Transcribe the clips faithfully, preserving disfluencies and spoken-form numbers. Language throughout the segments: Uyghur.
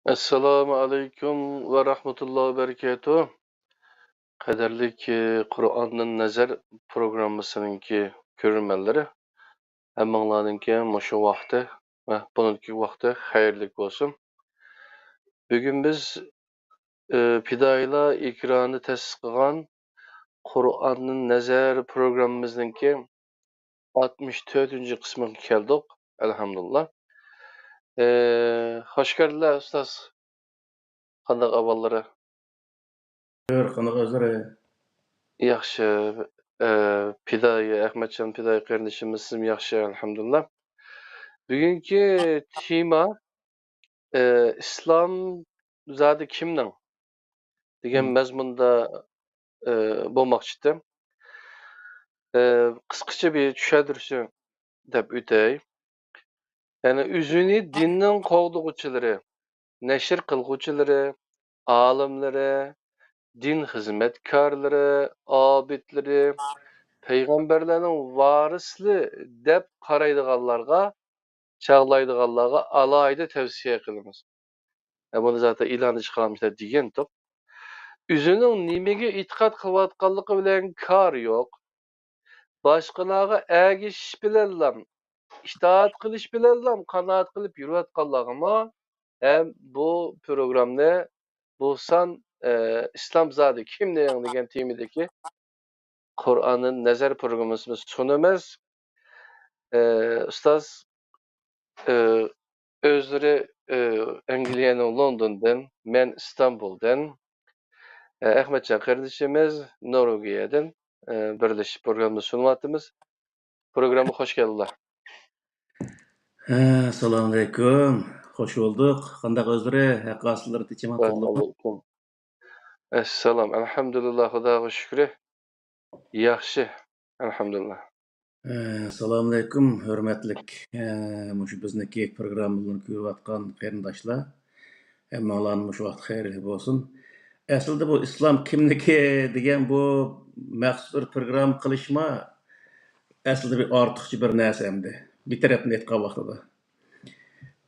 ئەسسالامۇ ئەلەيكۇم ۋە رەھمەتۇللاھى ۋە بەرىكاتۇھ. قەدىرلىك، ئى، قۇرئاندىن نەزەر پروگراممىسىنىڭكى كۆرۈرمەنلىرى، ھەممىڭلارنىڭكى مۇشۇ ۋاقتى ۋە بۇنىڭكى ۋاقتى خەيرلىك بولسۇن. بۈگۈن بىز، ئى، پىدائىيلار ئېكرانى تەسىس قىلغان قۇرئاندىن نەزەر پروگراممىمىزنىڭكى ئاتمىش تۆتىنچى قىسمىغا كەلدۇق، ئەلھەمدۇلىللا. ئى، خوش كەلدىلەر، ئۇستاز. قانداق ئەھۋاللىرى؟ خەير، قانداق ئۆزلىرى؟ ياخشى. ئى، پىدائىي، ئەخمەتجان پىدائىي قېرىندىشىمىز، سىزمۇ ياخشى، ئەلھەمدۇلىللا. بۈگۈنكى تېما، ئى، ئىسلام زادى كىمنىڭ؟ دېگەن مەزمۇندا، ئى، بولماقچى ئىدىم. ئى، قىسقىچە بىر چۈشەندۈرۈشنى دەپ ئۆتەي. يەنى ئۆزىنى دىننىڭ قوغدىغۇچىلىرى، نەشر قىلغۇچىلىرى، ئالىملىرى، دىن خىزمەتكارلىرى، ئابىدلىرى، پەيغەمبەرلەرنىڭ ۋارىسلىرى دەپ قارايدىغانلارغا، چاغلايدىغانلارغا ئالاھىدە تەۋسىيە قىلىمىز. ئە، بۇنى زاتەن ئېلاندا چىقارمىشلار دېگەنتۇق. ئۆزىنىڭ نېمىگە ئېتىقاد قىلىۋاتقانلىقى بىلەن كارى يوق. باشقىلارغا ئەگىشىش بىلەنلا، ئىتائەت قىلىش بىلەنلا قانائەت قىلىپ يۈرۈۋاتقانلارغىمۇ ھەم بۇ پروگراممىنى بولسان، ئە، ئىسلام زادى كىمنىڭ دېگەن تېمىدىكى قۇرئاندىن نەزەر پروگراممىسىنى سۇنىمىز. ئى، ئۇستاز، ئى، ئۆزلىرى، ئى، ئەنگلىيەنىڭ لوندوندىن، مەن ئىستانبۇلدىن، ئى، ئەخمەتجان قېرىندىشىمىز نورۋېگىيەدىن، ئى، بىرلىشىپ پروگراممىنى سۇنۇۋاتىمىز. پروگراممىغا خوش كەلدىلەر. ھە، ئەسسالامۇئەلەيكۇم. خوش بولدۇق. قانداق ئۆزلىرى؟ ھەققاسىلىرى تىنچمۇ؟ ۋەئەلەيكۇم ئەسسالام. ئەلھەمدۇلىللا، خۇداغا شۈكرى. ياخشى، ئەلھەمدۇلىللا. ئە، ئەسسالامۇئەلەيكۇم، ھۆرمەتلىك، ئە، مۇشۇ بىزنىڭكى پروگراممىلارنى كۆرۈۋاتقان قېرىنداشلار. ھەممىڭلارنىڭ مۇشۇ ۋاقىت خەيرلىك بولسۇن. ئەسلىدە بۇ ئىسلام كىمنىكى دېگەن بۇ مەخسۇس بىر پروگرامما قىلىشما ئەسلىدە بىر ئارتۇقچە بىر نەرسە ئەمدى. بىر تەرەپتىن ئېيتقان ۋاقتىدا.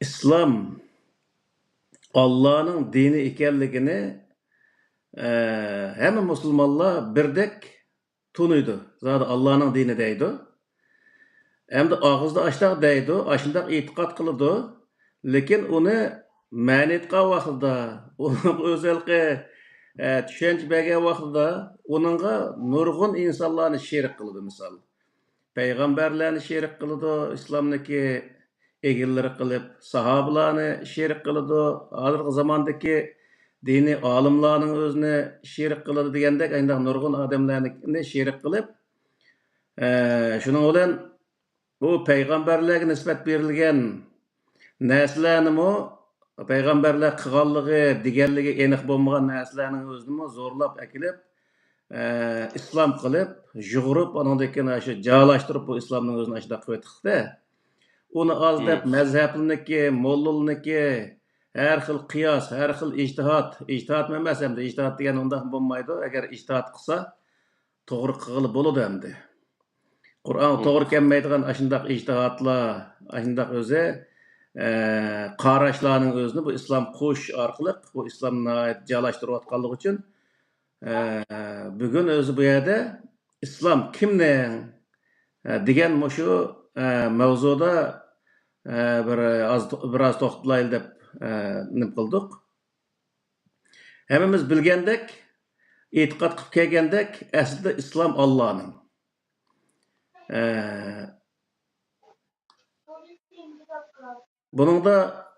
ئىسلام ئاللانىڭ دىنى ئىكەنلىكىنى، ئە، ھەممە مۇسۇلمانلار بىردەك تونۇيدۇ. زادى ئاللانىڭ دىنى دەيدۇ. ئەمدى ئاغزىدا ئاشۇنداق دەيدۇ، ئاشۇنداق ئېتىقاد قىلىدۇ. لېكىن ئۇنى مەنى ئېيتقان ۋاقتىدا، ئۇنىڭغا ئۆزى ھېلىقى، ئە، چۈشەنچە بەرگەن ۋاقتىدا ئۇنىڭغا نۇرغۇن ئىنسانلارنى شېرىك قىلىدۇ، مىسال. پەيغەمبەرلەرنى شېرىك قىلىدۇ، ئىسلامنىڭكى ئىگىلىرى قىلىپ، ساھابىلارنى شېرىك قىلىدۇ، ھازىرقى زاماندىكى دىنىي ئالىملارنىڭ ئۆزىنى شېرىك قىلىدۇ دېگەندەك، ئانداق نۇرغۇن ئادەملەرنى شېرىك قىلىپ، ئە، شۇنىڭ بىلەن بۇ پەيغەمبەرلەرگە نىسبەت بېرىلگەن نەرسىلەرنىمۇ، پەيغەمبەرلەر قىلغانلىقى، دېگەنلىكى ئېنىق بولمىغان نەرسىلەرنىڭ ئۆزىنىمۇ زورلاپ ئەكېلىپ، ئە، ئىسلام قىلىپ، يۇغۇرۇپ، ئانىڭدىن كېيىن ئاشۇ جايلاشتۇرۇپ، بۇ ئىسلامنىڭ ئۆزىنى ئاشۇنداق قىلىۋېتىقتە. ئۇنى ئاز دەپ، مەزھەپلىرىنىڭكى، موللىلىرىنىڭكى ھەر خىل قىياس، ھەر خىل ئىجتىھات، ئىجتىھاتمۇ ئەمەس ئەمدى، ئىجتىھات دېگەن ئۇنداق بولمايدۇ، ئەگەر ئىجتىھات قىلسا، توغرا قىلغىلى بولىدۇ ئەمدى. قۇرئانغا توغرا كەلمەيدىغان ئاشۇنداق ئىجتىھاتلار، ئاشۇنداق ئۆزى، ئە، قاراشلارنىڭ ئۆزىنى بۇ ئىسلام قوشۇش ئارقىلىق بۇ ئىسلامنى ناھايىتى جايلاشتۇرۇۋاتقانلىقى ئۈچۈن، ئە، بۈگۈن ئۆزى بۇ يەردە ئىسلام كىمنىڭ، ئە، دېگەن مۇشۇ، ئە، مەۋزۇدا، ئە، بىر ئاز، بىر ئاز توختىلايلى دەپ، ئە، نېمە قىلدۇق. ھەممىمىز بىلگەندەك، ئېتىقاد قىلىپ كەلگەندەك، ئەسلىدە ئىسلام ئاللانىڭ. ئە، بۇنىڭدا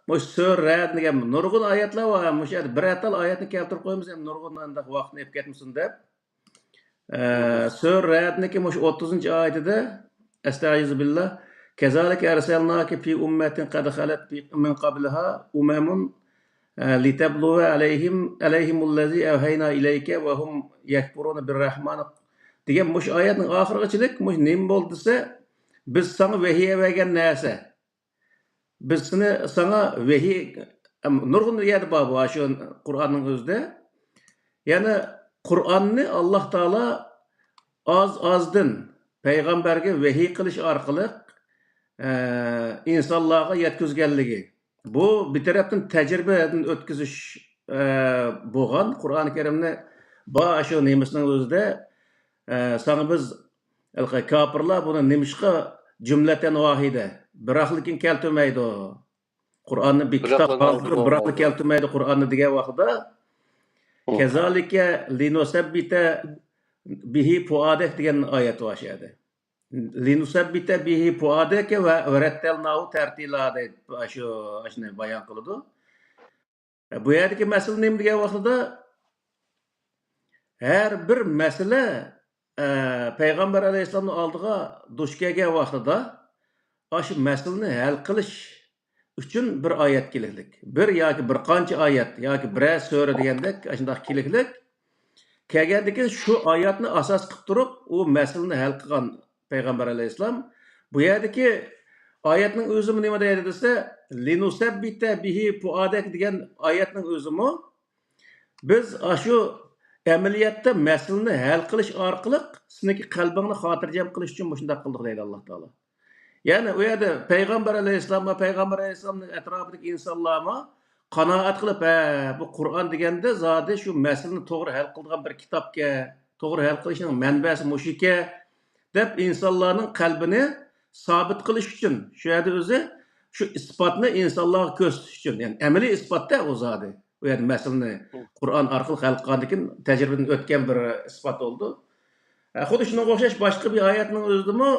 مۇشۇ سۈرە رەئد دېگەن نۇرغۇن ئايەتلەر بار. مۇشۇ يەردە بىرەر تال ئايەتنى كەلتۈرۈپ قويىمىز، ئەمدى نۇرغۇن ئانداق ۋاقىتنى ئېلىپ كەتمىسۇن دەپ. ئە، سۈرە رەئدنىڭكى مۇشۇ ئوتتۇزىنچى ئايىتىدە، ئەستەئىزۇ بىللا، كەزالىكە ئەرسەلناكە فى ئۇممەتىن قەد خەلەت من قەبلىھا ئۇمەمۇن، ئە، لىتەبلۇۋە ئەلەيھىم، ئەلەيھىمۇللەزى ئەۋھەينا ئىلەيكە ۋە ھۇم يەكفۇرۇنە بىررەھمان دېگەن مۇشۇ ئايەتنىڭ ئاخىرىغىچىلىك مۇشۇ نېمە بولدى دېسە، بىز ساڭا ۋەھىي ئەۋەرگەن نەرسە. بىز سېنى، ساڭا ۋەھىي، ئەم، نۇرغۇن يەردە بار بۇ، شۇ قۇرئاننىڭ ئۆزىدە. يەنى قۇرئاننى ئاللا تائالا ئاز-ئازدىن پەيغەمبەرگە ۋەھىي قىلىش ئارقىلىق، ئە، ئىنسانلارغا يەتكۈزگەنلىكى. بۇ بىر تەرەپتىن تەجرىبىدىن ئۆتكۈزۈش، ئە، بولغان. قۇرئان كەرىمنى بار شۇ نېمىسىنىڭ ئۆزىدە، ئە، ساڭا بىز، ھېلىقى كاپىرلار بۇنى نېمىشقا جۈملەتەن ۋاھىدە، بىراقلىكىن كەلتۈرمەيدۇ؟ قۇرئاننى بىر كىتاب بىراقلا ھازىر بىراقلا كەلتۈرمەيدۇ قۇرئاننى دېگەن ۋاقتىدا، كەزالىكە لىنۇسەببىتە بىھى پۇئادەك دېگەن ئايەت بار شۇ يەردە. لىنۇسەببىتە بىھى پۇئادەك ۋە ۋەرەتتەلناھۇ تەرتىلا دەيدۇ، شۇ، شۇنى بايان قىلىدۇ. بۇ يەردىكى مەسىلە نېمە دېگەن ۋاقتىدا، ھەر بىر مەسىلە، ئە، پەيغەمبەر ئەلەيھىسسالامنىڭ ئالدىغا دۇچ كەلگەن ۋاقتىدا، ئاشۇ مەسىلىنى ھەل قىلىش ئۈچۈن بىر ئايەت كېلىكلىك. بىر ياكى بىر قانچە ئايەت ياكى بىرەر سۈرە دېگەندەك ئاشۇنداق كېلىكلىك. كەلگەندىن كېيىن شۇ ئايەتنى ئاساس قىلىپ تۇرۇپ، ئۇ مەسىلىنى ھەل قىلغان پەيغەمبەر ئەلەيھىسسالام. بۇ يەردىكى ئايەتنىڭ ئۆزىمۇ نېمە دەيدۇ دېسە، لىنۇسەببىتە بىھى پۇئادەك دېگەن ئايەتنىڭ ئۆزىمۇ، بىز ئاشۇ ئەمەلىيەتتە مەسىلىنى ھەل قىلىش ئارقىلىق سېنىڭكى قەلبىڭنى خاتىرجەم قىلىش ئۈچۈن مۇشۇنداق قىلدۇق دەيدۇ ئاللا تائالا. يەنى ئۇ يەردە پەيغەمبەر ئەلەيھىسسالام ۋە پەيغەمبەر ئەلەيھىسسالامنىڭ ئەتراپىدىكى ئىنسانلارمۇ قانائەت قىلىپ، ھە، بۇ قۇرئان دېگەندە زادى شۇ مەسىلىنى توغرا ھەل قىلىدىغان بىر كىتابكەن، توغرا ھەل قىلىشنىڭ مەنبەسى مۇشۇكەن، دەپ ئىنسانلارنىڭ قەلبىنى سابىت قىلىش ئۈچۈن شۇ يەردە ئۆزى شۇ ئىسپاتنى ئىنسانلارغا كۆرسىتىش ئۈچۈن، يەنى ئەمەلىي ئىسپاتتا ئۇ زادى. ئۇ يەردە مەسىلىنى قۇرئان ئارقىلىق ھەل قىلغاندىن كېيىن تەجرىبىدىن ئۆتكەن بىر ئىسپات بولىدۇ. ئە، خۇددى شۇنىڭغا ئوخشاش باشقا بىر ئايەتنىڭ ئۆزىدىمۇ،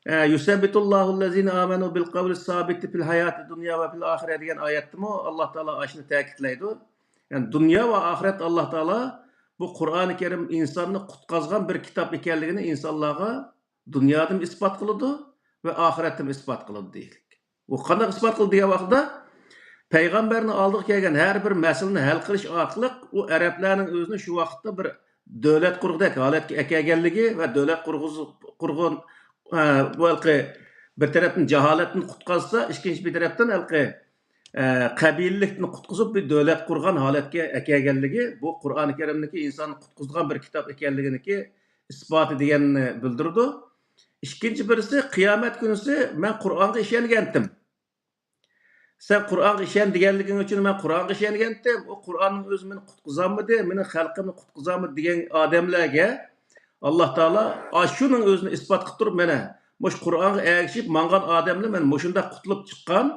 ئە، يۇسەببىتۇللاھۇللەزىنە ئامەنۇ بىل قەۋلىس سابىتى فىل ھاياتىد دۇنيا ۋە فىل ئاخىرە دېگەن ئايەتتىمۇ ئاللا تائالا ئاشۇنى تەكىتلەيدۇ. يەنى دۇنيا ۋە ئاخىرەت ئاللا تائالا بۇ قۇرئانى كەرىم ئىنساننى قۇتقازغان بىر كىتاب ئىكەنلىكىنى ئىنسانلارغا دۇنيادىمۇ ئىسپات قىلىدۇ ۋە ئاخىرەتتىمۇ ئىسپات قىلىدۇ دېيىلدى. ئۇ قانداق ئىسپات قىلدى دېگەن ۋاقىتتا، پەيغەمبەرنىڭ ئالدىغا كەلگەن ھەر بىر مەسىلىنى ھەل قىلىش ئارقىلىق ئۇ ئەرەبلەرنىڭ ئۆزىنى شۇ ۋاقىتتا بىر دۆلەت قۇرغۇدەك ھالەتكە ئەكەلگەنلىكى ۋە دۆلەت قۇرغۇز-، قۇرغۇن، ئە، بۇ ھېلىقى بىر تەرەپتىن جاھالەتتىن قۇتقازسا، ئىككىنچى بىر تەرەپتىن ھېلىقى، ئە، قەبىلىلىكتىن قۇتقۇزۇپ بىر دۆلەت قۇرغان ھالەتكە ئەكەلگەنلىكى بۇ قۇرئانى كەرىمنىڭكى ئىنساننى قۇتقۇزىدىغان بىر كىتاب ئىكەنلىكىنىڭكى ئىسپاتى دېگەننى بىلدۈرىدۇ. ئىككىنچى بىرسى، قىيامەت كۈنىسى مەن قۇرئانغا ئىشەنگەنتىم. سەن قۇرئانغا ئىشەن دېگەنلىكىڭ ئۈچۈن مەن قۇرئانغا ئىشەنگەنتىم. ئۇ قۇرئاننىڭ ئۆزى مېنى قۇتقۇزالمىدى، مېنىڭ خەلقىمنى قۇتقۇزالمىدى دېگەن ئادەملەرگە ئاللا تائالا ئاشۇنىڭ ئۆزىنى ئىسپات قىلىپ تۇرۇپ، مانا مۇشۇ قۇرئانغا ئەگىشىپ ماڭغان ئادەملەر مەن مۇشۇنداق قۇتۇلۇپ چىققان.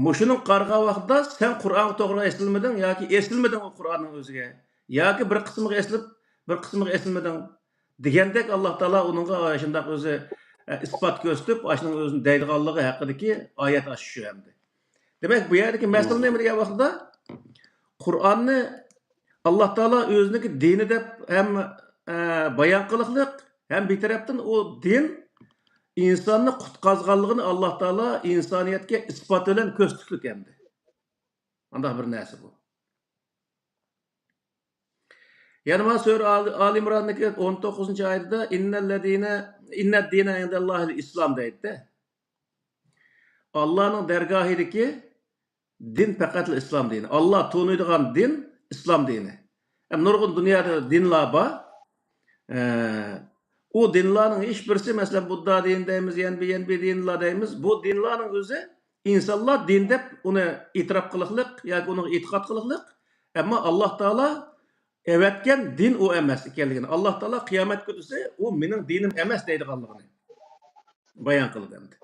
مۇشۇنىڭغا قارىغان ۋاقىتتا سەن قۇرئانغا توغرا ئېسىلمىدىڭ ياكى ئېسىلمىدىڭ ئۇ قۇرئاننىڭ ئۆزىگە، ياكى بىر قىسمىغا ئېسىلىپ، بىر قىسمىغا ئېسىلمىدىڭ دېگەندەك، ئاللا تائالا ئۇنىڭغا شۇنداق ئۆزى، ئە، ئىسپات كۆرسىتىپ، ئاشۇنىڭ ئۆزىنى دەيدىغانلىقى ھەققىدىكى ئايەت ئاشۇ شۇ ئەمدى. دېمەك، بۇ يەردىكى مەسىلە نېمە دېگەن ۋاقتىدا، قۇرئاننى ئاللا تائالا ئۆزىنىڭكى دىنى دەپ ھەم، ئە، بايان قىلىقلىق، ھەم بىر تەرەپتىن ئۇ دىن ئىنساننى قۇتقازغانلىقىنى ئاللا تائالا ئىنسانىيەتكە ئىسپات بىلەن كۆرسىتىپلىك ئەمدى. ئانداق بىر نەرسە بۇ. يەنە مانا سۈرە ئال-، ئال ئىمراندىكى ئون توققۇزىنچى ئايىتىدە، «ئىننەللەزىنە، ئىننەددىنە ئىندەللاھىل ئىسلام» دەيدۇ. ئاللانىڭ دەرگاھىدىكى دىن پەقەتلا ئىسلام دىنى. ئاللا تونۇيدىغان دىن ئىسلام دىنى. ھەم نۇرغۇن دۇنيادا دىنلار بار. ئە، ئۇ دىنلارنىڭ ھېچ بىرسى، مەسىلەن، بۇددا دىنى دەيمىز، يەنە بىر، يەنە بىر دىنلار دەيمىز. بۇ دىنلارنىڭ ئۆزى ئىنسانلار دىن دەپ ئۇنى ئېتىراپ قىلىقلىق ياكى ئۇنىڭغا ئېتىقاد قىلىقلىق. ئەمما ئاللا تائالا ئەۋەتكەن دىن ئۇ ئەمەس ئىكەنلىكىنى، ئاللا تائالا قىيامەت كۈنىسى ئۇ مېنىڭ دىنىم ئەمەس دەيدىغانلىقىنى بايان قىلدى ئەمدى.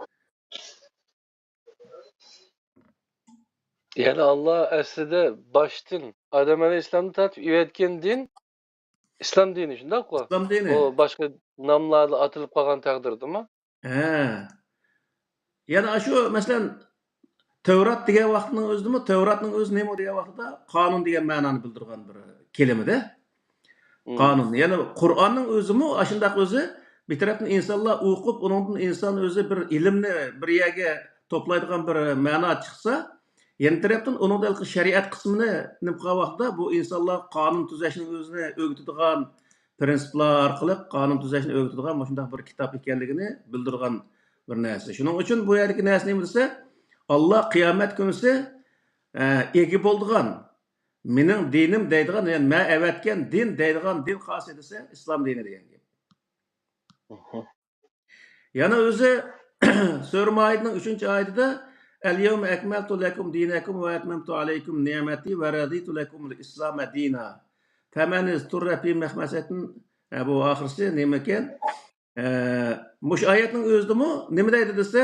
يەنى ئاللا ئەسلىدە باشتىن ئادەم ئەلەيھىسسالامدىن تارتىپ ئۆگەتكەن دىن ئىسلام دىنى، شۇنداققۇ؟ ئىسلام دىنى. ئۇ باشقا ناملاردا ئاتىلىپ قالغان تەقدىردىمۇ؟ ھە. يەنە ئاشۇ، مەسىلەن، تەۋرات دېگەن ۋاقىتنىڭ ئۆزىدىمۇ، تەۋراتنىڭ ئۆزى نېمە دېگەن ۋاقىتتا، قانۇن دېگەن مەنانى بىلدۈرگەن بىر كەلىمىدە. مم. قانۇن. يەنى قۇرئاننىڭ ئۆزىمۇ ئاشۇنداق ئۆزى، بىر تەرەپتىن ئىنسانلار ئوقۇپ، ئۇنىڭدىن ئىنسان ئۆزى بىر ئىلىمنى بىر يەرگە توپلايدىغان بىر مەنا چىقسا، يەنە تەرەپتىن ئۇنىڭدا ھېلىقى شەرىئەت قىسمىنى نېمە قىلغان ۋاقىتتا، بۇ ئىنسانلار قانۇن تۈزەشنىڭ ئۆزىنى ئۆگىتىدىغان، پىرىنسىپلار ئارقىلىق قانۇن تۈزەشنى ئۆگىتىدىغان مۇشۇنداق بىر كىتاب ئىكەنلىكىنى بىلدۈرگەن بىر نەرسە. شۇنىڭ ئۈچۈن بۇ يەردىكى نەرسە نېمە دېسە، ئاللا قىيامەت كۈنىسى، ئە، ئىگە بولىدىغان، مېنىڭ دىنىم دەيدىغان، يەنى مەن ئەۋەتكەن دىن دەيدىغان دىن قايسى دېسە، ئىسلام دىنى دېگەن گەپ. ئوھو. يەنە ئۆزى سۈرە مائىدىنىڭ ئۈچىنچى ئايىتىدە، اليوم أكملت لكم دينكم وأتممت عليكم نعمتي ورضيت لكم الإسلام دينا فمن اضطر في مخمصة، ھە، بۇ ئاخىرسى نېمىكەن؟ ئە، مۇشۇ ئايەتنىڭ ئۆزىدىمۇ نېمە دەيدۇ دېسە،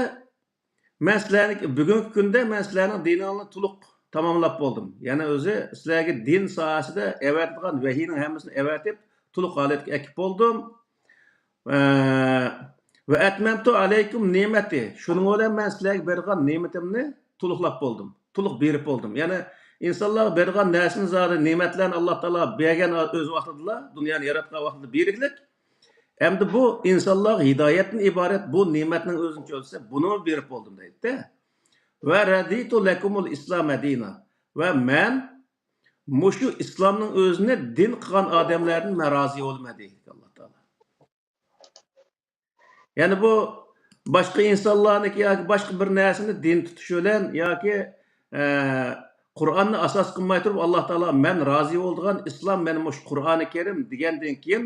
مەن سىلەرنى، بۈگۈنكى كۈندە مەن سىلەرنىڭ دىنىڭلارنى تولۇق تاماملاپ بولدۇم. يەنى ئۆزى سىلەرگە دىن ساھەسىدە ئەۋەتىدىغان ۋەھىينىڭ ھەممىسىنى ئەۋەتىپ، تولۇق ھالەتكە ئەكىپ بولدۇم. ئە، وأتممت عليكم نعمتي، شۇنىڭ بىلەن مەن سىلەرگە بەرگەن نېمىتىمنى تولۇقلاپ بولدۇم، تولۇق بېرىپ بولدۇم. يەنى ئىنسانلارغا بەرگەن نەرسىنى زادى نېمەتلەرنى ئاللا تائالا بەرگەن ئۆز ۋاقتىدىلا، دۇنيانى ياراتقان ۋاقتىدا بېرىكلىك. ئەمدى بۇ ئىنسانلارغا ھىدايەتتىن ئىبارەت بۇ نېمەتنىڭ ئۆزىنى چۆلسە، بۇنىمۇ بېرىپ بولدۇم دەيدىدە. ورضيت لكم الإسلام دينا، ۋە مەن مۇشۇ ئىسلامنىڭ ئۆزىنى دىن قىلغان ئادەملەردىن مەن رازى بولىمەن دەيدۇ ئاللا تائالا. يەنى بۇ باشقا ئىنسانلارنىڭكى ياكى باشقا بىر نەرسىنى دىن تۇتۇش بىلەن ياكى، ئە، قۇرئاننى ئاساس قىلماي تۇرۇپ، ئاللا تائالا مەن رازى بولىدىغان ئىسلام مانا مۇشۇ قۇرئانى كەرىم دېگەندىن كېيىن،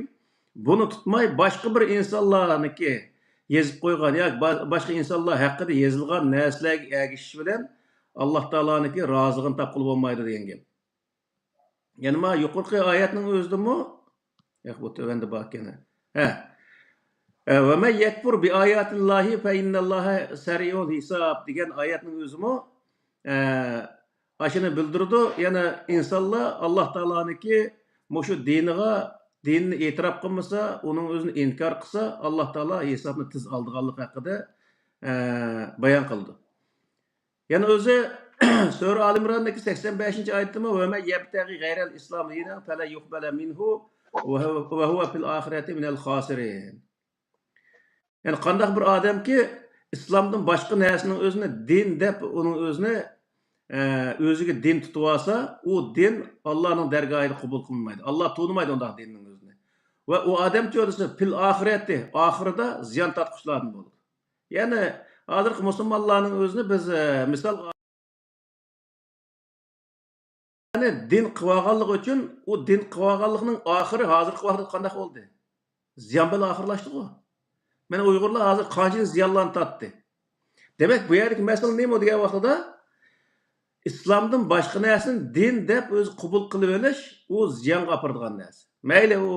بۇنى تۇتماي باشقا بىر ئىنسانلارنىڭكى يېزىپ قويغان ياكى با-، باشقا ئىنسانلار ھەققىدە يېزىلغان نەرسىلەرگە ئەگىشىش بىلەن ئاللا تائالانىڭكى رازىلىقىنى تاپقىلى بولمايدۇ دېگەن گەپ. يەنە ما يۇقىرىقى ئايەتنىڭ ئۆزىدىمۇ، ياق، بۇ تۆۋەندە باركەن. ھە. ئە، ومن يكفر بآيات الله فإن الله سريع الحساب دېگەن ئايەتنىڭ ئۆزىمۇ، ئە، ئاشۇنى بىلدۈرىدۇ. يەنە ئىنسانلار ئاللا تائالانىڭكى مۇشۇ دىنىغا، دىننى ئېتىراپ قىلمىسا، ئۇنىڭ ئۆزىنى ئىنكار قىلسا، ئاللا تائالا ھېسابنى تېز ئالىدىغانلىقى ھەققىدە، ئە، بايان قىلىدۇ. يەنە ئۆزى سۈرە ئال ئىمراندىكى سەكسەن بەشىنچى ئايىتىمۇ، ومن يبتغ غير الإسلام دينا فلن يقبل منه وهو، وهو في الآخرة من الخاسرين. يەنى قانداق بىر ئادەمكى ئىسلامدىن باشقا نەرسىنىڭ ئۆزىنى دىن دەپ، ئۇنىڭ ئۆزىنى، ئە، ئۆزىگە دىن تۇتۇۋالسا، ئۇ دىن ئاللانىڭ دەرگاھىدا قوبۇل قىلىنمايدۇ. ئاللا تونۇمايدۇ ئۇنداق دىننىڭ ئۆزىنى. ۋە ئۇ ئادەمچۇ دېسە، في الآخرة، ئاخىرىدا زىيان تارتقۇچىلاردىن بولىدۇ. يەنى ھازىرقى مۇسۇلمانلارنىڭ ئۆزىنى بىز، ئە، مىسالغا، يەنى دىن قىلىۋالغانلىقى ئۈچۈن، ئۇ دىن قىلىۋالغانلىقنىڭ ئاخىرى ھازىرقى ۋاقىتتا قانداق بولدى؟ زىيان بىلەن ئاخىرلاشتىغۇ. مانا ئۇيغۇرلار ھازىر قانچىلىك زىيانلارنى تارتتى. دېمەك، بۇ يەردىكى مەسىلە نېمە دېگەن ۋاقتىدا، ئىسلامدىن باشقا نەرسىنى دىن دەپ ئۆزى قوبۇل قىلىۋېلىش، ئۇ زىيانغا ئاپىرىدىغان نەرسە. مەيلى ئۇ،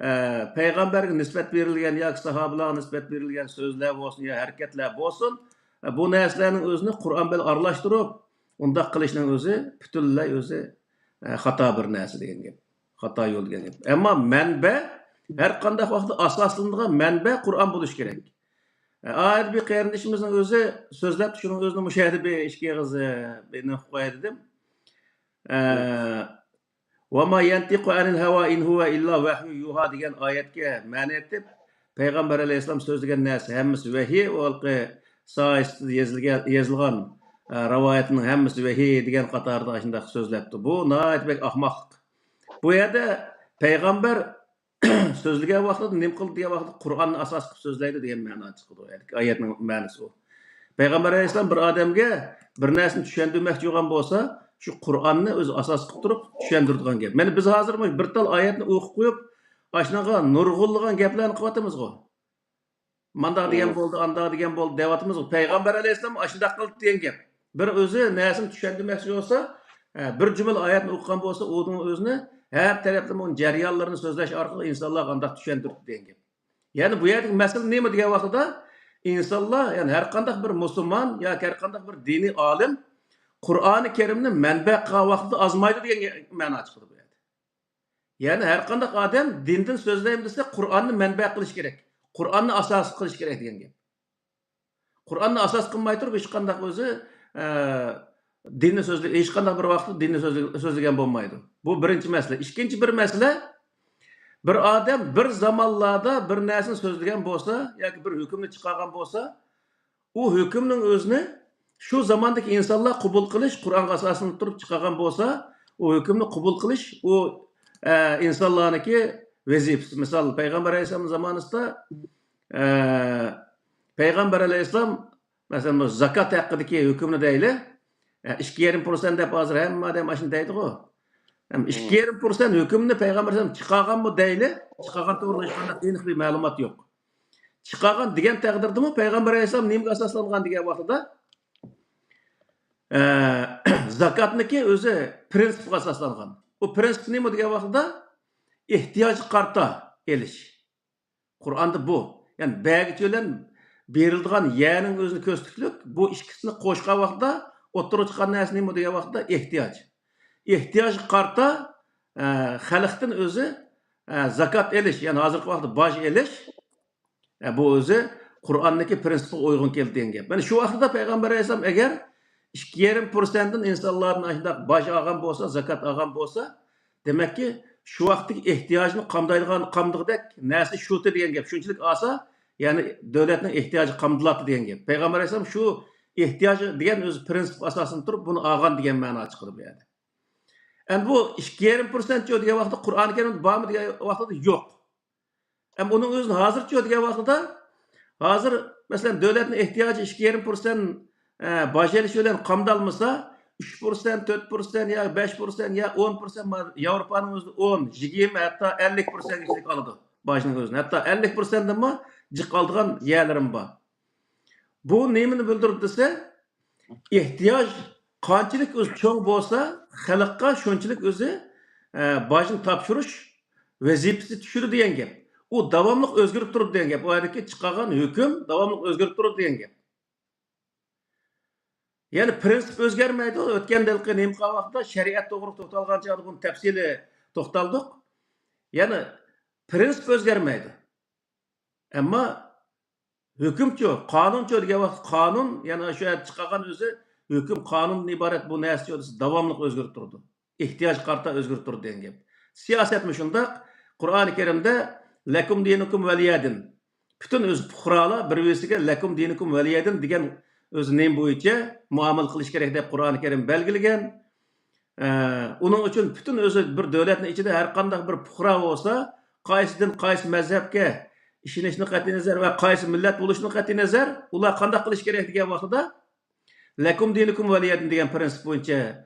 ئە، پەيغەمبەرگە نىسبەت بېرىلگەن ياكى ساھابىلارغا نىسبەت بېرىلگەن سۆزلەر بولسۇن يا ھەرىكەتلەر بولسۇن، ئە، بۇ نەرسىلەرنىڭ ئۆزىنى قۇرئان بىلەن ئارىلاشتۇرۇپ، ئۇنداق قىلىشنىڭ ئۆزى پۈتۈنلەي ئۆزى، ئە، خاتا بىر نەرسە دېگەن گەپ. خاتا يول دېگەن گەپ. ئەمما مەنبە، ھەر قانداق ۋاقىتتا ئاساسلىنىدىغان مەنبە قۇرئان بولۇشى كېرەك. ئە، ئايەت بىر قېرىندىشىمىزنىڭ ئۆزى سۆزلەپتۇ، شۇنىڭ ئۆزىنى مۇشۇ يەردە بىر ئىككى ئېغىز، ئە، بىر نېمە قىلىپ قوياي دېدىم. ئە، وما ينطق عن الهوى إن هو إلا وحي يوحى دېگەن ئايەتكە مەنە ئېيتىپ، پەيغەمبەر ئەلەيھىسسالام سۆزلىگەن نەرسە ھەممىسى ۋەھىي، ئۇ ھېلىقى ساھىستىدا يېزىلگەن، يېزىلغان، ئە، رىۋايەتنىڭ ھەممىسى ۋەھىي دېگەن قاتاردا شۇنداق سۆزلەپتۇ. بۇ ناھايىتى بەك ئاخماقلىق. بۇ يەردە پەيغەمبەر سۆزلىگەن ۋاقتىدا نېمە قىلدى دېگەن ۋاقىتتا قۇرئاننى ئاساس قىلىپ سۆزلەيدۇ دېگەن مەنا چىقىدۇ. ئايەتنىڭ مەنىسى ئۇ. پەيغەمبەر ئەلەيھىسسالام بىر ئادەمگە بىر نەرسىنى چۈشەندۈرمەكچى بولغان بولسا، شۇ قۇرئاننى ئۆزى ئاساس قىلىپ تۇرۇپ چۈشەندۈرىدىغان گەپ. مانا بىز ھازىر مۇشۇ بىر تال ئايەتنى ئوقۇپ قويۇپ، ئاشۇنىڭغا نۇرغۇنلىغان گەپلەرنى قىلىۋاتىمىزغۇ. مانداق دېگەن بولدى، ئانداق دېگەن بولدى دەۋاتىمىزغۇ. پەيغەمبەر ئەلەيھىسسالام ئاشۇنداق قىلدى دېگەن گەپ. بىر ئۆزى نەرسىنى چۈشەندۈرمەكچى بولسا، ئە، بىر جۈملە ئايەتنى ئوقۇغان بولسا، ئۇنىڭ ئۆزىنى ھەر تەرەپلىمە ئۇنىڭ جەريانلىرىنى سۆزلەش ئارقىلىق ئىنسانلارغا ئانداق چۈشەندۈردى دېگەن گەپ. يەنى بۇ يەردىكى مەسىلە نېمە دېگەن ۋاقتىدا، ئىنسانلار، يەنى ھەر قانداق بىر مۇسۇلمان ياكى ھەر قانداق بىر دىنىي ئالىم قۇرئانى كەرىمنى مەنبە قىلغان ۋاقتىدا ئازمايدۇ دېگەن مەنا چىقىدۇ بۇ يەردە. يەنى ھەر قانداق ئادەم دىندىن سۆزلەيمەن دېسە، قۇرئاننى مەنبە قىلىش كېرەك. قۇرئاننى ئاساس قىلىش كېرەك دېگەن گەپ. قۇرئاننى ئاساس قىلماي تۇرۇپ، ھېچقانداق ئۆزى، ئە، دىننى سۆزلە-، ھېچقانداق بىر ۋاقىتتا دىننى سۆزلە-، سۆزلىگەن بولمايدۇ. بۇ بىرىنچى مەسىلە. ئىككىنچى بىر مەسىلە، بىر ئادەم بىر زامانلاردا بىر نەرسىنى سۆزلىگەن بولسا ياكى بىر ھۆكۈمنى چىقارغان بولسا، ئۇ ھۆكۈمنىڭ ئۆزىنى شۇ زاماندىكى ئىنسانلار قوبۇل قىلىش، قۇرئانغا ئاساسلىنىپ تۇرۇپ چىقارغان بولسا، ئۇ ھۆكۈمنى قوبۇل قىلىش، ئۇ، ئە، ئىنسانلارنىڭكى ۋەزىپىسى. مىسال، پەيغەمبەر ئەلەيھىسسالام زامانىسىدا، ئە، پەيغەمبەر ئەلەيھىسسالام، مەسىلەن، بۇ زاكات ھەققىدىكى ھۆكۈمنى دەيلى، ئە، ئىككى يېرىم پىرسەنت دەپ ھازىر ھەممە ئادەم ئاشۇنى دەيدىغۇ. ھەم ئىككى يېرىم پىرسەنت ھۆكۈمنى پەيغەمبەر ئەلەيھىسسالام چىقارغانمۇ دەيلى، چىقارغان توغرىلىق ھېچقانداق ئېنىق بىر مەلۇمات يوق. چىقارغان دېگەن تەقدىردىمۇ پەيغەمبەر ئەلەيھىسسالام نېمىگە ئاساسلانغان دېگەن ۋاقتىدا، ئە، زاكاتنىكى ئۆزى پرىنسىپقا ئاساسلانغان. ئۇ پرىنسىپ نېمە دېگەن ۋاقتىدا، ئېھتىياجغا قارىتا ئېلىش. قۇرئاندا بۇ. يەنى بەگىچە بىلەن بېرىلىدىغان يەرنىڭ ئۆزىنى كۆرسىتىكلىك، بۇ ئىككىسىنى قوشقان ۋاقتىدا ئوتتۇرىغا چىققان نەرسە نېمە دېگەن ۋاقتىدا ئېھتىياج. ئېھتىياجغا قارىتا، ئە، خەلقتىن ئۆزى، ئە، زاكات ئېلىش، يەنى ھازىرقى ۋاقىتتا باج ئېلىش، ئە، بۇ ئۆزى قۇرئاندىكى پرىنسىپقا ئۇيغۇن كېلىدۇ دېگەن گەپ. مانا شۇ ۋاقىتتا پەيغەمبەر ئەلەيھىسسالام ئەگەر ئىككى يېرىم پىرسەنتتىن ئىنسانلاردىن ئاشۇنداق باج ئالغان بولسا، زاكات ئالغان بولسا، دېمەككى، شۇ ۋاقىتتىكى ئېھتىياجنى قامدايدىغان، قامدىغۇدەك نەرسە شۇتى دېگەن گەپ. شۇنچىلىك ئالسا، يەنى دۆلەتنىڭ ئېھتىياجى قامدىلاتتى دېگەن گەپ. پەيغەمبەر ئەلەيھىسسالام شۇ ئېھتىياج دېگەن ئۆزى پرىنسىپ ئاساسىدا تۇرۇپ بۇنى ئالغان دېگەن مەنا چىقىدۇ بۇ يەردە. ئەمدى بۇ ئىككى يېرىم پىرسەنتچۇ دېگەن ۋاقىتتا قۇرئان كەرىمدە بارمۇ دېگەن ۋاقىتتا يوق. ئەمما ئۇنىڭ ئۆزىنى ھازىرچۇ دېگەن ۋاقتىدا، ھازىر، مەسىلەن، دۆلەتنىڭ ئېھتىياجى ئىككى يېرىم پىرسەنت، ئە، باج ئېلىش بىلەن قامدالمىسا، ئۈچ پىرسەنت، تۆت پىرسەنت يا بەش پىرسەنت يا ئون پىرسەنت، ياۋروپانىڭ ئۆزىدە ئون، يىگىرمە، ھەتتا ئەللىك پىرسەنتكىچىلىك ئالىدۇ باجنىڭ ئۆزىنى. ھەتتا ئەللىك پىرسەنتتىنمۇ جىق ئالىدىغان يەرلىرىمۇ بار. بۇ نېمىنى بىلدۈرىدۇ دېسە، ئېھتىياج قانچىلىك ئۆزى چوڭ بولسا، خەلققە شۇنچىلىك ئۆزى، ئە، باجنى تاپشۇرۇش ۋەزىپىسى چۈشىدۇ دېگەن گەپ. ئۇ داۋاملىق ئۆزگىرىپ تۇرىدۇ دېگەن گەپ. ئۇ يەردىكى چىقارغان ھۆكۈم داۋاملىق ئۆزگىرىپ تۇرىدۇ دېگەن گەپ. يەنى پرىنسىپ ئۆزگەرمەيدۇ. ئۆتكەندە ھېلىقى نېمە قىلغان ۋاقىتتا شەرىئەت توغرىلىق توختالغان چاغدا بۇنى تەپسىلىي توختالدۇق. يەنى پرىنسىپ ئۆزگەرمەيدۇ. ئەمما ھۆكۈمچۇ، قانۇنچۇ دېگەن ۋاقىت قانۇن، يەنى شۇ يەردە چىقارغان ئۆزى ھۆكۈم، قانۇندىن ئىبارەت بۇ نەرسىچۇ دېسە، داۋاملىق ئۆزگىرىپ تۇرىدۇ. ئېھتىياجغا قارىتا ئۆزگىرىپ تۇرىدۇ دېگەن گەپ. سىياسەتمۇ شۇنداق. قۇرئانى كەرىمدە «لەكۇم دىنۇكۇم ۋەلىيەدىن». پۈتۈن ئۆزى پۇقرالار بىر-بىرسىگە «لەكۇم دىنۇكۇم ۋەلىيەدىن» دېگەن ئۆزى نېمە بويىچە مۇئامىلە قىلىش كېرەك دەپ قۇرئانى كەرىم بەلگىلىگەن. ئە، ئۇنىڭ ئۈچۈن پۈتۈن ئۆزى بىر دۆلەتنىڭ ئىچىدە ھەر قانداق بىر پۇقرا بولسا، قايسى دىن، قايسى مەزھەپكە ئىشىنىشتىن قەتئىينەزەر ۋە قايسى مىللەت بولۇشىدىن قەتئىينەزەر، ئۇلار قانداق قىلىش كېرەك دېگەن ۋاقتىدا، «لەكۇم دىنۇكۇم ۋەلىيەدىن» دېگەن پرىنسىپ بويىچە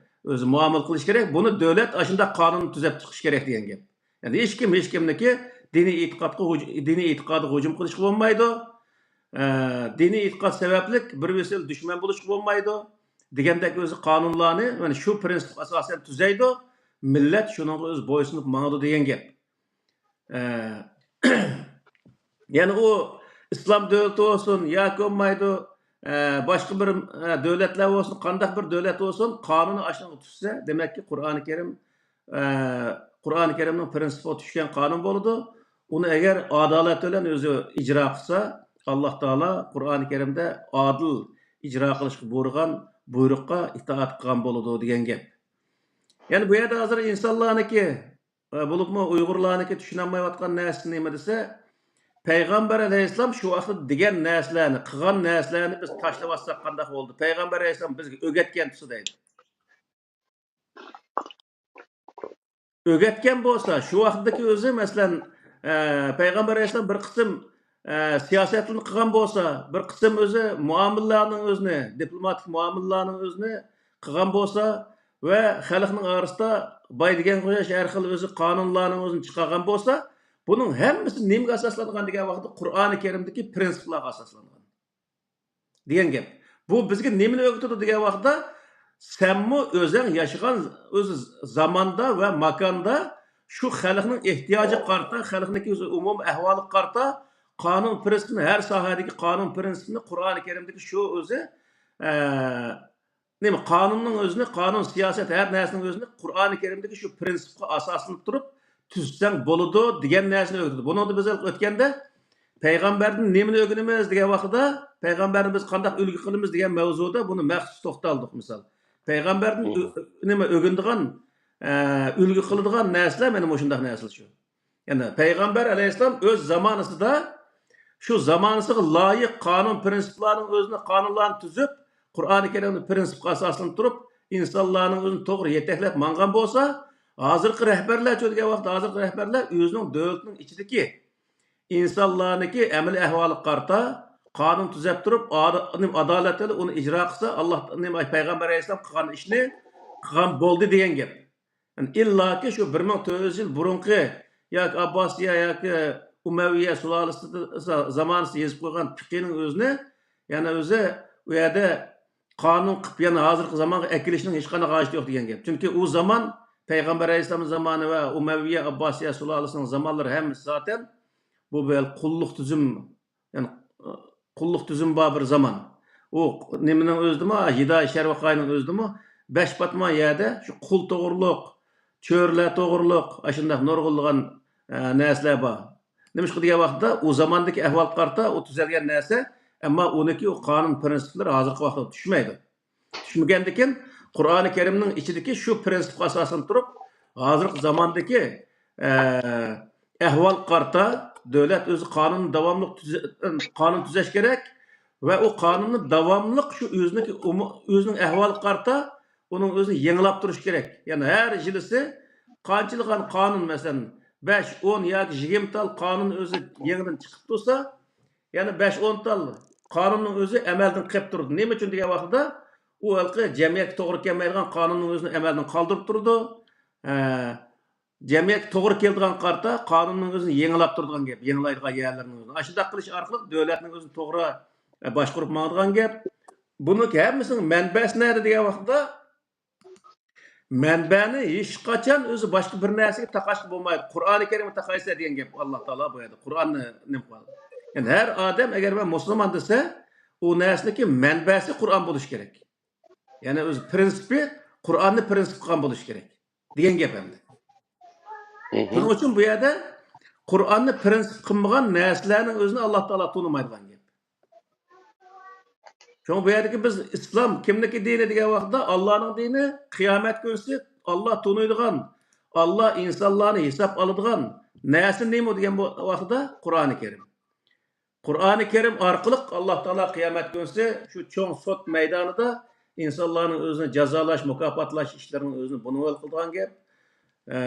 ئۆزى مۇئامىلە قىلىش كېرەك. بۇنى دۆلەت ئاشۇنداق قانۇن تۈزەپ چىقىش كېرەك دېگەن گەپ. يەنى ھېچكىم ھېچكىمنىڭكى دىنىي ئېتىقادقا ھۇج-، دىنىي ئېتىقادىغا ھۇجۇم قىلىشقا بولمايدۇ. ئە، دىنىي ئېتىقاد سەۋەبلىك بىر-بىرسى بىلەن دۈشمەن بولۇشقا بولمايدۇ دېگەندەك ئۆزى قانۇنلارنى مانا شۇ پرىنسىپقا ئاساسەن تۈزەيدۇ. مىللەت شۇنىڭغا ئۆزى بويسۇنۇپ ماڭىدۇ دېگەن گەپ. ئە، يەنى ئۇ ئىسلام دۆلىتى بولسۇن ياكى بولمايدۇ، ئە، باشقا بىر، ئە، دۆلەتلەر بولسۇن، قانداق بىر دۆلەت بولسۇن، قانۇنى ئاشۇنىڭغا تۈزسە، دېمەككى، قۇرئانى كەرىم، ئە، قۇرئانى كەرىمنىڭ پرىنسىپىغا چۈشكەن قانۇن بولىدۇ. ئۇنى ئەگەر ئادالەت بىلەن ئۆزى ئىجرا قىلسا، ئاللا تائالا قۇرئانى كەرىمدە ئادىل ئىجرا قىلىشقا بۇيرۇغان بۇيرۇققا ئىتائەت قىلغان بولىدۇ دېگەن گەپ. يەنى بۇ يەردە ھازىر ئىنسانلارنىڭكى، ئە، بولۇپمۇ ئۇيغۇرلارنىڭكى چۈشىنەلمەيۋاتقان نەرسىسى نېمە دېسە، پەيغەمبەر ئەلەيھىسسالام شۇ ۋاقىتتا دېگەن نەرسىلەرنى، قىلغان نەرسىلەرنى بىز تاشلىۋاتساق قانداق بولدى؟ پەيغەمبەر ئەلەيھىسسالام بىزگە ئۆگەتكەن تۇرسا دەيدۇ. ئۆگەتكەن بولسا، شۇ ۋاقىتتىكى ئۆزى، مەسىلەن، ئە، پەيغەمبەر ئەلەيھىسسالام بىر قىسىم، ئە، سىياسەتلىرىنى قىلغان بولسا، بىر قىسىم ئۆزى مۇئامىلىلەرنىڭ ئۆزىنى، دىپلوماتىك مۇئامىلىلەرنىڭ ئۆزىنى قىلغان بولسا ۋە خەلقنىڭ ئارىسىدا باي دېگەنگە ئوخشاش ھەر خىل ئۆزى قانۇنلارنىڭ ئۆزىنى چىقارغان بولسا، بۇنىڭ ھەممىسى نېمىگە ئاساسلانغان دېگەن ۋاقىتتا، قۇرئانى كەرىمدىكى پرىنسىپلارغا ئاساسلانغان. دېگەن گەپ. بۇ بىزگە نېمىنى ئۆگىتىدۇ دېگەن ۋاقىتتا، سەنمۇ ئۆزەڭ ياشىغان ئۆزى زاماندا ۋە ماكاندا شۇ خەلقنىڭ ئېھتىياجىغا قارىتا، خەلقنىڭكى ئۆزى ئومۇمىي ئەھۋالىغا قارىتا قانۇن پرىنسىپىنى، ھەر ساھەدىكى قانۇن پرىنسىپىنى قۇرئانى كەرىمدىكى شۇ ئۆزى، ئە، نېمە، قانۇننىڭ ئۆزىنى، قانۇن، سىياسەت، ھەر نەرسىنىڭ ئۆزىنى قۇرئانى كەرىمدىكى شۇ پرىنسىپقا ئاساسلىنىپ تۇرۇپ تۈزسەڭ بولىدۇ دېگەن نەرسىنى ئۆگىتىدۇ. بۇنىڭدا بىز ئۆتكەندە پەيغەمبەردىن نېمىنى ئۆگىنىمىز دېگەن ۋاقتىدا، پەيغەمبەردىن بىز قانداق ئۈلگە قىلىمىز دېگەن مەۋزۇدا بۇنى مەخسۇس توختالدۇق. مىسال، پەيغەمبەردىن ئۆ-، نېمە ئۆگىنىدىغان، ئە، ئۈلگە قىلىدىغان نەرسىلەر مانا مۇشۇنداق نەرسىلەر شۇ. يەنى پەيغەمبەر ئەلەيھىسسالام ئۆز زامانىسىدا شۇ زامانىسىغا لايىق قانۇن پرىنسىپلارنىڭ ئۆزىنى، قانۇنلارنى تۈزۈپ، قۇرئانى كەرىمنى پرىنسىپقا ئاساسلىنىپ تۇرۇپ، ئىنسانلارنىڭ ئۆزىنى توغرا يېتەكلەپ ماڭغان بولسا، ھازىرقى رەھبەرلەرچۇ دېگەن ۋاقىتتا، ھازىرقى رەھبەرلەر ئۆزىنىڭ دۆلىتىنىڭ ئىچىدىكى ئىنسانلارنىڭكى ئەمەلىي ئەھۋالىغا قارىتا قانۇن تۈزەپ تۇرۇپ، ئادا-، نېمە، ئادالەت بىلەن ئۇنى ئىجرا قىلسا، ئاللا، نېمە، پەيغەمبەر ئەلەيھىسسالام قىلغان ئىشنى قىلغان بولدى دېگەن گەپ. يەنى ئىللاكى شۇ بىر مىڭ تۆت يۈز يىل بۇرۇنقى ياكى ئابباسىيە ياكى ئۇمەۋىيە سۇلالىسىدا، زامانىسىدا يېزىپ قويغان پىقىنىڭ ئۆزىنى، يەنى ئۆزى ئۇ يەردە قانۇن قىلىپ يەنە ھازىرقى زامانغا ئەكېلىشنىڭ ھېچقانداق ھاجىتى يوق دېگەن گەپ. چۈنكى ئۇ زامان پەيغەمبەر ئەلەيھىسسالام زامانى ۋە ئۇمەۋىيە ئابباسىيە سۇلالىسىنىڭ زامانلىرى ھەممىسى زاتەن بۇ بىر قۇللۇق تۈزۈم، يەنى قۇللۇق تۈزۈم بار بىر زامان. ئۇ نېمىنىڭ ئۆزىدىمۇ، ھىدايە شەرۋەقاينىڭ ئۆزىدىمۇ بەش پاتمان يەردە شۇ قۇل توغرۇلۇق، چۆرىلەر توغرۇلۇق ئاشۇنداق نۇرغۇنلىغان ئە، نەرسىلەر بار. نېمىشقا دېگەن ۋاقىتتا ئۇ زاماندىكى ئەھۋالغا قارىتا ئۇ تۈزەلگەن نەرسە، ئەمما ئۇنىڭكى ئۇ قانۇن پىرىنسىپلىرى ھازىرقى ۋاقىتتا چۈشمەيدۇ. چۈشمىگەندىكىن قۇرئانى كەرىمنىڭ ئىچىدىكى شۇ پىرىنسىپقا ئاساسەن تۇرۇپ، ھازىرقى زاماندىكى ئە، ئەھۋالغا قارىتا دۆلەت ئۆزى قانۇننى داۋاملىق تۈزە-، قانۇن تۈزەش كېرەك ۋە ئۇ قانۇننى داۋاملىق شۇ ئۆزىنىڭكى ئومۇ-، ئۆزىنىڭ ئەھۋالىغا قارىتا ئۇنىڭ ئۆزىنى يېڭىلاپ تۇرۇش كېرەك. يەنى ھەر يىلىسى قانچىلىغان قانۇن، مەسىلەن، بەش، ئون ياكى يىگىرمە تال قانۇن ئۆزى يېڭىدىن چىقىپ تۇرسا، يەنە بەش، ئون تال قانۇننىڭ ئۆزى ئەمەلدىن قېلىپ تۇرىدۇ. نېمە ئۈچۈن دېگەن ۋاقىتتا، ئۇ ھېلىقى جەمئىيەتكە توغرا كەلمەيدىغان قانۇننىڭ ئۆزىنى ئەمەلدىن قالدۇرۇپ تۇرىدۇ. ئە، جەمئىيەتكە توغرا كېلىدىغان قارىتا قانۇننىڭ ئۆزىنى يېڭىلاپ تۇرىدىغان گەپ، يېڭىلايدىغان يەرلىرىنىڭ ئۆزىنى. ئاشۇنداق قىلىش ئارقىلىق دۆلەتنىڭ ئۆزىنى توغرا، ئە، باشقۇرۇپ ماڭىدىغان گەپ. بۇنىڭ ھەممىسىنىڭ مەنبەسى نەدە دېگەن ۋاقىتتا، مەنبەنى ھېچقاچان ئۆزى باشقا بىر نەرسىگە تاقاشقا بولمايدۇ. قۇرئانى كەرىمگە تاقايسىلەر دېگەن گەپ ئاللا تائالا بۇ يەردە. قۇرئاننى نېمە قىلىدۇ؟ يەنى ھەر ئادەم ئەگەر مەن مۇسۇلمان دېسە، ئۇ نەرسىنىڭكى مەنبەسى قۇرئان بولۇشى كېرەك. يەنى ئۆزى پىرىنسىپى قۇرئاننى پىرىنسىپ قىلغان بولۇشى كېرەك دېگەن گەپ ئەمدى. شۇنىڭ ئۈچۈن بۇ يەردە قۇرئاننى پىرىنسىپ قىلمىغان نەرسىلەرنىڭ ئۆزىنى ئاللا تائالا تونۇمايدىغان گەپ. شۇڭا بۇ يەردىكى بىز ئىسلام كىمنىڭكى دىنى دېگەن ۋاقىتتا، ئاللانىڭ دىنى، قىيامەت كۈنسى ئاللا تونۇيدىغان، ئاللا ئىنسانلارنى ھېساب ئالىدىغان نەرسە نېمە دېگەن بۇ ۋاقتىدا؟ قۇرئانى كەرىم. قۇرئانى كەرىم ئارقىلىق ئاللا تائالا قىيامەت كۈنسى شۇ چوڭ سوت مەيدانىدا ئىنسانلارنىڭ ئۆزىنى جازالاش، مۇكاپاتلاش ئىشلىرىنىڭ ئۆزىنى بۇنىڭ ھەل قىلىدىغان گەپ. ئە،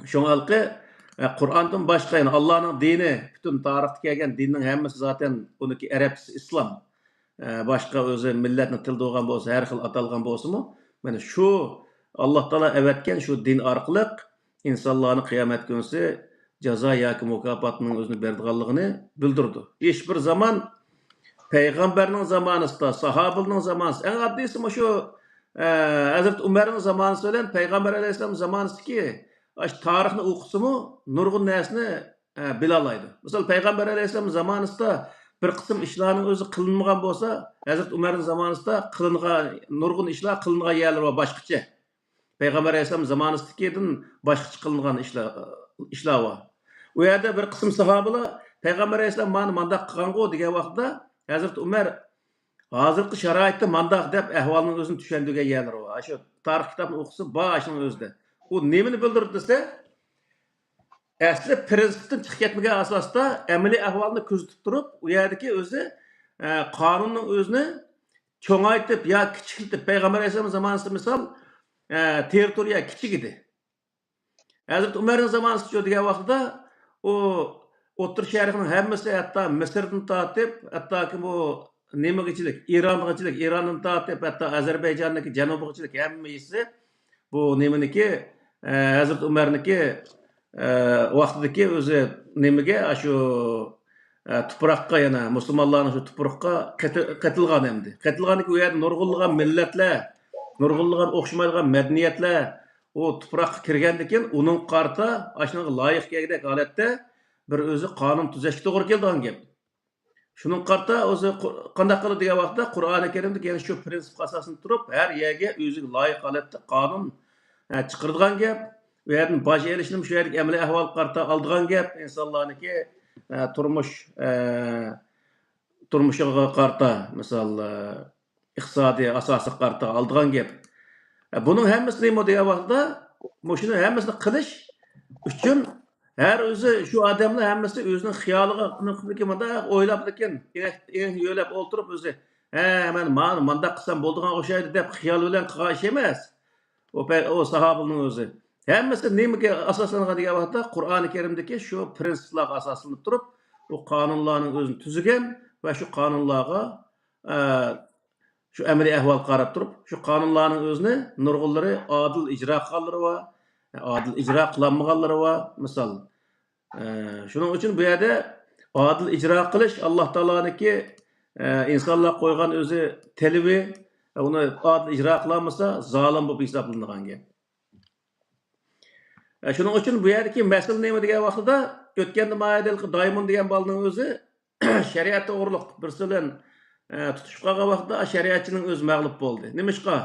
شۇڭا ھېلىقى، ئە، قۇرئاندىن باشقا، يەنى ئاللانىڭ دىنى، پۈتۈن تارىختا كەلگەن دىننىڭ ھەممىسى زاتەن ئۇنىڭكى ئەرەبچىسى ئىسلام. ئە، باشقا ئۆزى مىللەتنىڭ تىلىدا بولغان بولسا، ھەر خىل ئاتالغان بولسىمۇ، مانا شۇ ئاللا تائالا ئەۋەتكەن شۇ دىن ئارقىلىق ئىنسانلارنى قىيامەت كۈنسى جازا ياكى مۇكاپاتنىڭ ئۆزىنى بېرىدىغانلىقىنى بىلدۈرىدۇ. ھېچ بىر زامان پەيغەمبەرنىڭ زامانىسىدا، ساھابىلىرنىڭ زامانىسىدا، ئەڭ ئاددىيسى مۇشۇ، ئە، ھەزرىتى ئۇمەرنىڭ زامانىسى بىلەن پەيغەمبەر ئەلەيھىسسالام زامانىسىدىكى ئاشۇ تارىخنى ئوقۇسىمۇ نۇرغۇن نەرسىنى، ئە، بىلالايدۇ. مىسال، پەيغەمبەر ئەلەيھىسسالام زامانىسىدا بىر قىسىم ئىشلارنىڭ ئۆزى قىلىنمىغان بولسا، ھەزرىتى ئۇمەرنىڭ زامانىسىدا قىلىنغان، نۇرغۇن ئىشلار قىلىنغان يەرلىرى بار باشقىچە. پەيغەمبەر ئەلەيھىسسالام زامانىسىدىكىدىن باشقىچە قىلىنغان ئىشلار، ئىشلار بار. ئۇ يەردە بىر قىسىم ساھابىلار پەيغەمبەر ئەلەيھىسسالام مانا مانداق قىلغانغۇ دېگەن ۋاقىتتا، ھەزرىتى ئۇمەر ھازىرقى شارائىتتا مانداق دەپ ئەھۋالنىڭ ئۆزىنى چۈشەندۈرگەن يەرلىرى بار. شۇ تارىخ كىتابنى ئوقۇسا بار ئاشۇنىڭ ئۆزىدە. ئۇ نېمىنى بىلدۈرىدۇ دېسە، ئەسلى پىرىنسىپتىن چىقىپ كەتمىگەن ئاساستا ئەمەلىي ئەھۋالنى كۆزىتىپ تۇرۇپ، ئۇ يەردىكى ئۆزى، ئە، قانۇننىڭ ئۆزىنى چوڭايتىپ يا كىچىكلىتىپ، پەيغەمبەر ئەلەيھىسسالام زامانىسىدا مىسال، ئە، تېررىتورىيە كىچىك ئىدى. ھەزرىتى ئۆمەرنىڭ زامانىسىچۇ دېگەن ۋاقتىدا ئۇ ئوتتۇرا شەرقنىڭ ھەممىسى، ھەتتا مىسىردىن تارتىپ، ھەتتاكى بۇ نېمىگىچىلىك، ئىرانغىچىلىك، ئىراندىن تارتىپ، ھەتتا ئەزەربەيجاننىڭكى جەنۇبىغىچىلىك ھەممىسى بۇ نېمىنىكى، ئە، ھەزرىتى ئۆمەرنىڭكى، ئە، ۋاقتىدىكى ئۆزى نېمىگە، ئاشۇ، ئە، تۇپراققا، يەنە مۇسۇلمانلارنىڭ شۇ تۇپرىقىغا قېتى-، قېتىلغان ئەمدى. قېتىلغاندىكى ئۇ يەردە نۇرغۇنلىغان مىللەتلەر، نۇرغۇنلىغان ئوخشىمايدىغان مەدەنىيەتلەر ئۇ تۇپراققا كىرگەندىكىن، ئۇنىڭغا قارىتا ئاشۇنىڭغا لايىق كەلگۈدەك ھالەتتە بىر ئۆزى قانۇن تۈزەشكە توغرا كېلىدىغان گەپ. شۇنىڭغا قارىتا ئۆزى قۇ-، قانداق قىلىدۇ دېگەن ۋاقىتتا، قۇرئانى كەرىمدىكى يەنە شۇ پىرىنسىپ ئاساسىدا تۇرۇپ، ھەر يەرگە ئۆزىگە لايىق ھالەتتە قانۇن، ئە، چىقىرىدىغان گەپ. ئۇ يەردىن باج ئېلىشنىمۇ شۇ يەردىكى ئەمەلىي ئەھۋالغا قارىتا ئالىدىغان گەپ. ئىنسانلارنىڭكى، ئە، تۇرمۇش، ئە، تۇرمۇشىغا قارىتا، مىسال، ئە، ئىقتىسادىي ئاساسىغا قارىتا ئالىدىغان گەپ. ئە، بۇنىڭ ھەممىسى نېمە دېگەن ۋاقىتتا، مۇشۇنى ھەممىسىنى قىلىش ئۈچۈن ھەر ئۆزى شۇ ئادەملەر ھەممىسى ئۆزىنىڭ خىيالىغا، مۇنداق ئويلاپلىكىن، ئېڭەك، ئېڭەك يۆلەپ ئولتۇرۇپ ئۆزى، ھە، مەن مانا مانداق قىلسام بولىدىغان ئوخشايدۇ دەپ خىيال بىلەن قىلغان ئىش ئەمەس. ئۇ پە-، ئۇ ساھابىنىڭ ئۆزى. ھەممىسى نېمىگە ئاساسلانغان دېگەن ۋاقىتتا، قۇرئانى كەرىمدىكى شۇ پىرىنسىپلارغا ئاساسلىنىپ تۇرۇپ، ئۇ قانۇنلارنىڭ ئۆزىنى تۈزگەن ۋە شۇ قانۇنلارغا، ئە، شۇ ئەمەلىي ئەھۋالغا قاراپ تۇرۇپ، شۇ قانۇنلارنىڭ ئۆزىنى نۇرغۇنلىرى ئادىل ئىجرا قىلغانلىرى بار، ئادىل ئىجرا قىلالمىغانلىرى بار. مىسال، ئە، شۇنىڭ ئۈچۈن بۇ يەردە ئادىل ئىجرا قىلىش ئاللا تائالانىڭكى، ئە، ئىنسانلار قويغان ئۆزى تەلىپى، ئۇنى ئادىل ئىجرا قىلالمىسا، زالىم بولۇپ ھېسابلىنىدىغان گەپ. ئە، شۇنىڭ ئۈچۈن بۇ يەردىكى مەسىلە نېمە دېگەن ۋاقتىدا، ئۆتكەندە مايەدە دايمۇن دېگەن بالىنىڭ ئۆزى شەرىئەت توغرۇلۇق بىرسى بىلەن، ئە، تۇتۇشۇپ قالغان ۋاقتىدا شەرىئەتچىنىڭ ئۆزى مەغلۇپ بولدى. نېمىشقا؟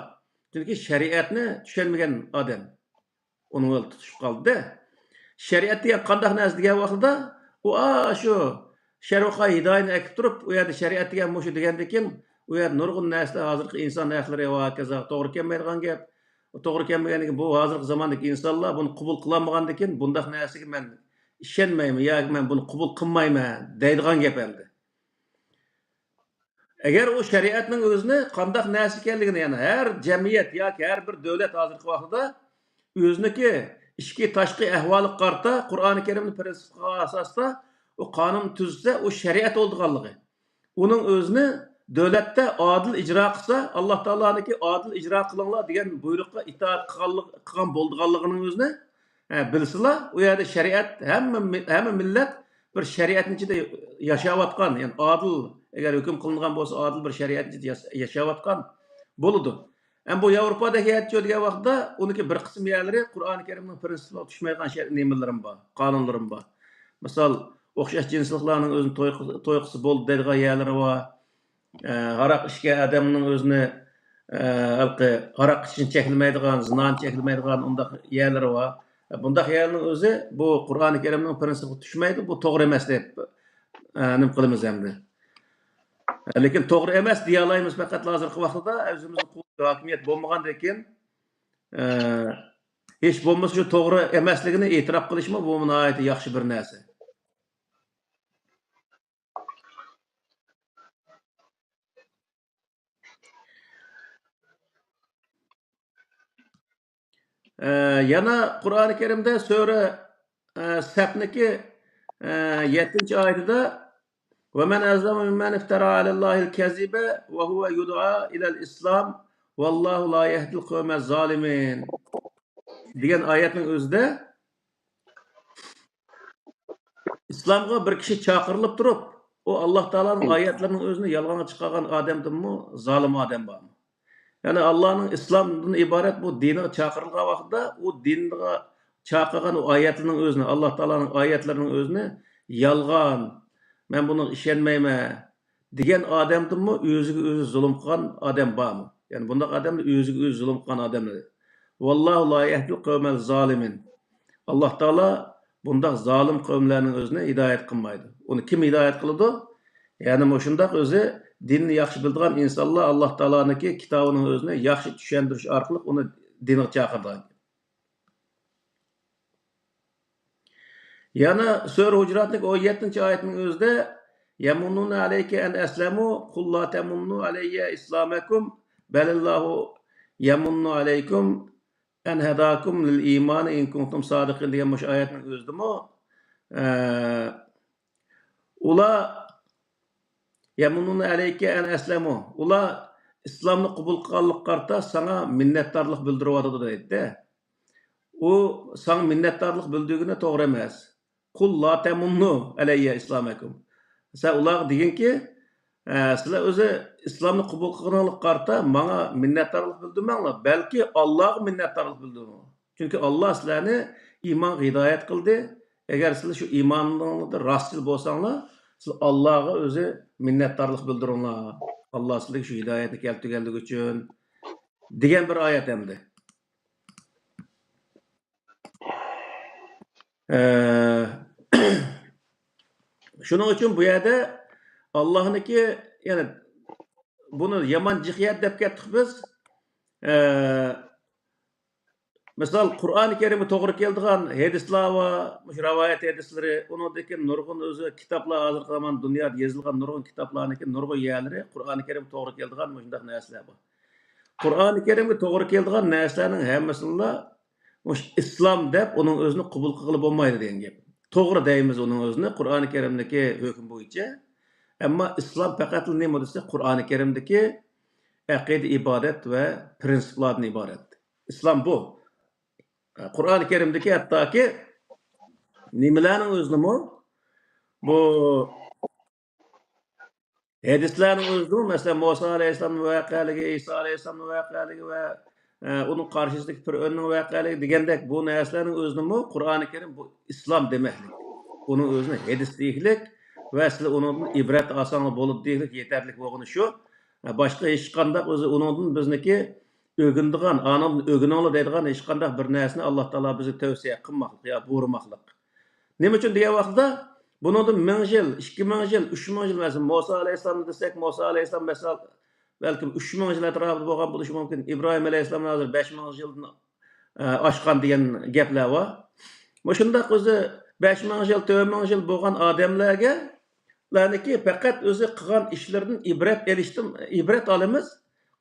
چۈنكى شەرىئەتنى چۈشەنمىگەن ئادەم ئۇنىڭ بىلەن تۇتۇشۇپ قالدى. شەرىئەت دېگەن قانداق نەرسە دېگەن ۋاقتىدا، ئۇ ئاشۇ شەرۋىقا ھىدايىنى ئەكىپ تۇرۇپ، ئۇ يەردە شەرىئەت دېگەن مۇشۇ دېگەندىكىن، ئۇ يەردە نۇرغۇن نەرسىلەر ھازىرقى ئىنسان ھەقلىرى ۋە ھاكازا توغرا كەلمەيدىغان گەپ. توغرا كەلمىگەندىن كېيىن بۇ ھازىرقى زاماندىكى ئىنسانلار بۇنى قوبۇل قىلالمىغاندىكىن، بۇنداق نەرسىگە مەن ئىشەنمەيمەن ياكى مەن بۇنى قوبۇل قىلمايمەن دەيدىغان گەپ ئەمدى. ئەگەر ئۇ شەرىئەتنىڭ ئۆزىنى قانداق نەرسە ئىكەنلىكىنى، يەنى ھەر جەمئىيەت ياكى ھەر بىر دۆلەت ھازىرقى ۋاقتىدا ئۆزىنىڭكى ئىچكى، تاشقى ئەھۋالىغا قارىتا قۇرئانى كەرىمنى پىرىنسىپقا ئاساستا ئۇ قانۇن تۈزسە، ئۇ شەرىئەت بولىدىغانلىقى. ئۇنىڭ ئۆزىنى دۆلەتتە ئادىل ئىجرا قىلسا، ئاللا تائالانىڭكى ئادىل ئىجرا قىلىڭلار دېگەن بۇيرۇققا ئىتائەت قىلغانلىق-، قىلغان بولىدىغانلىقىنىڭ ئۆزىنى، ھە، بىلسىلا، ئۇ يەردە شەرىئەت، ھەممە مىل-، ھەممە مىللەت بىر شەرىئەتنىڭ ئىچىدە ياشاۋاتقان، يەنى ئادىل، ئەگەر ھۆكۈم قىلىنغان بولسا، ئادىل بىر شەرىئەتنىڭ ئىچىدە ياس-، ياشاۋاتقان بولىدۇ. ئەمما بۇ ياۋروپادەك يەرچۇ دېگەن ۋاقىتتا، ئۇنىڭكى بىر قىسىم يەرلىرى قۇرئانى كەرىمنىڭ پىرىنسىپىغا چۈشمەيدىغان شەر-، نېمىلىرىمۇ بار، قانۇنلىرىمۇ بار. مىسال، ئوخشاش جىنسلىقلارنىڭ ئۆزىنى توي قىل-، توي قىلسا بولدى دەيدىغان يەرلىرى بار. ئە، ھاراق ئىچكەن ئادەمنىڭ ئۆزىنى، ئە، ھېلىقى ھاراق ئىچىشنى چەكلىمەيدىغان، زىنانى چەكلىمەيدىغان ئۇنداق يەرلىرى بار. بۇنداق يەرنىڭ ئۆزى بۇ قۇرئانى كەرىمنىڭ پىرىنسىپىغا چۈشمەيدۇ، بۇ توغرا ئەمەس دەپ، ئە، نېمە قىلىمىز ئەمدى. لېكىن توغرا ئەمەس دېيەلەيمىز پەقەتلا ھازىرقى ۋاقىتتا، ئۆزىمىزنىڭ قۇۋۋىتى، ھاكىمىيەت بولمىغاندىن كېيىن، ئە، ھېچ بولمىسا شۇ توغرا ئەمەسلىكىنى ئېتىراپ قىلىشمۇ بۇ ناھايىتى ياخشى بىر نەرسە. ئە، يەنە قۇرئانى كەرىمدە سۈرە، ئە، سەپنىكى، ئە، يەتتىنچى ئايىتىدە، ومن أظلم ممن افترى على الله الكذب وهو يدعى إلى الإسلام والله لا يهدي القوم الظالمين دېگەن ئايەتنىڭ ئۆزىدە ئىسلامغا بىر كىشى چاقىرىلىپ تۇرۇپ، ئۇ ئاللا تائالانىڭ ئايەتلىرىنىڭ ئۆزىنى يالغانغا چىقارغان ئادەمدىنمۇ زالىم ئادەم بارمۇ؟ يەنى ئاللانىڭ ئىسلامدىن ئىبارەت بۇ دىنىغا چاقىرىلغان ۋاقتىدا، ئۇ دىنغا چاقىرغان ئۇ ئايەتلىرىنىڭ ئۆزىنى، ئاللا تائالانىڭ ئايەتلىرىنىڭ ئۆزىنى يالغان، مەن بۇنىڭغا ئىشەنمەيمەن دېگەن ئادەمدىنمۇ ئۆزىگە ئۆزى زۇلۇم قىلغان ئادەم بارمۇ؟ يەنى بۇنداق ئادەملەر ئۆزىگە ئۆزى زۇلۇم قىلغان ئادەملەر. والله لا يهدي القوم الظالمين. ئاللا تائالا بۇنداق زالىم قەۋملەرنىڭ ئۆزىنى ھىدايەت قىلمايدۇ. ئۇنى كىم ھىدايەت قىلىدۇ؟ يەنى مۇشۇنداق ئۆزى دىننى ياخشى بىلىدىغان ئىنسانلار ئاللا تائالانىڭكى كىتابىنىڭ ئۆزىنى ياخشى چۈشەندۈرۈش ئارقىلىق ئۇنى دىنغا چاقىرىدىغان. يەنە سۈرە ھۇجراتنىڭ ئون يەتتىنچى ئايىتىنىڭ ئۆزىدە، يمنون عليك أن أسلموا قل لا تمنوا علي إسلامكم بل الله يمن عليكم أن هداكم للإيمان إن كنتم صادقين دېگەن مۇشۇ ئايەتنىڭ ئۆزىدىمۇ، ئە، ئۇلار يمنون عليك أن أسلموا، ئۇلار ئىسلامنى قوبۇل قىلغانلىققا قارىتا ساڭا مىننەتدارلىق بىلدۈرۈۋاتىدۇ دەيدۇ. ئۇ ساڭا مىننەتدارلىق بىلدۈرگىنى توغرا ئەمەس. قل لا تمنوا علي إسلامكم. سەن ئۇلارغا دېگىنكى، ئە، سىلەر ئۆزى ئىسلامنى قوبۇل قىلغىنىڭلارغا قارىتا ماڭا مىننەتدارلىق بىلدۈرمەڭلار، بەلكى ئاللاغا مىننەتدارلىق بىلدۈرۈڭلار. چۈنكى ئاللا سىلەرنى ئىمانغا ھىدايەت قىلدى. ئەگەر سىلەر شۇ ئىمانىڭلاردا راستچىل بولساڭلار، سىلەر ئاللاغا ئۆزى مىننەتدارلىق بىلدۈرۈڭلار. ئاللا سىلەرگە شۇ ھىدايەتنى كەلتۈرگەنلىكى ئۈچۈن دېگەن بىر ئايەت ئەمدى. ئە، شۇنىڭ ئۈچۈن بۇ يەردە ئاللانىڭكى، يەنى بۇنى يامان جىق يەر دەپ كەتتۇق بىز. ئە، مىسال، قۇرئانى كەرىمگە توغرا كېلىدىغان ھەدىسلەر بار، مۇشۇ رىۋايەت ھەدىسلىرى، ئۇنىڭدىن كېيىن نۇرغۇن ئۆزى كىتابلار، ھازىرقى زامان دۇنيادا يېزىلغان نۇرغۇن كىتابلارنىڭكى نۇرغۇن يەرلىرى قۇرئانى كەرىمگە توغرا كېلىدىغان مۇشۇنداق نەرسىلەر بار. قۇرئانى كەرىمگە توغرا كېلىدىغان نەرسىلەرنىڭ ھەممىسىنىلا مۇشۇ ئىسلام دەپ ئۇنىڭ ئۆزىنى قوبۇل قىلغىلى بولمايدۇ دېگەن گەپ. توغرا دەيمىز ئۇنىڭ ئۆزىنى قۇرئانى كەرىمدىكى ھۆكۈم بويىچە. ئەمما ئىسلام پەقەتلا نېمە دېسە، قۇرئانى كەرىمدىكى ئەقىدە، ئىبادەت ۋە پىرىنسىپلاردىن ئىبارەت. ئىسلام بۇ. قۇرئانى كەرىمدىكى ھەتتاكى نېمىلەرنىڭ ئۆزىنىمۇ بۇ ھەدىسلەرنىڭ ئۆزىدىمۇ، مەسىلەن، مۇسا ئەلەيھىسسالامنىڭ ۋەقەلىكى، ئىسا ئەلەيھىسسالامنىڭ ۋەقەلىكى ۋە، ئە، ئۇنىڭ قارشىسىدىكى پىرئۆننىڭ ۋەقەلىكى دېگەندەك بۇ نەرسىلەرنىڭ ئۆزىنىمۇ قۇرئانى كەرىم بۇ ئىسلام دېمەكلىك. ئۇنىڭ ئۆزىنى ھەدىس دېيىكلىك ۋە سىلەر ئۇنىڭدىن ئىبرەت ئالساڭلار بولىدۇ دېيىكلىك يېتەرلىك بولغىنى شۇ. ئە، باشقا ھېچقانداق ئۆزى ئۇنىڭدىن بىزنىكى ئۆگىنىدىغان، ئانىڭدىن ئۆگىنىڭلار دەيدىغان ھېچقانداق بىر نەرسىنى ئاللا تائالا بىزگە تەۋسىيە قىلماقلىق يا بۇيرۇماقلىق. نېمە ئۈچۈن دېگەن ۋاقتىدا، بۇنىڭدىن مىڭ يىل، ئىككى مىڭ يىل، ئۈچ مىڭ يىل، مەسىلەن، مۇسا ئەلەيھىسسالامنى دېسەك، مۇسا ئەلەيھىسسالام، مەسىلەن، بەلكىم ئۈچ مىڭ يىل ئەتراپىدا بولغان بولۇشى مۇمكىن. ئىبراھىم ئەلەيھىسسالام ھازىر بەش مىڭ يىلدىن، ئە، ئاشقان دېگەن گەپلەر بار. مۇشۇنداق ئۆزى بەش مىڭ يىل، تۆت مىڭ يىل بولغان ئادەملەرگە، لەرنىكى پەقەت ئۆزى قىلغان ئىشلىرىدىن ئىبرەت ئېلىشتىن، ئىبرەت ئالىمىز،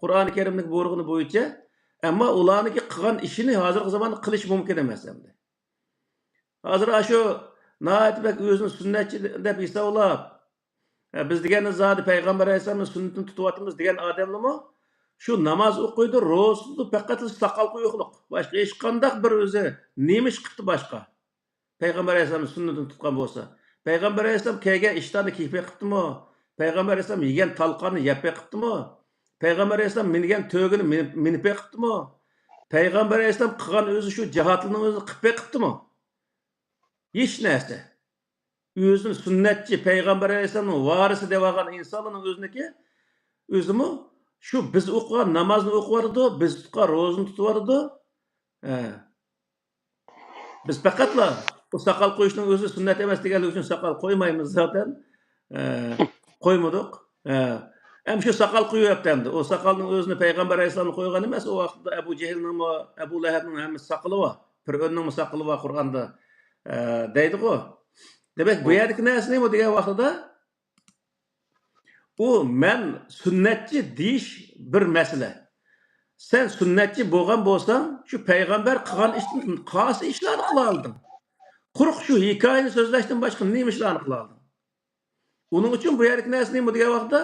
قۇرئانى كەرىمنىڭ بۇيرۇغىنى بويىچە. ئەمما ئۇلارنىڭكى قىلغان ئىشىنى ھازىرقى زاماندا قىلىش مۇمكىن ئەمەس ئەمدى. ھازىر ئاشۇ ناھايىتى بەك ئۆزىنى سۈننەتچى دەپ ھېسابلاپ، ھە، بىز دېگەننى زادى پەيغەمبەر ئەلەيھىسسالامنىڭ سۈننىتىنى تۇتۇۋاتىمىز دېگەن ئادەملىمۇ شۇ ناماز ئوقۇيدۇ، روزا تۇتىدۇ، پەقەت ساقال قويۇقلۇق. باشقا ھېچقانداق بىر ئۆزى نېمە ئىش قىپتۇ باشقا؟ پەيغەمبەر ئەلەيھىسسالامنىڭ سۈننىتىنى تۇتقان بولسا، پەيغەمبەر ئەلەيھىسسالام كىيگەن ئىشتاننى كىيىپ بېقىپتىمۇ؟ پەيغەمبەر ئەلەيھىسسالام يېگەن تالقاننى يەپ بېقىپتىمۇ؟ پەيغەمبەر ئەلەيھىسسالام مىنگەن تۆگىنى مىنىپ، مىنىپ بېقىپتىمۇ؟ پەيغەمبەر ئەلەيھىسسالام قىلغان ئۆزى شۇ جىھادلىرىنىڭ ئۆزىنى قىلىپ بېقىپتىمۇ؟ ھېچ نەرسە. ئۆزىنى سۈننەتچى، پەيغەمبەر ئەلەيھىسسالامنىڭ ۋارىسى دەۋالغان ئىنسانلارنىڭ ئۆزىنىكى، ئۆزىمۇ شۇ بىز ئوقۇغان نامازنى ئوقۇۋاتىدۇ، بىز تۇتقان روزىنى تۇتۇۋاتىدۇ. ھە. بىز پەقەتلا بۇ ساقال قويۇشنىڭ ئۆزى سۈننەت ئەمەس دېگەنلىكى ئۈچۈن ساقال قويمايمىز زاتەن. ئە، قويمىدۇق. ئە، ھەم شۇ ساقال قويۇۋەپتۇ ئەمدى. ئۇ ساقالنىڭ ئۆزىنى پەيغەمبەر ئەلەيھىسسالام قويغان ئەمەس. ئۇ ۋاقىتتا ئەبۇ جەھىلنىڭمۇ، ئەبۇ لەھەبنىڭ ھەممىسى ساقىلى بار. پىرئۆننىڭمۇ ساقىلى بار قۇرئاندا، ئە، دەيدىغۇ. دېمەك، بۇ يەردىكى نەرسە نېمە دېگەن ۋاقتىدا، ئۇ مەن سۈننەتچى دېيىش بىر مەسىلە. سەن سۈننەتچى بولغان بولساڭ، شۇ پەيغەمبەر قىلغان ئىشتىن خاس ئىشلارنى قىلالىدىڭ. قۇرۇق شۇ ھېكايىنى سۆزلەشتىن باشقا نېمە ئىشلارنى قىلالىدىڭ؟ ئۇنىڭ ئۈچۈن بۇ يەردىكى نەرسە نېمە دېگەن ۋاقىتتا،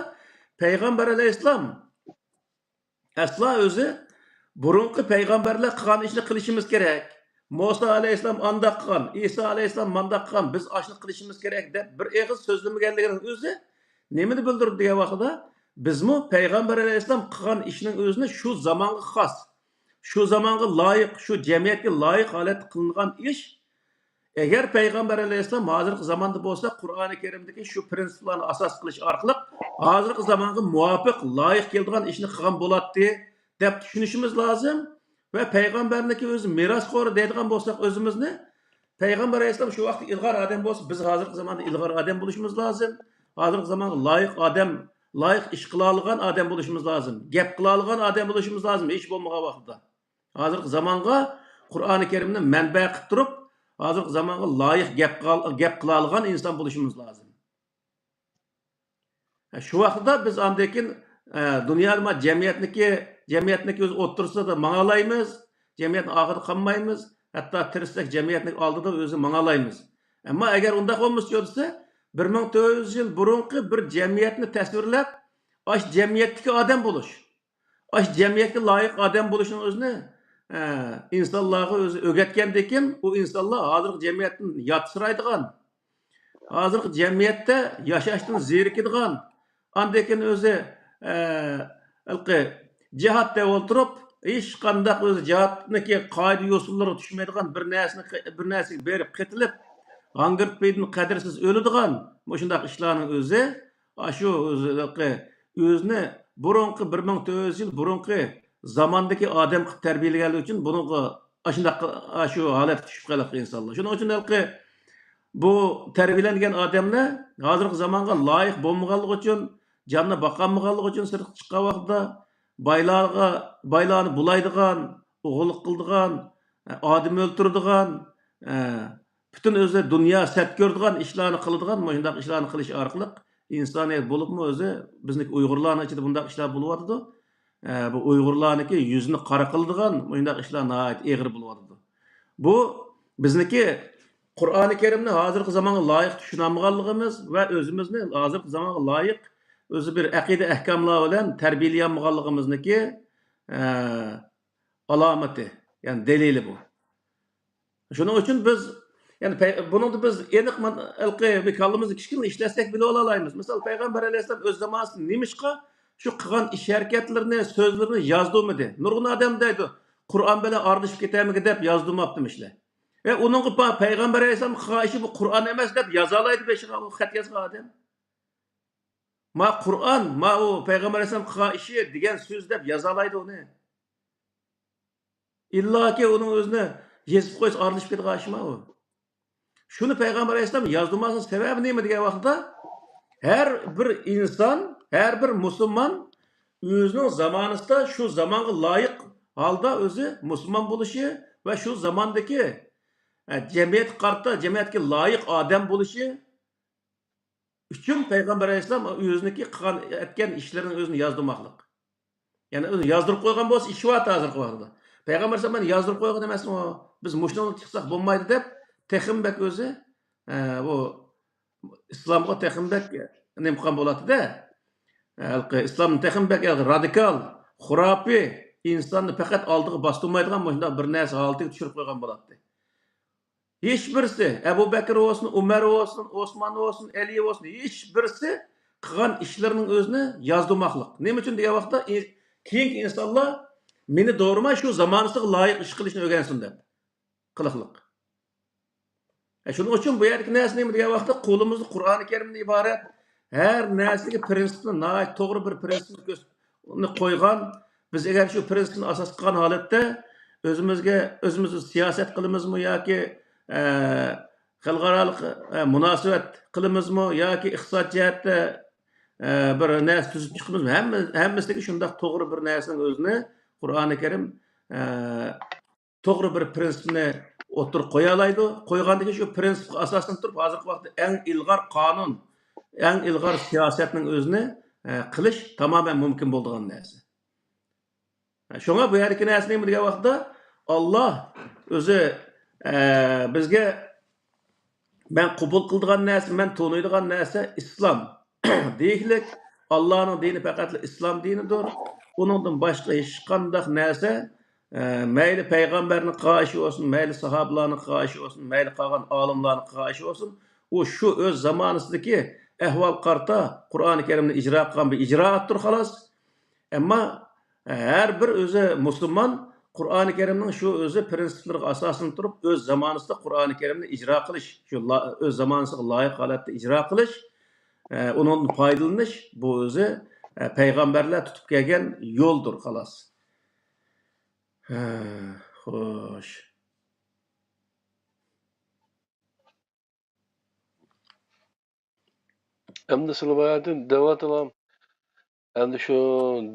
پەيغەمبەر ئەلەيھىسسالام ئەسلا ئۆزى بۇرۇنقى پەيغەمبەرلەر قىلغان ئىشنى قىلىشىمىز كېرەك. مۇسا ئەلەيھىسسالام ئانداق قىلغان، ئىسا ئەلەيھىسسالام مانداق قىلغان، بىز ئاشۇنى قىلىشىمىز كېرەك دەپ بىر ئېغىز سۆزلىمىگەنلىكىنىڭ ئۆزى نېمىنى بىلدۈرىدۇ دېگەن ۋاقتىدا، بىزمۇ پەيغەمبەر ئەلەيھىسسالام قىلغان ئىشنىڭ ئۆزىنى شۇ زامانغا خاس، شۇ زامانغا لايىق، شۇ جەمئىيەتكە لايىق ھالەتتە قىلىنغان ئىش، ئەگەر پەيغەمبەر ئەلەيھىسسالام ھازىرقى زاماندا بولسا، قۇرئانى كەرىمدىكى شۇ پىرىنسىپلارنى ئاساس قىلىش ئارقىلىق ھازىرقى زامانغا مۇۋاپىق، لايىق كېلىدىغان ئىشنى قىلغان بولاتتى، دەپ چۈشىنىشىمىز لازىم. ۋە پەيغەمبەرنىڭكى ئۆزى مىراسخورى دەيدىغان بولساق ئۆزىمىزنى، پەيغەمبەر ئەلەيھىسسالام شۇ ۋاقىتتا ئىلغار ئادەم بولسا، بىز ھازىرقى زاماندا ئىلغار ئادەم بولۇشىمىز لازىم. ھازىرقى زامانغا لايىق ئادەم، لايىق ئىش قىلالىغان ئادەم بولۇشىمىز لازىم. گەپ قىلالىغان ئادەم بولۇشىمىز لازىم، ھېچ بولمىغان ۋاقىتتا. ھازىرقى زامانغا قۇرئانى كەرىمنى مەنبە قىلىپ تۇرۇپ، ھازىرقى زامانغا لايىق گەپ قىل-، گەپ قىلالىغان ئىنسان بولۇشىمىز لازىم. شۇ ۋاقىتتا بىز ئاندىن كېيىن، ئە، دۇنيادا ما جەمئىيەتنىكى، جەمئىيەتنىكى ئۆز ئوتتۇرىسىدا ماڭالايمىز، جەمئىيەتنىڭ ئارقىدا قالمايمىز، ھەتتا تىرىشساق جەمئىيەتنىڭ ئالدىدا ئۆزى ماڭالايمىز. ئەمما ئەگەر ئۇنداق بولمىسا دېسە، بىر مىڭ تۆت يۈز يىل بۇرۇنقى بىر جەمئىيەتنى تەسۋىرلەپ، ئاشۇ جەمئىيەتتىكى ئادەم بولۇش، ئاشۇ جەمئىيەتكە لايىق ئادەم بولۇشنىڭ ئۆزىنى، ئە، ئىنسانلارغا ئۆزى ئۆگەتكەندىن كېيىن، ئۇ ئىنسانلار ھازىرقى جەمئىيەتتىن ياتسىرايدىغان، ھازىرقى جەمئىيەتتە ياشاشتىن زېرىكىدىغان، ئاندىن كېيىن ئۆزى، ئە، ھېلىقى جىھاد دەپ ئولتۇرۇپ، ھېچقانداق ئۆزى جىھادنىڭكى قائىدە يوسۇنلىرىغا چۈشمەيدىغان، بىر نەرسىنى، بىر نەرسىگە بېرىپ قېتىلىپ، ھاڭگىرتپېيىدىن قەدىرسىز ئۆلىدىغان مۇشۇنداق ئىشلارنىڭ ئۆزى، ئاشۇ ئۆزى ھېلىقى ئۆزىنى بۇرۇنقى، بىر مىڭ تۆت يۈز يىل بۇرۇنقى زاماندىكى ئادەم قىلىپ تەربىيەلىگەنلىكى ئۈچۈن بۇنىڭغا ئاشۇنداق، ئاشۇ ھالەتكە چۈشۈپ قالىدۇ ئىنسانلار. شۇنىڭ ئۈچۈن ھېلىقى بۇ تەربىيەلەنگەن ئادەملەر ھازىرقى زامانغا لايىق بولمىغانلىقى ئۈچۈن، جاننى باقالمىغانلىقى ئۈچۈن سىرتقا چىققان ۋاقتىدا بايلارغا، بايلارنى بۇلايدىغان، ئوغرىلىق قىلىدىغان، ئادەم ئۆلتۈرىدىغان، پۈتۈن ئۆزى دۇنيا سەت كۆرىدىغان ئىشلارنى قىلىدىغان، مۇشۇنداق ئىشلارنى قىلىش ئارقىلىق ئىنسانىيەت بولۇپمۇ ئۆزى بىزنىڭكى ئۇيغۇرلارنىڭ ئىچىدە بۇنداق ئىشلار بولۇۋاتىدۇ. ئە، بۇ ئۇيغۇرلارنىڭكى يۈزىنى قارا قىلىدىغان مۇشۇنداق ئىشلار ناھايىتى ئېغىر بولۇۋاتىدۇ. بۇ بىزنىڭكى قۇرئانى كەرىمنى ھازىرقى زامانغا لايىق چۈشىنەلمىغانلىقىمىز ۋە ئۆزىمىزنى ھازىرقى زامانغا لايىق ئۆزى بىر ئەقىدە ئەھكاملار بىلەن تەربىيەلىيەلمىگەنلىكىمىزنىڭكى، ئە، ئالامىتى، يەنى دەلىلى بۇ. شۇنىڭ ئۈچۈن بىز يەنى پەي-، بۇنىڭدا بىز ئېنىق مانا ھېلىقى بىر كاللىمىزنى كىچىككىنە ئىشلەتسەك بىلىۋالالايمىز. مىسال، پەيغەمبەر ئەلەيھىسسالام ئۆز زامانىسىدا نېمىشقا شۇ قىلغان ئىش ھەرىكەتلىرىنى، سۆزلىرىنى يازدۇرمىدى؟ نۇرغۇن ئادەم دەيدۇ، قۇرئان بىلەن ئارىلىشىپ كېتەرمىكىن دەپ يازدۇرماپتىمىش. ئە، ئۇنىڭغا پا-، پەيغەمبەر ئەلەيھىسسالام قىلغان ئىشى بۇ قۇرئان ئەمەس دەپ يازالايدۇ بېشىغا ئۇ خەت يازغان ئادەم. ما قۇرئان، ما ئۇ پەيغەمبەر ئەلەيھىسسالام قىلغان ئىشى دېگەن سۆز دەپ يازالايدۇ ئۇنى. ئىللاكى ئۇنىڭ ئۆزىنى يېزىپ قويسا ئارىلىشىپ كېتىدىغان ئىشما ئۇ؟ شۇنى پەيغەمبەر ئەلەيھىسسالام يازدۇرماسلىق سەۋەبى نېمە دېگەن ۋاقىتتا، ھەر بىر ئىنسان، ھەر بىر مۇسۇلمان ئۆزىنىڭ زامانىسىدا شۇ زامانغا لايىق ھالدا ئۆزى مۇسۇلمان بولۇشى ۋە شۇ زاماندىكى، ئە، جەمئىيەتكە قارىتا، جەمئىيەتكە لايىق ئادەم بولۇشى ئۈچۈن پەيغەمبەر ئەلەيھىسسالام ئۆزىنىڭكى قىلغان، ئەتكەن ئىشلىرىنىڭ ئۆزىنى يازدۇرماقلىق. يەنى ئۆزى يازدۇرۇپ قويغان بولسا ئىشى بار ھازىرقى ۋاقىتتا. پەيغەمبەر ئەلەيھىسسالام مەن يازدۇرۇپ قويغان ئەمەسمۇ؟ بىز مۇشۇنىڭدىن چىقساق بولمايدۇ دەپ تېخىمۇ بەك ئۆزى، ئە، بۇ ئىسلامغا تېخىمۇ بەك نېمە قىلغان بولاتتى-دە. ھېلىقى ئىسلامنى تېخىمۇ بەك رادىكال، خۇراپىي، ئىنساننى پەقەت ئالدىغا باستۇرمايدىغان مۇشۇنداق بىر نەرسە ھالىتىگە چۈشۈرۈپ قويغان بولاتتى. ھېچ بىرسى، ئەبۇ بەكرى بولسۇن، ئۆمەر بولسۇن، ئوسمان بولسۇن، ئەلى بولسۇن، ھېچ بىرسى قىلغان ئىشلىرىنىڭ ئۆزىنى يازدۇرماقلىق. نېمە ئۈچۈن دېگەن ۋاقىتتا، ئى-، كېيىنكى ئىنسانلار مېنى دورىماي شۇ زامانىسىغا لايىق ئىش قىلىشنى ئۆگەنسۇن دەپ قىلىقلىق. ئە، شۇنىڭ ئۈچۈن بۇ يەردىكى نەرسە نېمە دېگەن ۋاقىتتا، قولىمىزدا قۇرئانى كەرىمدىن ئىبارەت ھەر نەرسىگە پرىنسىپنى، ناھايىتى توغرا بىر پرىنسىپنى كۆرس-، ئۇنى قويغان. بىز ئەگەر شۇ پرىنسىپنى ئاساس قىلغان ھالەتتە ئۆزىمىزگە، ئۆزىمىز سىياسەت قىلىمىزمۇ ياكى، ئە، خەلقئارالىق، ئە، مۇناسىۋەت قىلىمىزمۇ ياكى ئىقتىساد جەھەتتە، ئە، بىر نەرسە تۈزۈپ چىقىمىزمۇ؟ ھەممە، ھەممىسىدىكى شۇنداق توغرا بىر نەرسىنىڭ ئۆزىنى قۇرئانى كەرىم، ئە، توغرا بىر پرىنسىپنى ئوتتۇرىغا قويالايدۇ. قويغاندىكىن شۇ پرىنسىپقا ئاساسلىنىپ تۇرۇپ، ھازىرقى ۋاقىتتا ئەڭ ئىلغار قانۇن، ئەڭ ئىلغار سىياسەتنىڭ ئۆزىنى، ئە، قىلىش تامامەن مۇمكىن بولىدىغان نەرسە. شۇڭا بۇ يەردىكى نەرسە نېمە دېگەن ۋاقىتتا، ئاللا ئۆزى، ئە، بىزگە مەن قوبۇل قىلىدىغان نەرسە، مەن تونۇيدىغان نەرسە ئىسلام دېيىشلىك. ئاللانىڭ دىنى پەقەتلا ئىسلام دىنىدۇر. ئۇنىڭدىن باشقا ھېچقانداق نەرسە، ئە، مەيلى پەيغەمبەرنىڭ قىلغان ئىشى بولسۇن، مەيلى ساھابىلارنىڭ قىلغان ئىشى بولسۇن، مەيلى قالغان ئالىملارنىڭ قىلغان ئىشى بولسۇن، ئۇ شۇ ئۆز زامانىسىدىكى ئەھۋالغا قارىتا قۇرئانى كەرىمنى ئىجرا قىلغان بىر ئىجرائاتتۇر، خالاس. ئەمما ھەر بىر ئۆزى مۇسۇلمان قۇرئانى كەرىمنىڭ شۇ ئۆزى پرىنسىپلىرىغا ئاساسلىنىپ تۇرۇپ، ئۆز زامانىسىدا قۇرئانى كەرىمنى ئىجرا قىلىش، شۇ لا-، ئۆز زامانىسىغا لايىق ھالەتتە ئىجرا قىلىش، ئە، ئۇنىڭدىن پايدىلىنىش، بۇ ئۆزى، ئە، پەيغەمبەرلەر تۇتۇپ كەلگەن يولدۇر، خالاس. ھە، خوش. ئەمدى سىلى باياتىن دەۋاتىلا، ئەمدى شۇ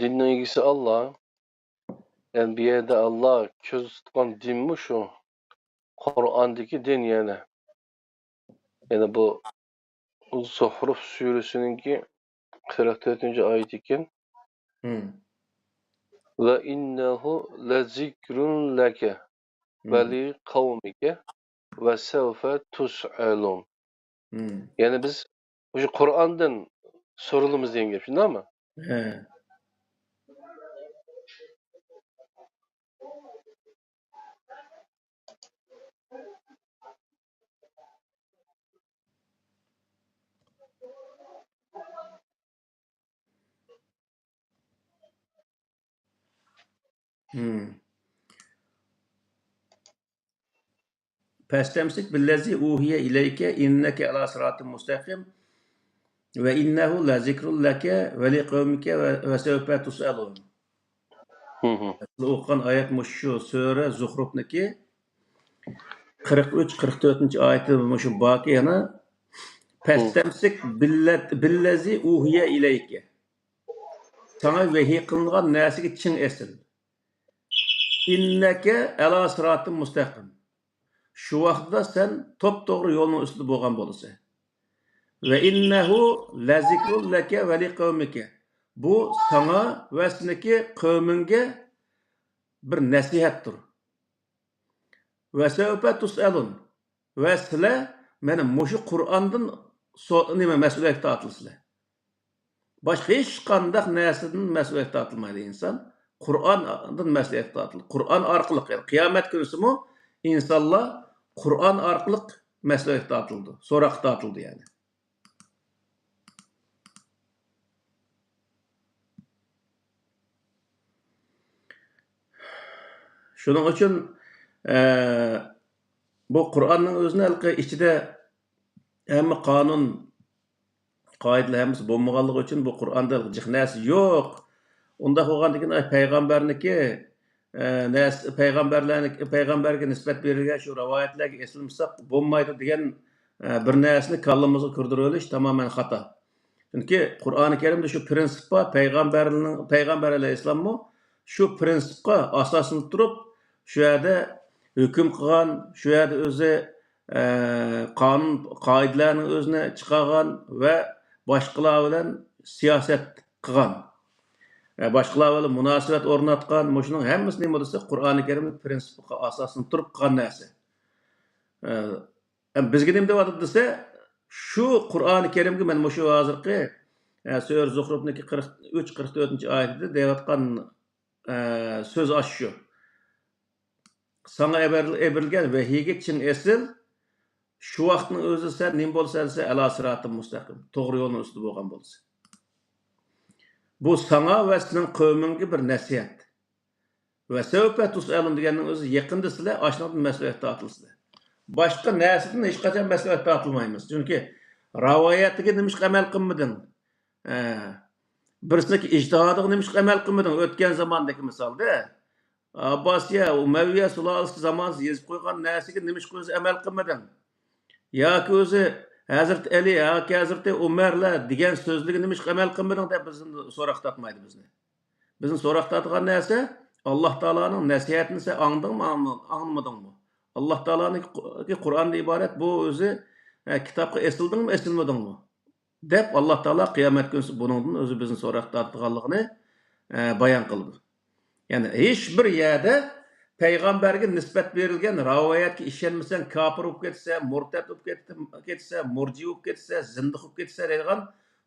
دىننىڭ ئىگىسى ئاللا. يەنى بۇ يەردە ئاللا كۆزدە تۇتقان دىنمۇ شۇ قۇرئاندىكى دىن يەنى. يەنى بۇ زۇخرۇف سۈرىسىنىڭكى قىرىق تۆتىنچى ئايىتى ئىكەن. ھىم. ۋە ئىننەھۇ لەزىكرۇن لەكە ھىم. ۋە لىقەۋمىكە ۋە سەۋفە تۇسئەلۇن. ھىم. يەنى بىز مۇشۇ قۇرئاندىن سورىلىمىز دېگەن گەپ، شۇنداقمۇ؟ ھە. ھىم. فاستمسك بالذي أوحي إليك إنك على صراط مستقيم وإنه لذكر لك ولقومك وسوف تسألون. ھىم. سىلەر ئوقۇغان ئايەت مۇشۇ سۈرە زۇخرۇفنىكى قىرىق ئۈچ، قىرىق تۆتىنچى ئايىتى مۇشۇ باركى يەنە. فاستمسك باللت-، بالذي أوحي إليك. ساڭا ۋەھىي قىلىنغان نەرسىگە چىڭ ئېسىل. إنك على صراط مستقيم. شۇ ۋاقىتتا سەن توپتوغرا يولنىڭ ئۈستىدە بولغان بولىسەن. وإنه لذكر لك ولقومك. بۇ ساڭا ۋە سېنىڭكى قەۋمىڭگە بىر نەسىھەتتۇر. وسوف تسألون. ۋە سىلەر مانا مۇشۇ قۇرئاندىن سو-، نېمە، مەسئۇلىيەتكە تارتىلىسىلەر. باشقا ھېچقانداق نەرسىدىن مەسئۇلىيەتكە تارتىلمايدۇ ئىنسان. قۇرئاندىن مەسئۇلىيەتكە تارتىلىدۇ. قۇرئان ئارقىلىق، يەنى قىيامەت كۈنىسىمۇ ئىنسانلار قۇرئان ئارقىلىق مەسئۇلىيەتكە تارتىلىدۇ، سوراققا تارتىلىدۇ يەنى. شۇنىڭ ئۈچۈن، ئە، بۇ قۇرئاننىڭ ئۆزىنى ھېلىقى ئىچىدە ھەممە قانۇن، قائىدىلەر ھەممىسى بولمىغانلىقى ئۈچۈن بۇ قۇرئاندا جىق نەرسە يوق. ئۇنداق بولغاندىكىن، ئاي، پەيغەمبەرنىكى، ئە، نەرسە، پەيغەمبەرلەرنىكى، پەيغەمبەرگە نىسبەت بېرىلگەن شۇ رىۋايەتلەرگە ئېسىلمىساق بولمايدۇ دېگەن، ئە، بىر نەرسىنى كاللىمىزغا كىردۈرۈۋېلىش تامامەن خاتا. چۈنكى قۇرئانى كەرىمدە شۇ پرىنسىپ بار، پەيغەمبەرنىڭ، پەيغەمبەر ئەلەيھىسسالاممۇ شۇ پرىنسىپقا ئاساسلىنىپ تۇرۇپ، شۇ يەردە ھۆكۈم قىلغان، شۇ يەردە ئۆزى، ئە، قانۇن، قائىدىلەرنىڭ ئۆزىنى چىقارغان ۋە باشقىلار بىلەن سىياسەت قىلغان، ئە، باشقىلار بىلەن مۇناسىۋەت ئورناتقان، مۇشۇنىڭ ھەممىسى نېمە دېسە، قۇرئانى كەرىمنىڭ پرىنسىپىغا ئاساسلىنىپ تۇرۇپ قىلغان نەرسە. ئە، ئەم، بىزگە نېمە دەۋاتىدۇ دېسە، شۇ قۇرئانى كەرىمگە مەن مۇشۇ ھازىرقى، ئە، سۈرە زۇخرۇفنىڭكى قىرىق ئۈچ، قىرىق تۆتىنچى ئايىتىدە دەۋاتقان، ئە، سۆز ئاشۇ شۇ. ساڭا ئەبەر-، ئەبىرىلگەن ۋەھىيگە چىڭ ئېسىل، شۇ ۋاقىتنىڭ ئۆزىدە سەن نېمە بولىسەن دېسە، ئەلا سىراتىم مۇستەقىم، توغرا يولنىڭ ئۈستىدە بولغان بولىسەن. بۇ ساڭا ۋە سېنىڭ قەۋمىڭگە بىر نەسىھەت. ۋە سەۋپە تۇسئەلۇن دېگەننىڭ ئۆزى يېقىندا سىلەر ئاشۇنىڭدىن مەسئۇلىيەتكە تارتىلىسىلەر. باشقا نەرسىدىن ھېچقاچان مەسئۇلىيەتكە تارتىلمايمىز. چۈنكى راۋايەتىگە نېمىشقا ئەمەل قىلمىدىڭ؟ ئە، بىرسىنىڭكى ئىجتىھادىغا نېمىشقا ئەمەل قىلمىدىڭ؟ ئۆتكەن زاماندىكى مىسالدا، ئابباسىيە، ئۇمەۋىيە سۇلالىسى زامانىسىدا يېزىپ قويغان نەرسىگە نېمىشقا ئۆزى ئەمەل قىلمىدىڭ؟ ياكى ئۆزى ھەزرىتى ئەلى ياكى ھەزرىتى ئۆمەرلەر دېگەن سۆزلىرىگە نېمىشقا ئەمەل قىلمىدىڭ دەپ بىزدىن سوراق تارتمايدۇ بىزنى. بىزنى سوراق تارتىدىغان نەرسە، ئاللا تائالانىڭ نەسىھەتىنى سەن ئاڭلىدىڭمۇ، ئاڭلىمىدىڭمۇ؟ ئاللا تائالانىڭكى قۇرئاندىن ئىبارەت بۇ ئۆزى، ئە، كىتابقا ئېسىلدىڭمۇ، ئېسىلمىدىڭمۇ؟ دەپ، ئاللا تائالا قىيامەت كۈنىسى بۇنىڭدىن ئۆزى بىزنى سوراق تارتىدىغانلىقىنى، ئە، بايان قىلىدۇ. يەنى ھېچبىر يەردە پەيغەمبەرگە نىسبەت بېرىلگەن رىۋايەتكە ئىشەنمىسەڭ، كاپىر بولۇپ كېتىسەن، مۇرتەت بولۇپ كېتىسەن، مۇرجىئە بولۇپ كېتىسەن، زىندىق بولۇپ كېتىسەن دەيدىغان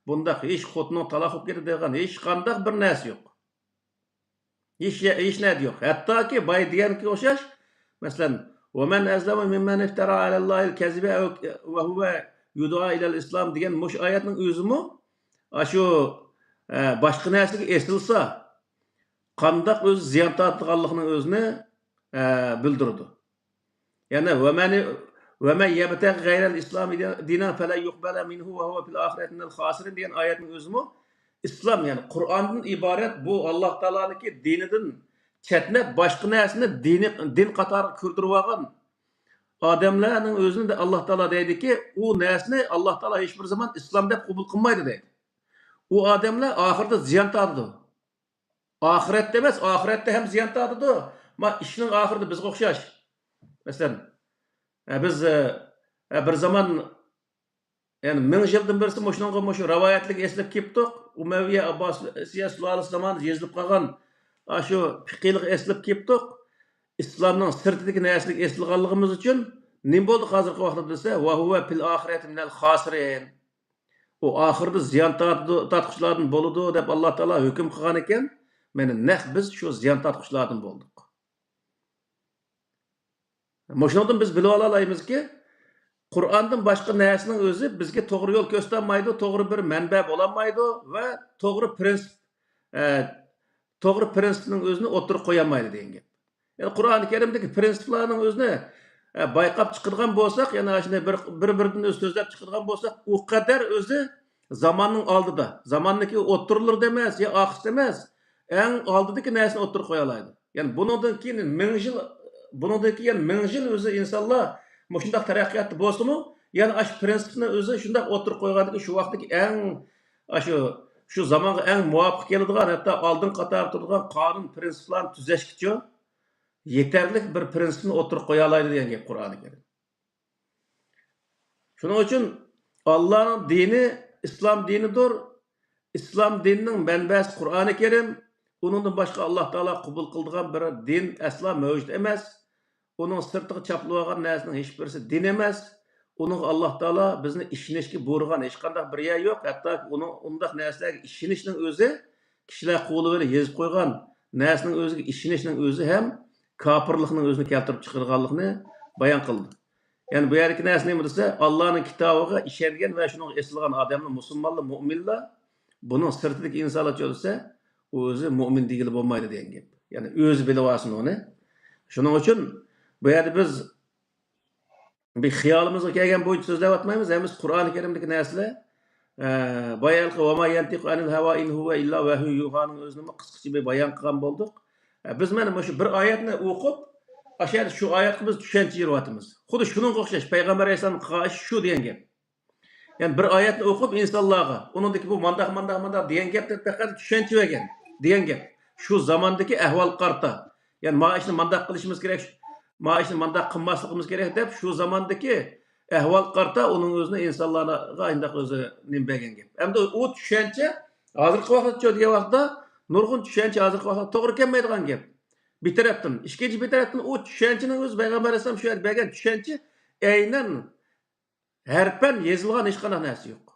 بۇنداق ھېچ خوتۇنۇڭ تالاق بولۇپ كېتىدۇ دەيدىغان ھېچقانداق بىر نەرسە يوق. ھېچ، ھېچ نەدە يوق. ھەتتاكى بايا دېگەنگە ئوخشاش، مەسىلەن، «ومن أظلم ممن افترى على الله الكذب وهو يدعى إلى الإسلام» دېگەن مۇشۇ ئايەتنىڭ ئۆزىمۇ ئاشۇ، ئە، باشقا نەرسىگە ئېسىلسا، قانداق ئۆزى زىيان تارتىدىغانلىقىنىڭ ئۆزىنى، ئە، بىلدۈرىدۇ. يەنە «ومن، ومن يبتغ غير الإسلام دينا فلن يقبل منه وهو في الآخرة من الخاسرين» دېگەن ئايەتنىڭ ئۆزىمۇ ئىسلام، يەنى قۇرئاندىن ئىبارەت بۇ ئاللا تائالانىڭكى دىنىدىن چەتنەپ، باشقا نەرسىنى دىنى، دىن قاتارىغا كىردۈرۈۋالغان ئادەملەرنىڭ ئۆزىنى ئاللا تائالا دەيدىكى، ئۇ نەرسىنى ئاللا تائالا ھېچبىر زامان ئىسلام دەپ قوبۇل قىلمايدۇ دەيدۇ. ئۇ ئادەملەر ئاخىرىدا زىيان تارتىدۇ. ئاخىرەتتە ئەمەس، ئاخىرەتتە ھەم زىيان تارتىدۇ. ما ئىشنىڭ ئاخىرىدا بىزگە ئوخشاش. مەسىلەن، ئە، بىز، ئە، ئە، بىر زامان، يەنى مىڭ يىلدىن بېرى مۇشۇنىڭغا، مۇشۇ رىۋايەتلىك ئېسىلىپ كېلىپتۇق. ئۇمەۋىيە ئابباسىيە سۇلالىسى زامانىدا يېزىلىپ قالغان ئاشۇ پىقىلىق ئېسىلىپ كېلىپتۇق. ئىسلامنىڭ سىرتىدىكى نەرسىلىك ئېسىلغانلىقىمىز ئۈچۈن نېمە بولدى ھازىرقى ۋاقىتتا دېسە، «وهو في الآخرة من الخاسرين». ئۇ ئاخىرىدا زىيان تارتىدۇ، تارتقۇچىلاردىن بولىدۇ دەپ ئاللا تائالا ھۆكۈم قىلغان ئىكەن، مانا نەق بىز شۇ زىيان تارتقۇچىلاردىن بولدۇق. مۇشۇنىڭدىن بىز بىلىۋالالايمىزكى، قۇرئاندىن باشقا نەرسىنىڭ ئۆزى بىزگە توغرا يول كۆرسىتەلمەيدۇ، توغرا بىر مەنبە بولالمايدۇ ۋە توغرا پرىنسىپ، ئە، توغرا پرىنسىپنىڭ ئۆزىنى ئوتتۇرىغا قويالمايدۇ دېگەن گەپ. يەنى قۇرئانى كەرىمدىكى پرىنسىپلارنىڭ ئۆزىنى، ئە، بايقاپ چىقىدىغان بولساق، يەنى ئاشۇنداق بىر، بىر-بىرىدىن ئۆزى سۆزلەپ چىقىدىغان بولساق، ئۇ قەدەر ئۆزى زاماننىڭ ئالدىدا، زاماننىڭكى ئوتتۇرىلىرىدا ئەمەس يا ئارقىسىدا ئەمەس، ئەڭ ئالدىدىكى نەرسىنى ئوتتۇرىغا قويالايدۇ. يەنى بۇنىڭدىن كېيىن مىڭ يىل، بۇنىڭدىن كېيىن مىڭ يىل ئۆزى ئىنسانلار مۇشۇنداق تەرەققىياتتا بولسىمۇ، يەنى ئاشۇ پرىنسىپنى ئۆزى شۇنداق ئوتتۇرىغا قويغاندىكىن، شۇ ۋاقىتتىكى ئەڭ، ئاشۇ، شۇ زامانغا ئەڭ مۇۋاپىق كېلىدىغان، ھەتتا ئالدىنقى قاتاردا تۇرىدىغان قانۇن پرىنسىپلارنى تۈزەشكىچە يېتەرلىك بىر پرىنسىپنى ئوتتۇرىغا قويالايدۇ دېگەن گەپ قۇرئانى كەرىم. شۇنىڭ ئۈچۈن ئاللانىڭ دىنى ئىسلام دىنىدۇر. ئىسلام دىنىنىڭ مەنبەسى قۇرئانى كەرىم. ئۇنىڭدىن باشقا ئاللا تائالا قوبۇل قىلىدىغان بىر دىن ئەسلا مەۋجۇت ئەمەس. ئۇنىڭ سىرتىغا چاپلىۋالغان نەرسىنىڭ ھېچبىرسى دىن ئەمەس. ئۇنىڭغا ئاللا تائالا بىزنى ئىشىنىشكە بۇيرۇغان ھېچقانداق بىر يەر يوق. ھەتتاكى ئۇنىڭ ئۇنداق نەرسىلەرگە ئىشىنىشنىڭ ئۆزى، كىشىلەر قولى بىلەن يېزىپ قويغان نەرسىنىڭ ئۆزىگە ئىشىنىشنىڭ ئۆزى ھەم كاپىرلىقنىڭ ئۆزىنى كەلتۈرۈپ چىقىرىدىغانلىقىنى بايان قىلدى. يەنى بۇ يەردىكى نەرسە نېمە دېسە، ئاللانىڭ كىتابىغا ئىشەنگەن ۋە شۇنىڭغا ئېسىلغان ئادەملەر مۇسۇلمانلار، مۆمىنلەر، بۇنىڭ سىرتىدىكى ئىنسانلارچۇ دېسە، ئۇ ئۆزى مۆمىن دېگىلى بولمايدۇ دېگەن گەپ. يەنى ئۆزى بىلىۋالسۇن ئۇنى. شۇنىڭ ئۈچۈن بۇ يەردە بىز بىر خىيالىمىزغا كەلگەن بويىچە سۆزلەۋاتمايمىز. ھەممىسى قۇرئانى كەرىمدىكى نەرسىلەر. ئە، بايا ھېلىقى «ۋەما يەنتىقۇ ئەنىل ھەۋا ئىن ھۇۋە ئىللا ۋەھيۇن يۇھانىڭ» ئۆزىنىمۇ قىسقىچە بىر بايان قىلغان بولدۇق. ئە، بىز مانا مۇشۇ بىر ئايەتنى ئوقۇپ، ئاشۇ يەردە شۇ ئايەتكە بىز چۈشەنچە يېرىۋاتىمىز. خۇددى شۇنىڭغا ئوخشاش، پەيغەمبەر ئەلەيھىسسالام قىلغان ئىش شۇ دېگەن گەپ. يەنى بىر ئايەتنى ئوقۇپ ئىنسانلارغا، ئۇنىڭدىكى بۇ مانداق، مانداق، مانداق دېگەن گەپنى پەقەت چۈشەنچە بەرگەن دېگەن گەپ. شۇ زاماندىكى ئەھۋالغا قارىتا. يەنى ما ئىشنى مانداق قىلىشىمىز كېرەك، ما ئىشنى مانداق قىلماسلىقىمىز كېرەك دەپ، شۇ زاماندىكى ئەھۋالغا قارىتا ئۇنىڭ ئۆزىنى ئىنسانلارغا ئانداق ئۆزى نېمە بەرگەن گەپ. ئەمدى ئۇ چۈشەنچە ھازىرقى ۋاقىتچۇ دېگەن ۋاقىتتا نۇرغۇن چۈشەنچە ھازىرقى ۋاقىتتا توغرا كەلمەيدىغان گەپ. بىر تەرەپتىن. ئىككىنچى بىر تەرەپتىن ئۇ چۈشەنچىنىڭ ئۆزى پەيغەمبەر ئەلەيھىسسالام شۇ يەردە بەرگەن چۈشەنچە ئەينەن ھەرپەن يېزىلغان ھېچقانداق نەرسە يوق.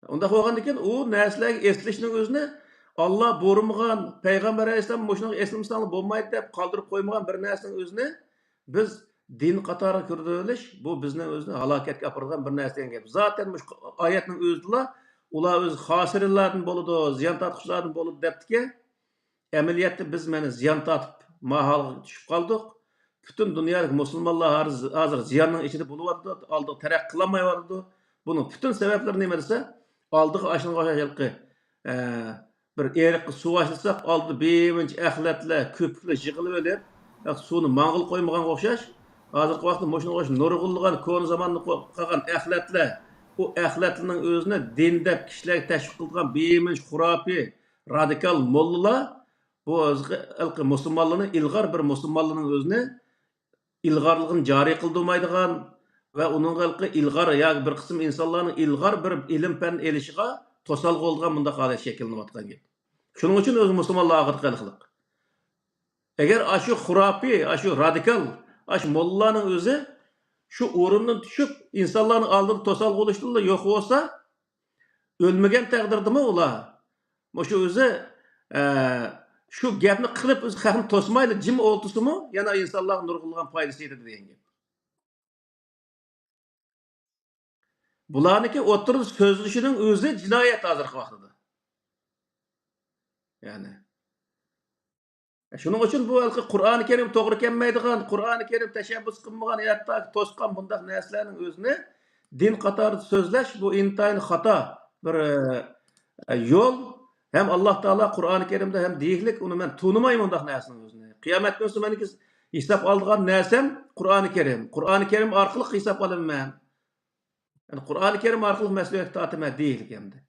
ئۇنداق بولغاندىكىن ئۇ نەرسىلەرگە ئېسىلىشنىڭ ئۆزىنى ئاللا بۇيرۇمىغان، پەيغەمبەر ئەلەيھىسسالام مۇشۇنىڭغا ئېسىلمىساڭلار بولمايدۇ دەپ قالدۇرۇپ قويمىغان بىر نەرسىنىڭ ئۆزىنى بىز دىن قاتارىغا كىرگۈزۈۋېلىش، بۇ بىزنى ئۆزىنى ھالاكەتكە ئاپىرىدىغان بىر نەرسە دېگەن گەپ. زاتەن مۇشۇ ئايەتنىڭ ئۆزىدىلا ئۇلار ئۆزى خاسىرىنلاردىن بولىدۇ، زىيان تارتقۇچىلاردىن بولىدۇ دەپتىكەن. ئەمەلىيەتتە بىز مانا زىيان تارتىپ، ما ھالغا چۈشۈپ قالدۇق. پۈتۈن دۇنيادىكى مۇسۇلمانلار ھازىر، ھازىر زىياننىڭ ئىچىدە بولۇۋاتىدۇ، ئالدىغا تەرەققىي قىلالمايۋاتىدۇ. بۇنىڭ پۈتۈن سەۋەبلىرى نېمە دېسە، ئالدىغا ئاشۇنىڭغا ئوخشاش ھېلىقى، ئە، بىر ئېرىققا سۇ باشلىساق، ئالدىدا بىرمۇنچە ئەخلەتلەر، كۆپۈكلەر يىغىلىۋېلىپ، سۇنى ماڭغىلى قويمىغانغا ئوخشاش. ھازىرقى ۋاقىتتا مۇشۇنىڭغا ئوخشاش نۇرغۇنلىغان كونا زاماندا قو-، قالغان ئەخلەتلەر، ئۇ ئەخلەتلەرنىڭ ئۆزىنى دىن دەپ كىشىلەرگە تەشۋىق قىلىدىغان بىرمۇنچە خۇراپىي، رادىكال موللىلار بۇ ھېلىقى مۇسۇلمانلارنى، ئىلغار بىر مۇسۇلمانلارنىڭ ئۆزىنى ئىلغارلىقىنى جارى قىلدۇرمايدىغان ۋە ئۇنىڭغا ھېلىقى ئىلغار ياكى بىر قىسىم ئىنسانلارنىڭ ئىلغار بىر ئىلىم-پەن ئېلىشىغا توسالغۇ بولىدىغان مۇنداق ھالەت شەكىللىنىۋاتقان گەپ. شۇنىڭ ئۈچۈن ئۆزى مۇسۇلمانلار ئاخىرقى خەلقلىق. ئەگەر ئاشۇ خۇراپىي، ئاشۇ رادىكال، ئاشۇ موللىلارنىڭ ئۆزى شۇ ئورۇندىن چۈشۈپ، ئىنسانلارنىڭ ئالدىدا توسالغۇ بولۇشتىنلا يوق بولسا، ئۆلمىگەن تەقدىردىمۇ ئۇلار مۇشۇ ئۆزى، ئە، شۇ گەپنى قىلىپ، ئۆزى خەقنى توسمايلا جىم ئولتۇرسىمۇ، يەنە ئىنسانلارغا نۇرغۇنلىغان پايدىسى يېتىدۇ دېگەن گەپ. بۇلارنىڭكى ئوتتۇرىدا سۆزلىشىنىڭ ئۆزى جىنايەت ھازىرقى ۋاقتىدا. يەنى. شۇنىڭ ئۈچۈن بۇ ھېلىقى قۇرئانى كەرىم توغرا كەلمەيدىغان، قۇرئانى كەرىم تەشەببۇس قىلمىغان، ھەتتا توسقان بۇنداق نەرسىلەرنىڭ ئۆزىنى دىن قاتارىدا سۆزلەش، بۇ ئىنتايىن خاتا بىر، ئە، يول. ھەم ئاللا تائالا قۇرئانى كەرىمدە ھەم دېيىكلىك، ئۇنى مەن تونۇمايمەن ئۇنداق نەرسىنىڭ ئۆزىنى. قىيامەت كۈنى مېنىڭكى ھېساب ئالىدىغان نەرسەم قۇرئانى كەرىم. قۇرئانى كەرىم ئارقىلىق ھېساب ئالىمەن. يەنى قۇرئانى كەرىم ئارقىلىق مەسئۇلىيەتكە تارتىمەن دېيىكلىك ئەمدى.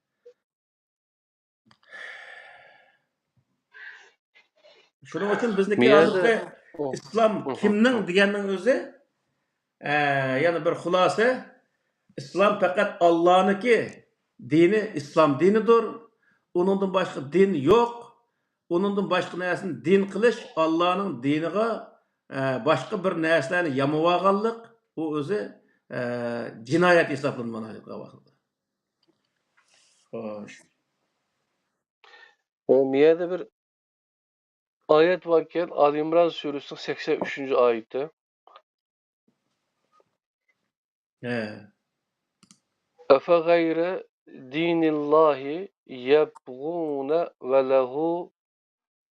شۇنىڭ ئۈچۈن بىزنىڭكى بۇ يەردە ھازىرقى ئىسلام كىمنىڭ دېگەننىڭ ئۆزى، ئە، يەنە بىر خۇلاسە، ئىسلام پەقەت ئاللانىڭكى دىنى، ئىسلام دىنىدۇر. ئۇنىڭدىن باشقا دىن يوق. ئۇنىڭدىن باشقا نەرسىنى دىن قىلىش ئاللانىڭ دىنىغا، ئە، باشقا بىر نەرسىلەرنى يامىۋالغانلىق، ئۇ ئۆزى، ئە، جىنايەت ھېسابلىنىدۇ مانا ھازىرقى ۋاقىتتا. خوش. ئۇ يەردە بىر ئايەت باركەن، ئالى ئىمران سۈرىسىنىڭ سەكسەن ئۈچىنچى ئايىتى. ھە. أفغير دين الله يبغون وله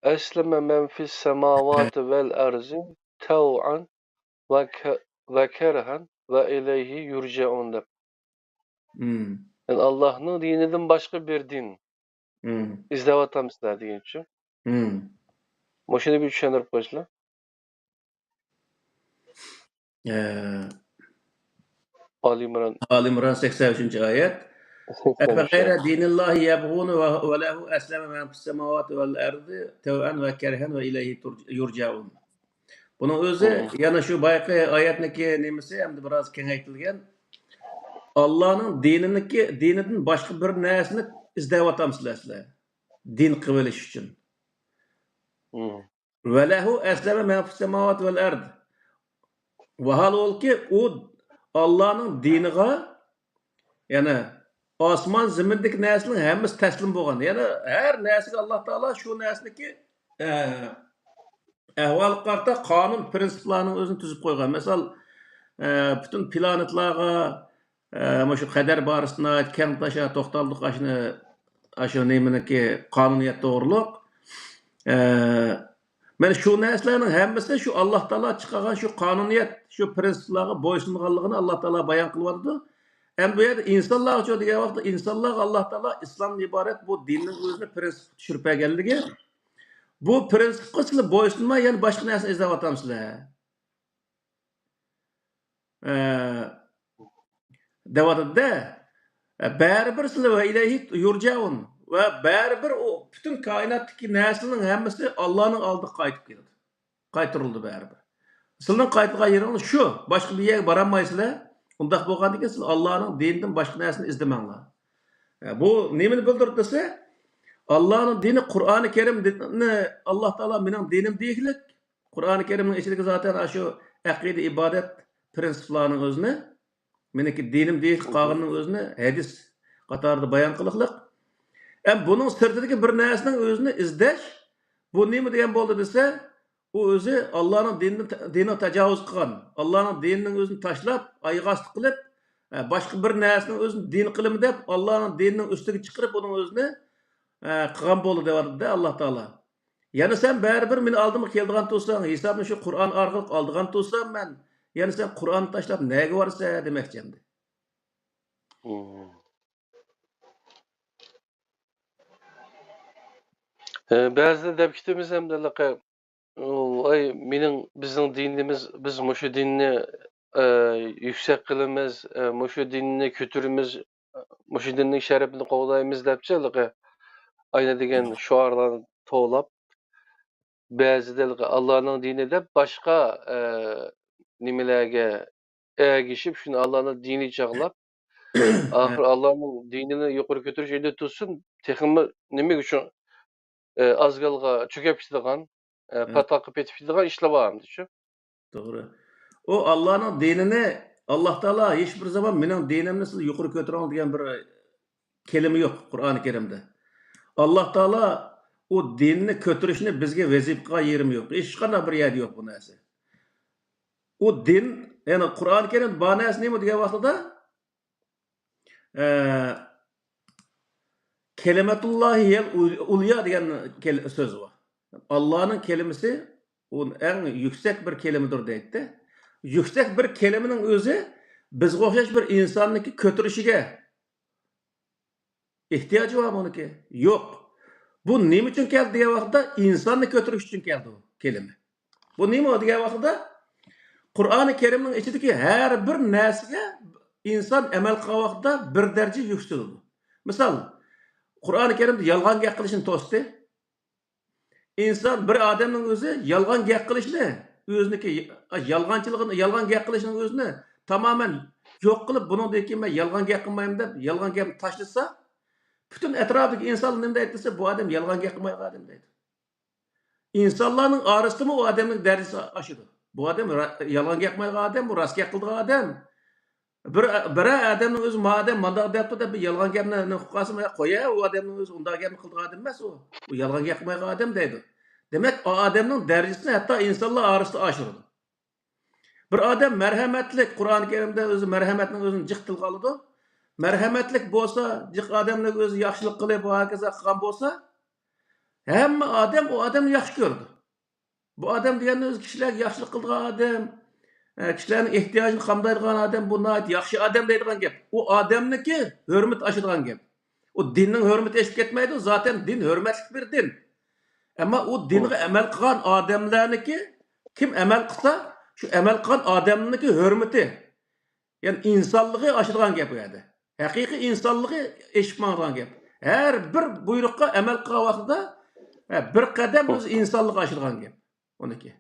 أسلم من في السماوات والأرض طوعا وك-، وكرها وإليه يرجعون دەپ. مم. يەنى ئاللاھنىڭ دىنىدىن باشقا بىر دىن مم. ئىزدەۋاتامسىلەر دېگەنچۇ. مم. مۇشۇنى بىر چۈشەندۈرۈپ قويسىلا. ئە، ئالى ئىمران. ئالى ئىمران سەكسەن ئۈچىنچى ئايەت. سەكسەن ئۈچ. أفغير دين الله يبغون و-، وله أسلم من في السماوات والأرض طوعا وكرها وإليه ترج-، يرجعون. بۇنىڭ ئۆزى مم. يەنە شۇ بايىقى ئايەتنىڭكى نېمىسى ئەمدى بىراز كېڭەيتىلگەن. ئاللانىڭ دىنىنىڭكى، دىنىدىن باشقا بىر نەرسىنى ئىزدەۋاتامسىلەر سىلەر؟ دىن قىلىۋېلىش ئۈچۈن. مم. وله أسلم من في السماوات والأرض. ۋاھالبۇلكى ئۇ ئاللانىڭ دىنىغا، يەنى ئاسمان زېمىندىكى نەرسىنىڭ ھەممىسى تەسلىم بولغان. يەنى ھەر نەرسىگە ئاللا تائالا شۇ نەرسىنىڭكى، ئە، ئەھۋالىغا قارىتا قانۇن، پىرىنسىپلارنىڭ ئۆزىنى تۈزۈپ قويغان. مىسال، ئە، پۈتۈن پلانېتلارغا، ئە، مۇشۇ قەدەر بارىسىدا ناھايىتى كەڭ تاشا توختالدۇق، ئاشۇنى، ئاشۇ نېمىنىڭكى قانۇنىيەت توغرۇلۇق. ئە، مانا شۇ نەرسىلەرنىڭ ھەممىسى شۇ ئاللا تائالا چىقارغان شۇ قانۇنىيەت، شۇ پرىنسىپلارغا بويسۇنغانلىقىنى ئاللا تائالا بايان قىلىۋاتىدۇ. ئەمدى بۇ يەردە ئىنسانلارغىچۇ دېگەن ۋاقىتتا، ئىنسانلارغا ئاللا تائالا ئىسلامدىن ئىبارەت بۇ دىننىڭ ئۆزىنى پرىنسىپقا چۈشۈرۈپ بەرگەنلىكى، بۇ پرىنسىپقا سىلەر بويسۇنماي، يەنە باشقا نەرسىنى ئىزدەۋاتامسىلەر؟ ئە، دەۋاتىدۇ-دە. ئە، بەرىبىر سىلەر ۋە ئىلەيھى يۇرجەئۇن. ۋە بەرىبىر ئۇ پۈتۈن كائىناتتىكى نەرسىنىڭ ھەممىسى ئاللانىڭ ئالدىغا قايتىپ كېلىدۇ. قايتۇرۇلىدۇ بەرىبىر. سىلەرنىڭ قايتىدىغان يېرىڭلار شۇ. باشقا بىر يەرگە بارالمايسىلەر. ئۇنداق بولغاندىكىن سىلەر ئاللانىڭ دىنىدىن باشقا نەرسىنى ئىزدىمەڭلار. ئە، بۇ نېمىنى بىلدۈرىدۇ دېسە، ئاللانىڭ دىنى، قۇرئانى كەرىمنى ئاللا تائالا مېنىڭ دىنىم دېگۈلۈك. قۇرئانى كەرىمنىڭ ئىچىدىكى زاتەن ئاشۇ ئەقىدە، ئىبادەت پرىنسىپلارنىڭ ئۆزىنى، مېنىڭكى دىنىم دېيىش قالغىنىنىڭ ئۆزىنى ھەدىس قاتارىدا بايان قىلىقلىق. ئەم بۇنىڭ سىرتىدىكى بىر نەرسىنىڭ ئۆزىنى ئىزدەش، بۇ نېمە دېگەن بولدى دېسە، ئۇ ئۆزى ئاللانىڭ دىنىنى، دىنىغا تاجاۋۇز قىلغان، ئاللانىڭ دىنىنىڭ ئۆزىنى تاشلاپ، ئايىغى ئاستى قىلىپ، ئە، باشقا بىر نەرسىنىڭ ئۆزىنى دىن قىلىمەن دەپ، ئاللانىڭ دىنىنىڭ ئۈستىگە چىقىرىپ، ئۇنىڭ ئۆزىنى، ئە، قىلغان بولدى دەۋاتىدۇ-دە ئاللا تائالا. يەنە سەن بەرىبىر مېنى ئالدىمغا كېلىدىغان تۇرساڭ، ھېسابنى شۇ قۇرئان ئارقىلىق ئالىدىغان تۇرسام مەن، يەنە سەن قۇرئاننى تاشلاپ نەگە بارىسەن دېمەكچى ئەمدى. مم. ئە، بەزىدە دەپ كېتىمىز ھەمدە ۋاي، مېنىڭ، بىزنىڭ دىنىمىز، بىز مۇشۇ دىننى، ئە، يۈكسەك قىلىمىز، ئە، مۇشۇ دىننى كۆتۈرىمىز، مۇشۇ دىننىڭ شەرىپىنى قوغدايمىز دەپچە، ھېلىقى ئاينا دېگەن شوئارلارنى توۋلاپ، بەزىدە ھېلىقى ئاللانىڭ دىنى دەپ باشقا، ئە، نېمىلەرگە ئەگىشىپ، شۇنى ئاللانىڭ دىنى چاغلاپ، ئاخىر ئاللانىڭ دىنىنى يۇقىرى كۆتۈرۈش ئېلى تۇتسۇن، تېخىمۇ نېمە ئۈچۈن، ئە، ئازگالغا چۆكۈپ كېتىدىغان، ئە، پاتقاققا پېتىپ كېتىدىغان ئىشلار بار ئەمدى شۇ. توغرا. ئۇ ئاللانىڭ دىنىنى، ئاللا تائالا ھېچ بىر زامان مېنىڭ دىنىمنى سىز يۇقىرى كۆتۈرۈڭ دېگەن بىر كەلىمە يوق قۇرئانى كەرىمدە. ئاللا تائالا ئۇ دىننى كۆتۈرۈشنى بىزگە ۋەزىپە قىلغان يېرىمۇ يوق. ھېچقانداق بىر يەردە يوق بۇ نەرسە. ئۇ دىن، يەنى قۇرئانى كەرىمدە بار نەرسە نېمە دېگەن ۋاقتىدا، ئە، كەلىمەتۇللاھى ھىيەل ئۇليا دېگەن كەل-، سۆز بار. ئاللانىڭ كەلىمىسى ئۇ ئەڭ يۈكسەك بىر كەلىمىدۇر دەيتتى. يۈكسەك بىر كەلىمىنىڭ ئۆزى بىزگە ئوخشاش بىر ئىنساننىڭكى كۆتۈرۈشىگە ئېھتىياجى بار بۇنىڭكى؟ يوق. بۇ نېمە ئۈچۈن كەلدى دېگەن ۋاقىتتا، ئىنساننى كۆتۈرۈش ئۈچۈن كەلدى بۇ كەلىمە. بۇ نېمە دېگەن ۋاقىتتا، قۇرئانى كەرىمنىڭ ئىچىدىكى ھەر بىر نەرسىگە ئىنسان ئەمەل قىلغان ۋاقتىدا بىر دەرىجە يۈكسىلىدۇ. مىسال، قۇرئانى كەرىمدە يالغان گەپ قىلىشنى توستى. ئىنسان، بىر ئادەمنىڭ ئۆزى يالغان گەپ قىلىشنى، ئۆزىنىڭكى يالغانچىلىقىنى، يالغان گەپ قىلىشنىڭ ئۆزىنى تامامەن يوق قىلىپ، بۇنىڭدىن كېيىن مەن يالغان گەپ قىلمايمەن دەپ، يالغان گەپنى تاشلىسا، پۈتۈن ئەتراپىدىكى ئىنسانلار نېمە دەيدۇ دېسە، بۇ ئادەم يالغان گەپ قىلمايدىغان ئادەم دەيدۇ. ئىنسانلارنىڭ ئارىسىدىمۇ ئۇ ئادەمنىڭ دەرىجىسى ئاشىدۇ. بۇ ئادەم را-، يالغان گەپ قىلمايدىغان ئادەم، بۇ راست گەپ قىلىدىغان ئادەم. بىر، بىرەر ئادەمنىڭ ئۆزى ما ئادەم مانداق دەپتۇ دەپ بىر يالغان گەپنى نېمە قىلىپ قالسا، يا قويە، ئۇ ئادەمنىڭ ئۆزى ئۇنداق گەپنى قىلىدىغان ئادەم ئەمەس ئۇ. ئۇ يالغان گەپ قىلمايدىغان ئادەم دەيدۇ. دېمەك، ئۇ ئادەمنىڭ دەرىجىسىنى ھەتتا ئىنسانلار ئارىسىدا ئاشۇرىدۇ. بىر ئادەم مەرھەمەتلىك، قۇرئانى كەرىمدە ئۆزى مەرھەمەتنىڭ ئۆزىنى جىق تىلغا ئالىدۇ. مەرھەمەتلىك بولسا، جىق ئادەملەرگە ئۆزى ياخشىلىق قىلىپ، ۋە ھاكازا قىلغان بولسا، ھەممە ئادەم ئۇ ئادەمنى ياخشى كۆرىدۇ. بۇ ئادەم دېگەننى ئۆزى كىشىلەرگە ياخشىلىق قىلىدىغان ئادەم، ئە، كىشىلەرنىڭ ئېھتىياجىنى قامدايدىغان ئادەم، بۇ ناھايىتى ياخشى ئادەم دەيدىغان گەپ. ئۇ ئادەمنىڭكى ھۆرمىتى ئاشىدىغان گەپ. ئۇ دىننىڭ ھۆرمىتى ئېشىپ كەتمەيدۇ، زاتەن دىن ھۆرمەتلىك بىر دىن. ئەمما ئۇ دىنغا ئەمەل قىلغان ئادەملەرنىڭكى، كىم ئەمەل قىلسا، شۇ ئەمەل قىلغان ئادەمنىڭكى ھۆرمىتى، يەنى ئىنسانلىقى ئاشىدىغان گەپ ئۇ يەردە. ھەقىقىي ئىنسانلىقى ئېشىپ ماڭىدىغان گەپ. ھەر بىر بۇيرۇققا ئەمەل قىلغان ۋاقتىدا، ھە، بىر قەدەم ئۆز ئىنسانلىقى ئاشىدىغان گەپ ئۇنىڭكى.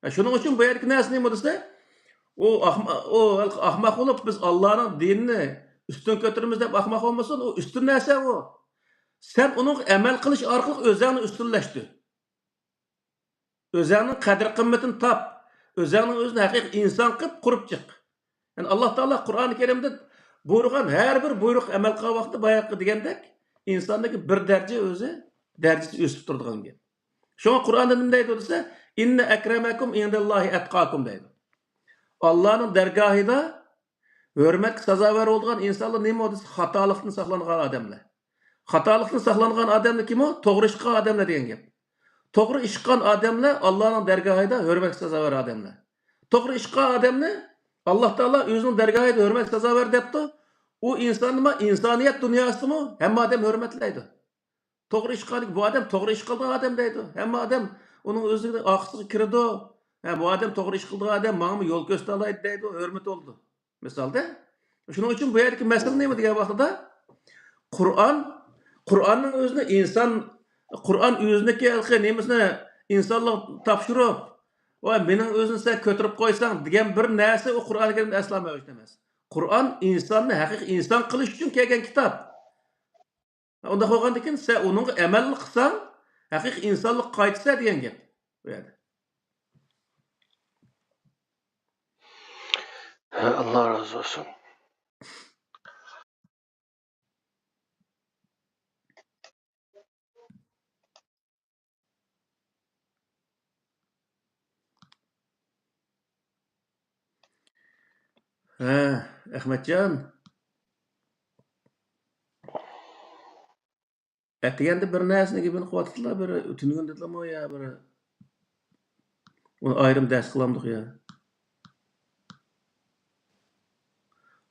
ھە، شۇنىڭ ئۈچۈن بۇ يەردىكى نەرسە نېمە دېسە، ئۇ ئاخما-، ئۇ ئاخماق بولۇپ، بىز ئاللانىڭ دىنىنى ئۈستۈن كۆتۈرىمىز دەپ ئاخماق بولمىسۇن، ئۇ ئۈستۈن نەرسە ئۇ. سەن ئۇنىڭغا ئەمەل قىلىش ئارقىلىق ئۆزۈڭنى ئۈستۈنلەشتۈر. ئۆزۈڭنىڭ قەدىر-قىممىتىنى تاپ. ئۆزۈڭنىڭ ئۆزىنى ھەقىقىي ئىنسان قىلىپ قۇرۇپ چىق. يەنى ئاللا تائالا قۇرئانى كەرىمدە بۇيرۇغان ھەر بىر بۇيرۇق ئەمەل قىلغان ۋاقتىدا باياقى دېگەندەك ئىنساندىكى بىر دەرىجە ئۆزى دەرىجىسى ئۆسۈپ تۇرىدىغان گەپ. شۇڭا قۇرئاندا نېمە دەيدۇ دېسە، «ئىننە ئەكرەمەكۇم ئىندەللاھى ئەتقاكۇم» دەيدۇ. ئاللانىڭ دەرگاھىدا ھۆرمەتكە سازاۋەر بولىدىغان ئىنسانلار نېمە دېسە، خاتالىقتىن ساقلانغان ئادەملەر. خاتالىقتىن ساقلانغان ئادەملەر كىمۇ؟ توغرا ئىش قىلغان ئادەملەر دېگەن گەپ. توغرا ئىش قىلغان ئادەملەر ئاللانىڭ دەرگاھىدا ھۆرمەتكە سازاۋەر ئادەملەر. توغرا ئىش قىلغان ئادەمنى ئاللا تائالا ئۆزىنىڭ دەرگاھىدا ھۆرمەتكە سازاۋەر دەپتۇ. ئۇ ئىنسان نېمە؟ ئىنسانىيەت دۇنياسىدىمۇ ھەممە ئادەم ھۆرمەتلەيدۇ. توغرا ئىش قىلغان، بۇ ئادەم توغرا ئىش قىلىدىغان ئادەم دەيدۇ. ھەممە ئادەم ئۇنىڭ ئۆزىنىڭ ئارقىسىغا كىرىدۇ. ھە، بۇ ئادەم توغرا ئىش قىلىدىغان ئادەم، ماڭىمۇ يول كۆرسىتەلەيدۇ دەيدۇ، ھۆرمىتى بولىدۇ. مىسالدا، شۇنىڭ ئۈچۈن بۇ يەردىكى مەسىلە نېمە دېگەن ۋاقتىدا، قۇرئان، قۇرئاننىڭ ئۆزىنى ئىنسان، قۇرئان ئۆزىنىڭكى ھېلىقى نېمىسىنى ئىنسانلارغا تاپشۇرۇپ، ۋاي، مېنىڭ ئۆزىنى سەن كۆتۈرۈپ قويساڭ دېگەن بىر نەرسە ئۇ قۇرئان كەرىمدە ئەسلا مەۋجۇت ئەمەس. قۇرئان ئىنساننى ھەقىقىي ئىنسان قىلىش ئۈچۈن كەلگەن كىتاب. ئۇنداق بولغاندىكىن، سەن ئۇنىڭغا ئەمەل قىلساڭ، ھەقىقىي ئىنسانلىققا قايتىسەن دېگەن گەپ بۇ يەردە. ھە، ئاللا رازى بولسۇن. ھە، ئەخمەتجان. ئەتىگەندە بىر نەرسىنى گېپىنى قىلىۋاتىدىلا، بىر تۈنۈگۈن دېدىلىمۇ يا بىر، ئۇنى ئايرىم دەرس قىلامدۇق يا.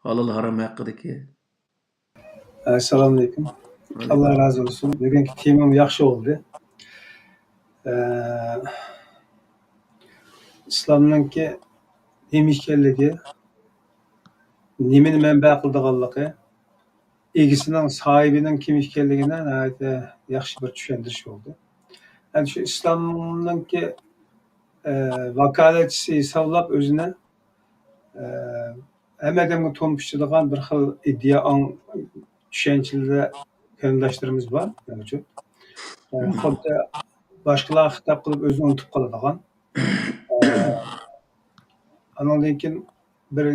ھالال ھارام ھەققىدىكى. ئەسسالامۇئەلەيكۇم. ۋەئەلەيكۇم. ئاللا رازى بولسۇن. بۈگۈنكى تېمام ياخشى بولدى. ئە، ئىسلامنىڭكى نېمە ئىكەنلىكى، نېمىنى مەنبە قىلىدىغانلىقى، ئىگىسىنىڭ، ساھىبىنىڭ كىم ئىكەنلىكىنى ناھايىتى ياخشى بىر چۈشەندۈرۈش بولدى. ئەنە شۇ ئىسلامنىڭكى، ئە، ۋاكالەتچىسى ھېسابلاپ ئۆزىنى، ئە، ھەممە ئادەمگە تومۇپ ئىچىدىغان بىر خىل ئىدىيە، ئاڭ، چۈشەنچىلەر قېرىنداشلىرىمىز بار، مەۋجۇت. ئە، مم. خۇددى باشقىلارغا خىتاب قىلىپ ئۆزىنى ئۇنتۇپ قالىدىغان. ئە، ئانىڭدىن كېيىن بىر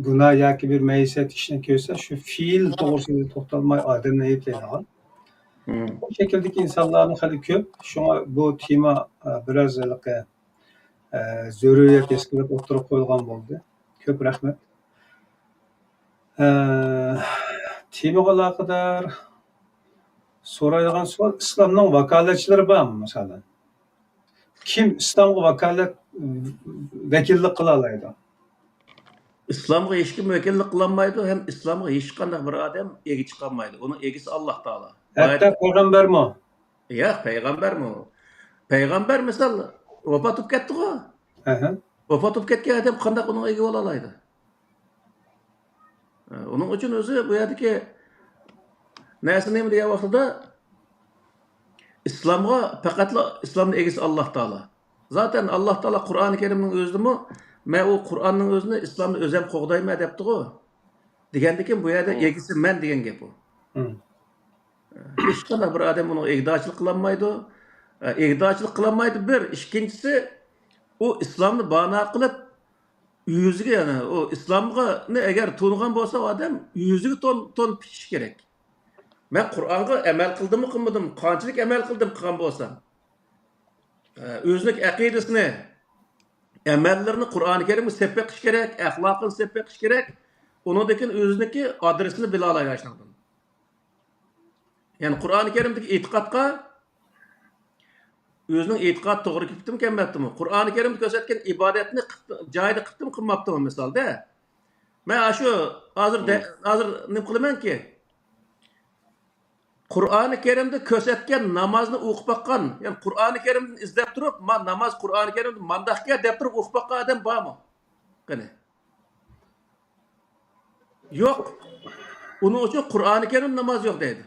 گۇناھ ياكى بىر مەئسىيەت ئىشنى كۆرسە، شۇ پېئىل توغرىسىدا توختالماي ئادەمنى ئەيىبلەيدىغان. مم. بۇ شەكىلدىكى ئىنسانلارمۇ خېلى كۆپ. شۇڭا بۇ تېما، ئە، بىراز ھېلىقى، ئە، زۆرۈرىيەت ھېس قىلىپ ئوتتۇرىغا قويۇلغان بولدى. كۆپ رەھمەت. ئە، تېمىغا ئالاقىدار سورايدىغان سوئال، ئىسلامنىڭ ۋاكالەتچىلىرى بارمۇ، مىسالەن؟ كىم ئىسلامغا ۋاكالەت، ۋەكىللىك قىلالايدۇ؟ ئىسلامغا ھېچكىم ۋەكىللىك قىلالمايدۇ ھەم ئىسلامغا ھېچقانداق بىر ئادەم ئىگە چىقالمايدۇ. ئۇنىڭ ئىگىسى ئاللا تائالا. ھەتتا پەيغەمبەرمۇ؟ ياق، پەيغەمبەرمۇ؟ پەيغەمبەر، مىسال، ۋاپات بولۇپ كەتتىغۇ. ئەھە. ۋاپات بولۇپ كەتكەن ئادەم قانداق ئۇنىڭغا ئىگە بولالايدۇ؟ ئۇنىڭ ئۈچۈن ئۆزى بۇ يەردىكى نەرسە نېمە دېگەن ۋاقتىدا، ئىسلامغا پەقەتلا ئىسلامنىڭ ئىگىسى ئاللا تائالا. زاتەن ئاللا تائالا قۇرئانى كەرىمنىڭ ئۆزىدىمۇ، مەن ئۇ قۇرئاننىڭ ئۆزىنى، ئىسلامنى ئۆزەم قوغدايمەن دەپتىغۇ. دېگەندىكىن بۇ يەردە ئىگىسى مەن دېگەن گەپ ئۇ. ھېچقانداق بىر ئادەم ئۇنىڭغا ئىگىدارچىلىق قىلالمايدۇ. ئىگىدارچىلىق قىلالمايدۇ بىر. ئىككىنچىسى، ئۇ ئىسلامنى بانا قىلىپ، ئۆزىگە، يەنى ئۇ ئىسلامنى ئەگەر تونۇغان بولسا ئۇ ئادەم ئۆزىگە تون، تون پىچىشى كېرەك. مەن قۇرئانغا ئەمەل قىلدىممۇ قىلمىدىم، قانچىلىك ئەمەل قىلدىم قىلغان بولسام. ئە، ئۆزىنىڭ ئەقىدىسىنى، ئەمەللىرىنى قۇرئانى كەرىمگە سېلىپ بېقىش كېرەك، ئەخلاقىنى سېلىپ بېقىش كېرەك. ئۇنىڭدىن كېيىن ئۆزىنىڭكى ئادرېسىنى بىلالايدۇ ئاشۇنىڭدىن. يەنى قۇرئانى كەرىمدىكى ئېتىقادقا ئۆزىنىڭ ئېتىقادى توغرا كېلىپتىمۇ كەلمەپتىمۇ؟ قۇرئانى كەرىمدە كۆرسەتكەن ئىبادەتنى قىپتۇ-، جايىدا قىپتىمۇ قىلماپتىمۇ مىسالدا؟ مەن ئاشۇ ھازىر دە-، ھازىر نېمە قىلىمەنكى؟ قۇرئانى كەرىمدە كۆرسەتكەن نامازنى ئوقۇپ باققان، يەنى قۇرئانى كەرىمدىن ئىزدەپ تۇرۇپ، ما ناماز قۇرئانى كەرىمدە مانداقكەن دەپ تۇرۇپ ئوقۇپ باققان ئادەم بارمۇ؟ قېنى؟ يوق. ئۇنىڭ ئۈچۈن قۇرئانى كەرىم ناماز يوق دەيدۇ.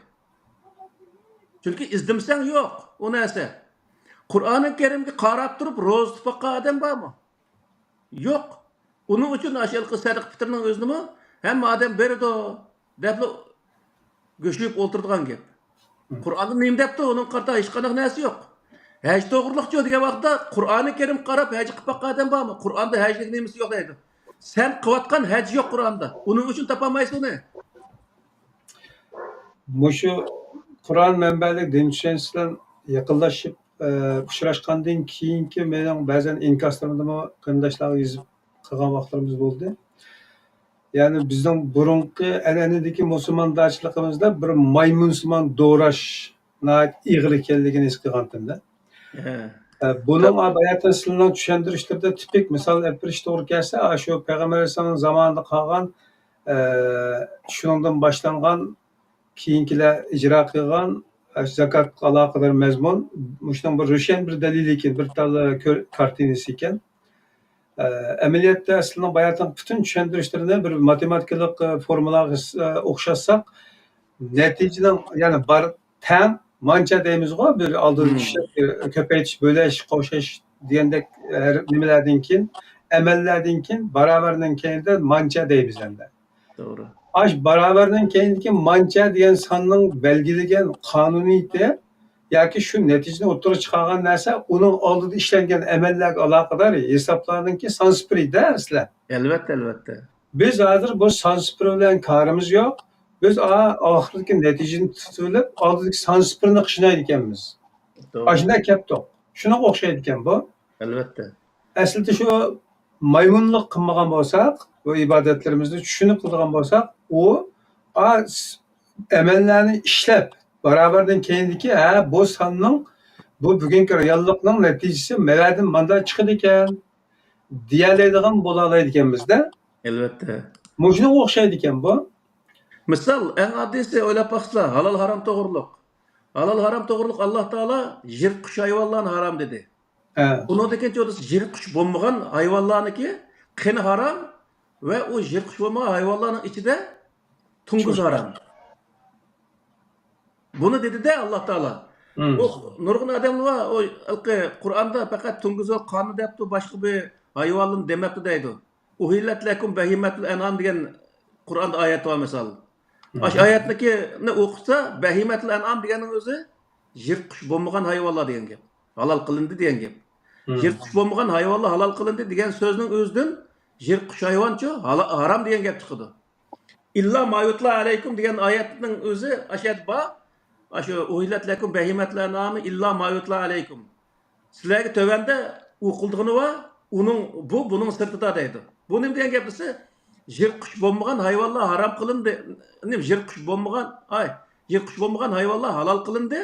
چۈنكى ئىزدىمىسەڭ يوق ئۇ نەرسە. قۇرئانى كەرىمگە قاراپ تۇرۇپ روزا تۇتۇپ باققان ئادەم بارمۇ؟ يوق. ئۇنىڭ ئۈچۈن ئاشۇ ھېلىقى سەدىقە پىتىرنىڭ ئۆزىنىمۇ ھەممە ئادەم بېرىدۇ دەپلا گۆشلىيىپ ئولتۇرىدىغان گەپ. قۇرئاندا نېمە دەپتۇ؟ ئۇنىڭغا قارىتا ھېچقانداق نەرسە يوق. ھەج توغرىلىقچۇ دېگەن ۋاقىتتا قۇرئانى كەرىم قاراپ ھەج قىلىپ باققان ئادەم بارمۇ؟ قۇرئاندا ھەجلىك نېمىسى يوق دەيدۇ. سەن قىلىۋاتقان ھەج يوق قۇرئاندا. ئۇنىڭ ئۈچۈن تاپالمايسەن ئۇنى. مۇشۇ قۇرئان مەنبەلىك دىن چۈشەنچىسى بىلەن يېقىنلاشىپ، ئە، ئۇچراشقاندىن كېيىنكى مېنىڭ بەزەن ئىنكاسلىرىمدىمۇ قېرىنداشلارغا يېزىپ قىلغان ۋاقىتلىرىمىز بولدى. يەنى بىزنىڭ بۇرۇنقى ئەنئەنىدىكى مۇسۇلماندارچىلىقىمىزدا بىر مايمۇنسىمان دوراش ناھايىتى ئېغىر ئىكەنلىكىنى ھېس قىلغانتىم-دە. ھە. ئە، بۇنىڭ، ئا، باياتىن سىلەرنىڭ چۈشەندۈرۈشلىرىدە تىپىك مىسال ئېلىپ بېرىش توغرا كەلسە، ئا، شۇ پەيغەمبەر ئەلەيھىسسالامنىڭ زامانىدا قالغان، ئە، شۇنىڭدىن باشلانغان، كېيىنكىلەر ئىجرا قىلغان، ئە، زاكاتقا ئالاقىدار مەزمۇن، مۇشۇنىڭ بىر روشەن بىر دەلىلى ئىكەن، بىر تال، ئە، كۆر-، كارتىنىسى ئىكەن. ئە، ئەمەلىيەتتە سىلەرنىڭ باياتىنقى پۈتۈن چۈشەندۈرۈشلىرىنى بىر ماتېماتىكىلىق، ئە، فورمۇلاغا، ئە، ئوخشاتساق، نەتىجىنىڭ، يەنى بار تەڭ مانچە دەيمىزغۇ، بىر ئالدىدا مم. ئىشلەپ، بىر كۆپەيتىش، بۆلۈش، قوشۇش دېگەندەك ھەر نېمىلەردىن كېيىن، ئەمەللەردىن كېيىن باراۋەرنىڭ كەينىدە مانچە دەيمىز ئەمدى. توغرا. ئاش باراۋەرنىڭ كەينىدىكى مانچە دېگەن ساننىڭ بەلگىلىگەن قانۇنىيىتى ياكى شۇ نەتىجىنى ئوتتۇرىغا چىقارغان نەرسە ئۇنىڭ ئالدىدا ئىشلەنگەن ئەمەللەرگە ئالاقىدار ھېسابلارنىڭكى سان سىپىرى-دە، ئەسلى. ئەلۋەتتە، ئەلۋەتتە. بىز ھازىر بۇ سان سىپىرى بىلەن كارىمىز يوق. بىز ئا-، ئاخىرىدىكى نەتىجىنى تۇتۇۋېلىپ، ئالدىدىكى سان سىپىرىنى قىينايدىكەنمىز. توغرا. ئاشۇنداق كەپتۇق. شۇنىڭغا ئوخشايدىكەن بۇ. ئەلۋەتتە. ئەسلىدە شۇ مايمۇنلۇق قىلمىغان بولساق، بۇ ئىبادەتلىرىمىزنى چۈشىنىپ قىلىدىغان بولساق، ئۇ، ئا، س-، ئەمەللەرنى ئىشلەپ، باراۋەردىن كەينىدىكى، ھە، بۇ ساننىڭ، بۇ بۈگۈنكى رېئاللىقنىڭ نەتىجىسى مەۋەدىن ماندا چىقىدىكەن، دېيەلەيدىغان بولالايدىكەنمىز-دە. ئەلۋەتتە. مۇشۇنىڭغا ئوخشايدىكەن بۇ. مىسال، ئەڭ ئاددىيسى ئويلاپ باقسىلا، ھالال ھارام توغرۇلۇق. ھالال ھارام توغرۇلۇق ئاللا تائالا يىرتقۇچ ھايۋانلارنى ھارام دېدى. ھە. ئۇنىڭدىن كېيىن يىرتقۇچ بولمىغان ھايۋانلارنىكى قېنى ھارام ۋە ئۇ يىرتقۇچ بولمىغان ھايۋانلارنىڭ ئىچىدە تۇڭگۇز ھارام. بۇنى دېدى-دە ئاللا تائالا. مم. ئۇ نۇرغۇن ئادەملەر بار، ئۇ ھېلىقى قۇرئاندا پەقەت تۇڭگۇز ۋە قاننى دەپتۇ، باشقا بىر ھايۋانلارنى دېمەپتۇ دەيدۇ. ئۇھىللەت لەكۇم بەھىمەتۇل ئەنئام دېگەن قۇرئاندا ئايەت بار مىسال. مم. ئاشۇ ئايەتنىكىنى ئوقۇسا، بەھىمەتۇل ئەنئام دېگەننىڭ ئۆزى يىرتقۇچ بولمىغان ھايۋانلار دېگەن گەپ. ھالال قىلىندى دېگەن گەپ. مم. يىرتقۇچ بولمىغان ھايۋانلار ھالال قىلىندى دېگەن سۆزنىڭ ئۆزىدىن يىرتقۇچ ھايۋانچۇ ھالا-، ھارام دېگەن گەپ چىقىدۇ. ئىللا ما يۇتلا ئەلەيكۇم دېگەن ئايەتنىڭ ئۆزى ئاشۇ يەردە بار. ئاشۇ ئۇھىللەت لەكۇم بەھىمەتۇل ئەنئامى ئىللا ما يۇتلا ئەلەيكۇم. سىلەرگە تۆۋەندە ئوقۇلىدىغىنى بار، ئۇنىڭ، بۇ، بۇنىڭ سىرتىدا دەيدۇ. بۇ نېمە دېگەن گەپ دېسە، يىرتقۇچ بولمىغان ھايۋانلار ھارام قىلىندى. نېمە، يىرتقۇچ بولمىغان، ئاي، يىرتقۇچ بولمىغان ھايۋانلار ھالال قىلىندى.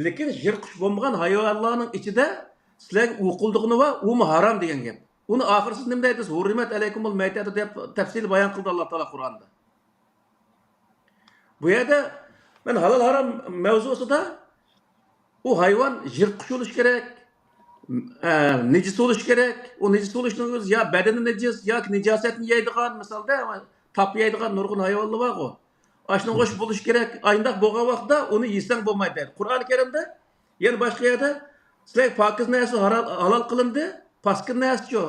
لېكىن يىرتقۇچ بولمىغان ھايۋانلارنىڭ ئىچىدە سىلەرگە ئوقۇلىدىغىنى بار، ئۇمۇ ھارام دېگەن گەپ. ئۇنى ئاخىرسىدا نېمە دەيدۇ؟ ھۇررىمەت ئەلەيكۇمۇل مەيتەتۇ دەپ تەپسىلىي بايان قىلدى ئاللا تائالا قۇرئاندا. بۇ يەردە مەن ھالال ھارام مەۋزۇسىدا ئۇ ھايۋان يىرتقۇچ بولۇشى كېرەك، ئە، نىجىس بولۇشى كېرەك. ئۇ نىجىس بولۇشنىڭ ئۆزى يا بەدىنى نىجىس ياكى نىجاسەتنى يەيدىغان، مىسالدا تاپا يەيدىغان نۇرغۇن ھايۋانلار بارغۇ. ئاشۇنىڭغا ئوخشاش بولۇشى كېرەك. ئاينداق بولغان ۋاقىتتا ئۇنى يېسەڭ بولمايدۇ دەيدۇ. قۇرئانى كەرىمدە يەنە باشقا يەردە سىلەرگە پاكىز نەرسە ھارا-، ھالال قىلىندى، پاسكىنا نەرسىچۇ؟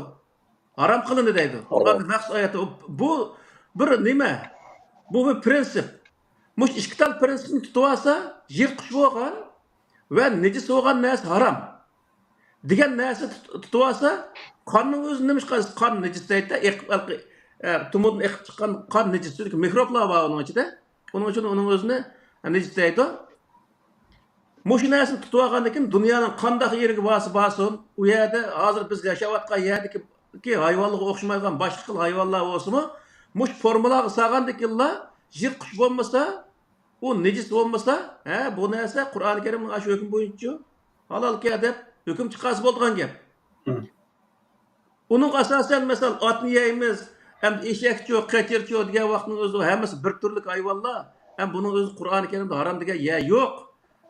ھارام قىلىندى دەيدۇ. ھارام. قۇرئاندا مەخسۇس ئايەتتە. بۇ بىر نېمە؟ بۇ بىر پرىنسىپ. مۇشۇ ئىككى تال پرىنسىپنى تۇتۇۋالسا، يىرتقۇچ بولغان ۋە نىجىس بولغان نەرسە ھارام دېگەن نەرسە تۇت-، تۇتۇۋالسا، قاننىڭ ئۆزى نېمىشقا قان نىجىس دەيدۇ؟ ئېقىپ، ئە، تومۇردىن ئېقىپ چىققان قان نىجىس، چۈنكى مىكروبلار بار ئۇنىڭ ئىچىدە. ئۇنىڭ ئۈچۈن ئۇنىڭ ئۆزىنى نىجىس دەيدۇ. مۇشۇ نەرسىنى تۇتۇۋالغاندىن كېيىن دۇنيانىڭ قانداق يېرىگە بارسا بارسۇن، ئۇ يەردە ھازىر بىز ياشاۋاتقان يەردىكى ھايۋانلارغا ئوخشىمايدىغان باشقا خىل ھايۋانلار بولسىمۇ، مۇشۇ فورمۇلاغا سالغاندىن كېيىنلا يىرتقۇچ بولمىسا، ئۇ نىجىس بولمىسا، ھە، بۇ نەرسە قۇرئانى كەرىمنىڭ ئاشۇ ھۆكمى بويىچە ھالالكەن دەپ ھۆكۈم چىقارسا بولىدىغان گەپ. مم. ئۇنىڭغا ئاساسەن، مەسىلەن، ئاتنى يەيمىز، ئەمدى ئېشەكچۇ، قېچىرچۇ دېگەن ۋاقىتنىڭ ئۆزىدە ھەممىسى بىر تۈرلۈك ھايۋانلار. ھەم بۇنىڭ ئۆزى قۇرئانى كەرىمدە ھارام دېگەن يەر يوق.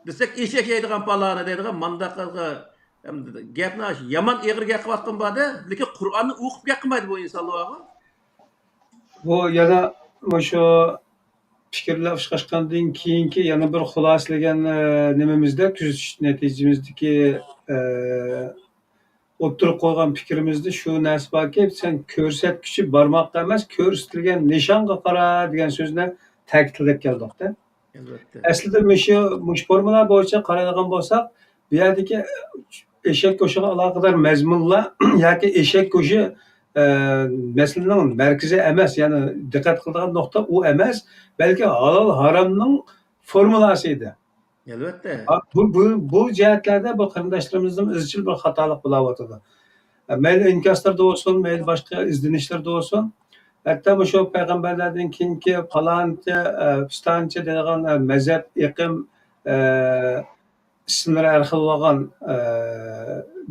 دېسەك، ئېشەك يەيدىغان پالانى دەيدىغان مانداق قىلغان، ئەمدى گەپنى يامان ئېغىر گەپ قىلىۋاتقان بار-دە، لېكىن قۇرئاننى ئوقۇپ گەپ قىلمايدۇ بۇ ئىنسانلار بارغۇ. بۇ يەنە مۇشۇ پىكىرلەر ئۇچراشقاندىن كېيىنكى يەنە بىر خۇلاسىلىگەن، ئە، نېمىمىزدە، كۆزىتىش نەتىجىمىزدىكى، ئە، ئوتتۇرىغا قويغان پىكرىمىزدە شۇ نەرسە باركى، «سەن كۆرسەتكۈچى بارماققا ئەمەس، كۆرسىتىلگەن نىشانغا قارا» دېگەن سۆزنى تەكىتلەپ كەلدۇق-تە. ئەلۋەتتە. ئەسلىدە مۇشۇ، مۇشۇ فورمۇلا بويىچە قارايدىغان بولساق، بۇ يەردىكى ئېشەك گۆشىگە ئالاقىدار مەزمۇنلار ياكى ئېشەك گۆشى، ئە، مەسىلىنىڭ مەركىزى ئەمەس، يەنى دىققەت قىلىدىغان نۇقتا ئۇ ئەمەس، بەلكى ھالال ھارامنىڭ فورمۇلاسى ئىدى. ئەلۋەتتە. ھا، بۇ، بۇ، بۇ جەھەتلەردە بۇ قېرىنداشلىرىمىزنىڭ ئىزچىل بىر خاتالىق بولاۋاتىدۇ. مەيلى ئىنكاسلىرىدا بولسۇن، مەيلى باشقا ئىزدىنىشلىرىدە بولسۇن، ھەتتا مۇشۇ پەيغەمبەرلەردىن كېيىنكى پالانچى، ئە، پىستانچى دەيدىغان، ئە، مەزھەپ، ئېقىم، ئە، ئىسىملىرى ھەر خىل بولغان، ئە،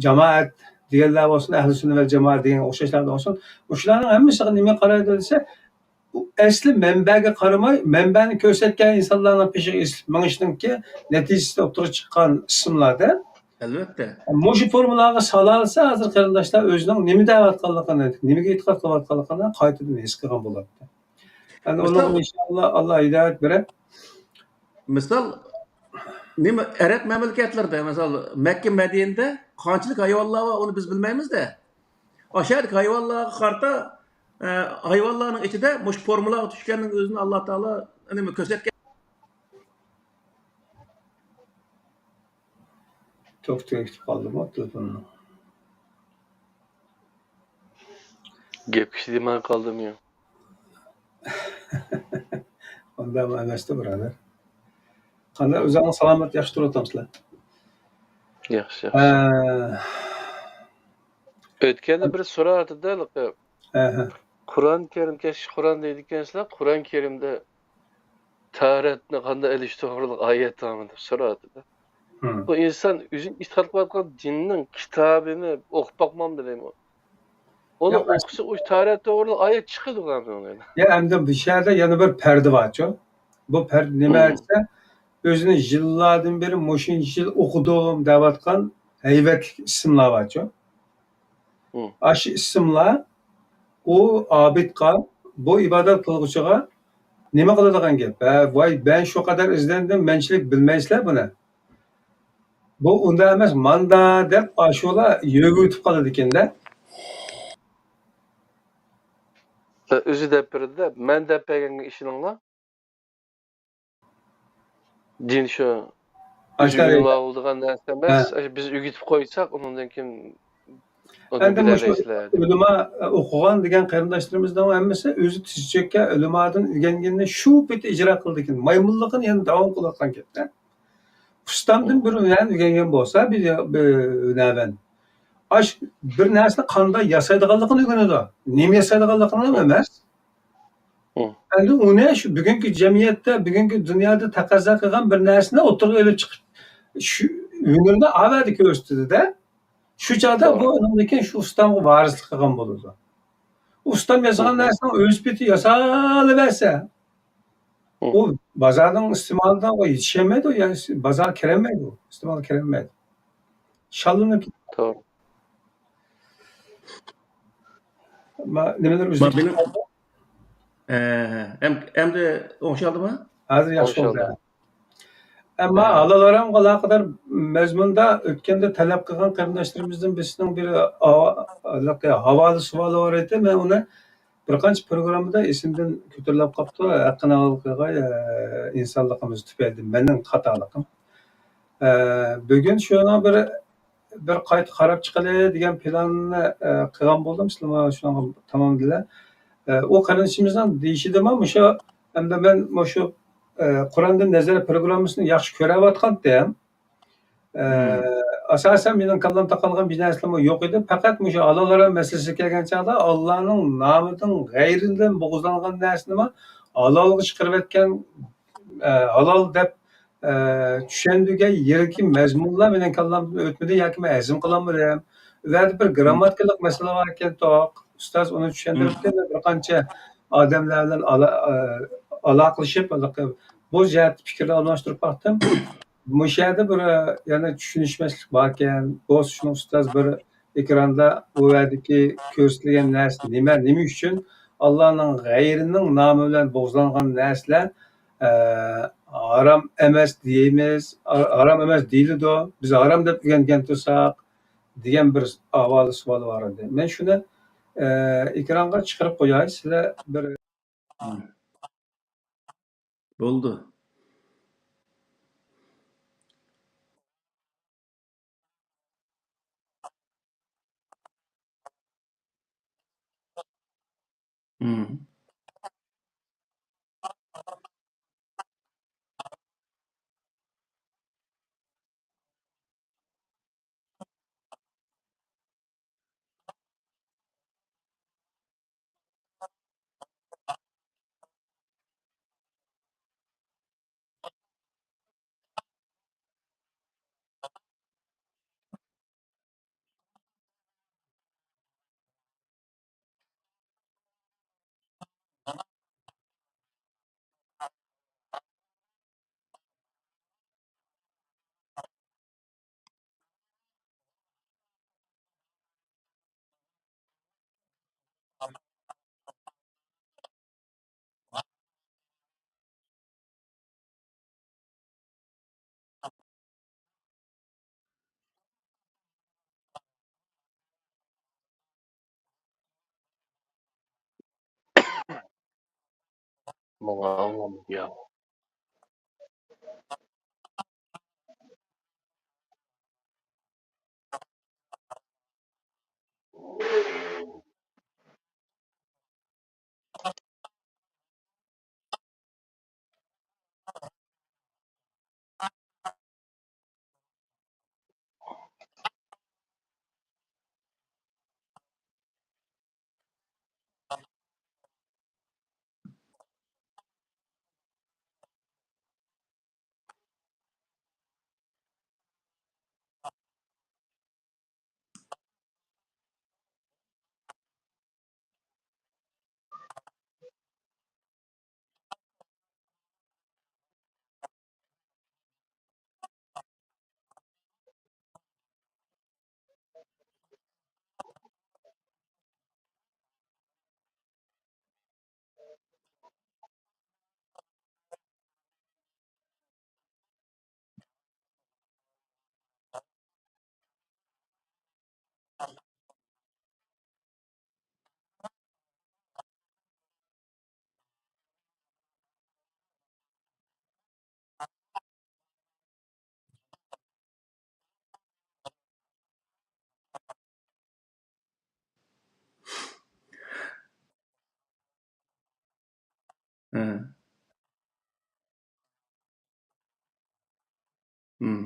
جامائەت دېگەنلەر بولسۇن، ئەھلى سۈننە ۋەل جامائەت دېگەنگە ئوخشاشلار بولسۇن، مۇشۇلارنىڭ ھەممىسىگە نېمە قارايدۇ دېسە، ئەسلى مەنبەگە قارىماي، مەنبەنى كۆرسەتكەن ئىنسانلارنىڭ پېشىغا ئېسىلىپ مېڭىشنىڭكى نەتىجىسىدە ئوتتۇرىغا چىققان ئىسىملار-دە. ئەلۋەتتە. مۇشۇ فورمۇلاغا سالالىسا، ھازىر قېرىنداشلار ئۆزىنىڭ نېمە دەۋاتقانلىقىنى، نېمىگە ئېتىقاد قىلىۋاتقانلىقىنى قايتىدىن ھېس قىلغان بولاتتى. يەنى مىسال، ئۇنىڭغا ئىنشاللا ئاللا ھىدايەت بېرەر. مىسال، نېمە، ئەرەب مەملىكەتلىرىدە، مىسال، مەككە، مەدىنىدە قانچىلىك ھايۋانلار بار، ئۇنى بىز بىلمەيمىز-دە. ئاشۇ يەردىكى ھايۋانلارغا قارىتا، ئە، ھايۋانلارنىڭ ئىچىدە مۇشۇ فورمۇلاغا چۈشكەننىڭ ئۆزىنى ئاللا تائالا نېمە كۆرسەتكەن. توختىغا كېتىپ قالدىمۇ تېلېفوننىڭ؟ گەپ كىشى دېمەي قالدىمۇ؟ ئۇنداق ئەمەستە، بۇرادەر. قانداق، ئۆزۈڭلار سالامەت، ياخشى تۇرۇۋاتامسىلەر؟ ياخشى، ياخشى. ئە، ئۆتكەندە بىر سوراۋاتىدۇ، ھېلىقى. ئەھە. قۇرئان كەرىم، كەچكە قۇرئان دەيدىكەنسىلەر، قۇرئان كەرىمدە تاھارەتنى قانداق ئېلىش توغرىلىق ئايەت بارمۇ دەپ سوراۋاتىدۇ. ھىم. بۇ ئىنسان ئۆزى ئېتىقاد قىلىۋاتقان دىننىڭ كىتابىنى ئوقۇپ باقمامدۇ دەيمەن. ئۇنى ياق، ئوقۇسا، ئۇ تاھارەت توغرىلىق ئايەت چىقىدۇ ئۇنىڭدىن. يا، ئەمدى بۇ شەھەردە يەنە بىر پەردە بارچۇ. بۇ پەردە نېمە، ھىم، دېسە، ئۆزىنى يىللاردىن بېرى مۇشۇنچە يىل ئوقۇدۇم دەۋاتقان ھەيۋەتلىك ئىسىملار بارچۇ. ھىم. ئاشۇ ئىسىملار ئۇ ئابىدقا، بۇ ئىبادەت قىلغۇچىغا نېمە قىلىدىغان گەپ؟ ھە، ۋاي، مەن شۇ قەدەر ئىزدەندىم، مەنچىلىك بىلمەيسىلەر بۇنى. بۇ ئۇنداق ئەمەس، ماندا دەپ ئاشۇلا يۆگىۋېتىپ قالىدىكەن-دە. ئۆزى دەپ بېرىدۇ-دە، مەن دەپ بەرگەنگە ئىشىنىڭلار. دىن شۇ ئاشۇ ئۆزى يوللاۋالىدىغان نەرسە ئەمەس. ھە. ئاشۇ بىز ئۆگىتىپ قويساق، ئۇنىڭدىن كېيىن ئۇنى ئەمدى مۇشۇ بىلەلەيسىلەر دەپ. ئۆلىما، ئوقۇغان دېگەن قېرىنداشلىرىمىزنىڭ ھەممىسى ئۆزى تىز چۆككەن، ئۆلىمادىن ئۆگەنگىنىنى شۇ پېتى ئىجرا قىلىدىكەن. مايمۇنلۇقىنى يەنە داۋام قىلىۋاتقان گەپتە. ئۇستامدىن بىر ھۈنەرنى ئۆگەنگەن بولسا بىر، بىر ھۈنەرۋەن، ئاش بىر نەرسىنى قانداق ياسايدىغانلىقىنى ئۆگىنىدۇ. نېمە ياسايدىغانلىقىنى ئەمەس. مم. ئەمدى ئۇنى شۇ بۈگۈنكى جەمئىيەتتە، بۈگۈنكى دۇنيادا تەقەززا قىلغان بىر نەرسىنى ئوتتۇرىغا ئېلىپ چىقىپ، شۇ ھۈنىرىنى ئاۋەدە كۆرسىتىدۇ-دە. شۇ چاغدا بۇ ئۇنىڭدىن كېيىن شۇ ئۇستامغا ۋارىسلىق قىلغان بولىدۇ. ئۇستام ياسىغان نەرسىنىڭ ئۆز پېتى ياسىلىۋەرسە، ئۇ بازارنىڭ ئىستېمالىدا ئۇ يېتىشەلمەيدۇ، يا بازارغا كىرەلمەيدۇ، ئىستېمالغا كىرەلمەيدۇ. شاللىنىپ كېتىدۇ. توغرا. ما-، نېمىلەر ما ئۈزۈلۈپ مېنىڭ، قالدى؟ ئە، ئەم-، ئەمدى ئوڭشالدىمۇ؟ ھازىر ياخشى بولدى. ئوڭشالدى. ئەمما ھە. ھالال ھارامغا ئالاقىدار مەزمۇندا ئۆتكەندە تەلەپ قىلغان قېرىنداشلىرىمىزدىن بىرسىنىڭ بىر ھاۋا-، ھېلىقى ھاۋالە سوئالى بار ئىدى. مەن ئۇنى بىر قانچە پروگراممىدا ئېسىمدىن كۆتۈرۈلۈپ قاپتۇ. ھەققىنى ھالال قىلغاي، ئە، ئىنسانلىقىمىز تۈپەيلىدىن مېنىڭ خاتالىقىم. ئە، بۈگۈن شۇنىڭ بىر، بىر قايتا قاراپ چىقىلى دېگەن پىلاننى، ئە، قىلغان بولدۇم. سىلەرمۇ شۇنىڭغا تامامدىلەر. ئە، ئۇ قېرىندىشىمىزنىڭ دېيىشىدىمۇ مۇشۇ، ئەمدى مەن مۇشۇ، ئە، قۇراندىن نەزەر پروگراممىسىنى ياخشى كۆرۈۋاتقانتىم. ئە، مم. ئاساسەن مېنىڭ كاللام تاقالغان بىر نەرسىلەرمۇ يوق ئىدى. پەقەت مۇشۇ ھالال ھارام مەسىلىسىگە كەلگەن چاغدا، ئاللانىڭ نامىدىن غەيرىدىن بۇغزىلانغان نەرسىنىمۇ ھالالغا چىقىرىۋەتكەن، ئە، ھالال دەپ، ئە، چۈشەندۈرگەن يېرىدىكى مەزمۇنلار مېنىڭ كاللامدىن ئۆتمىدى ياكى مەن ھەزىم قىلالمىدىم. ئۇ يەردە بىر گىرامماتىكىلىق مەسىلە بار ئىكەن، توق. ئۇستاز ئۇنى چۈشەندۈرۈپتۇ. مم. مەن بىر قانچە ئادەملەر بىلەن ئالا-، ئە، ئالاقىلىشىپ، بۇ جەھەتتە پىكىر ئالماشتۇرۇپ باقتىم. مۇشۇ يەردە بىر، يەنە چۈشىنىشمەسلىك باركەن. بولسا شۇنىڭ ئۇستاز بىر ئېكراندا بۇ يەردىكى كۆرسىتىلگەن نەرسە نېمە، نېمە ئۈچۈن ئاللانىڭ غەيرىنىڭ نامى بىلەن بۇغزىلانغان نەرسىلەر، ئە، ھارام ئەمەس دېيىمىز، ھارام ئەمەس دېيىلىدۇ. بىز ھارام دەپ ئۆگەنگەن تۇرساق دېگەن بىر ھاۋالە سوئال بار ئىدى. مەن شۇنى، ئە، ئېكرانغا چىقىرىپ قوياي، سىلەر بىر بولدى. مم. ماڭا ئاڭلىمىدى يا. ھە. مم.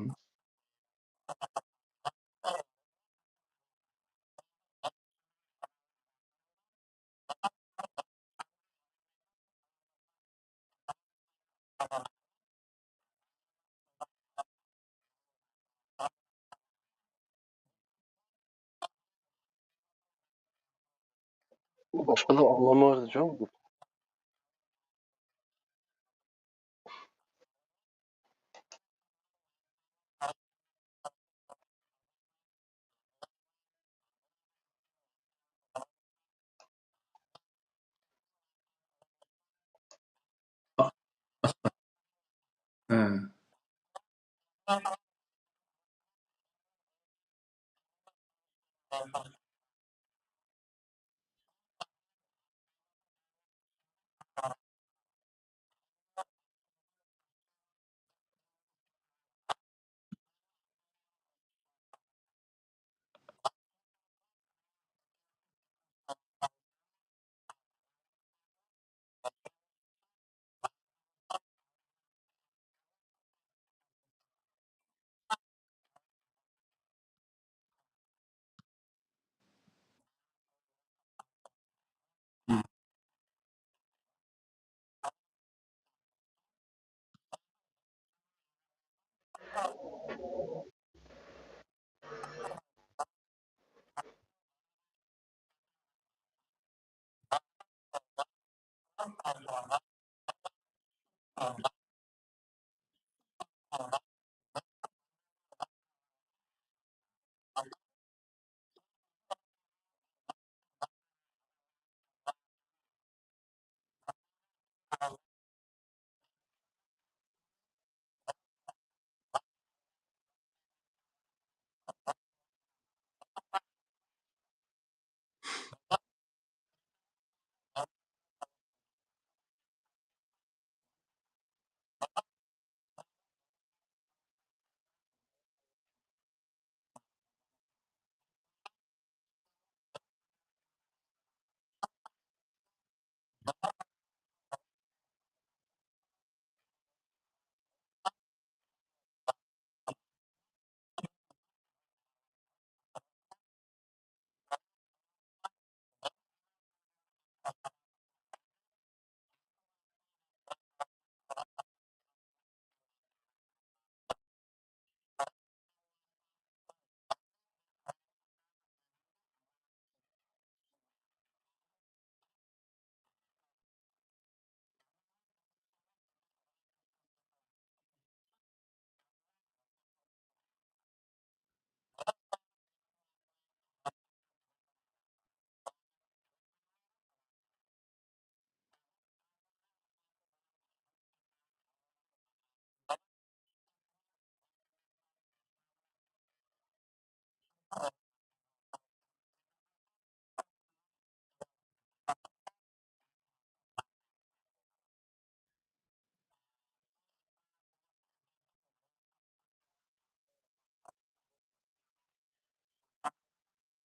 باشقىلار ئاڭلىمايدۇ جۇ. ھە.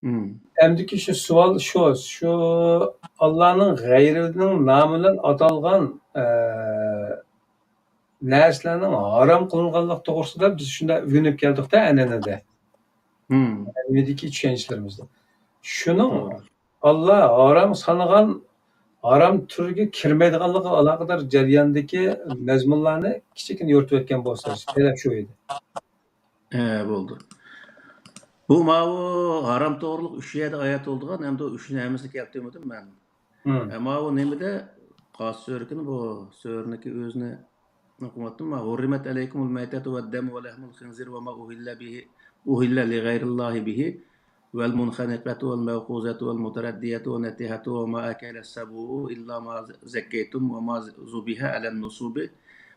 ئەمدىكى شۇ سوئال شۇ، شۇ ئاللانىڭ غەيرىنىڭ نامى بىلەن ئاتالغان، ئە، نەرسىلەرنىڭ ھارام قىلىنغانلىقى توغرىسىدا بىز شۇنداق ئۆگىنىپ كەلدۇق-تە، ئەنئەنىدە. مەنىۋىدىكى چۈشەنچىلىرىمىزدە. شۇنىڭ ئاللا ھارام سانىغان، ھارام تۈرگە كىرمەيدىغانلىقىغا ئالاقىدار جەرياندىكى مەزمۇنلارنى كىچىككىنە يورۇتۇۋەتكەن بولسا، تەلەپ شۇ ئىدى. ھە، بولدى. بۇ ماۋۇ ھارام توغرىلىق ئۈچ يەردە ئايەت بولىدىغان، ئەمدى ئۇ ئۈچنى ھەممىسىنى كەلتۈرمىدىم مەن. ھە، ماۋۇ نېمىدە؟ قاسىس سۈرىكىنى بۇ سۈرىنىڭكى ئۆزىنى ئوقۇۋاتتىم. ھۇررىمەت ئەلەيكۇمۇل مەيتەتۇ ۋەددەمۇ ۋەلەھمۇل خىنزىرى ۋەما ئۇھىللە بىھى، ئۇھىللە لىغەيرىللاھى بىھى ۋەلمۇنخەنىقەتۇ ۋەلمەۋقۇزەتۇ ۋەلمۇتەرەددىيەتۇ ۋەننەتىھەتۇ ۋەما ئەكەلەس سەبۇئۇ ئىللا ما زەككەيتۇم ۋەما زۇبىھە ئەلەن نۇسۇبى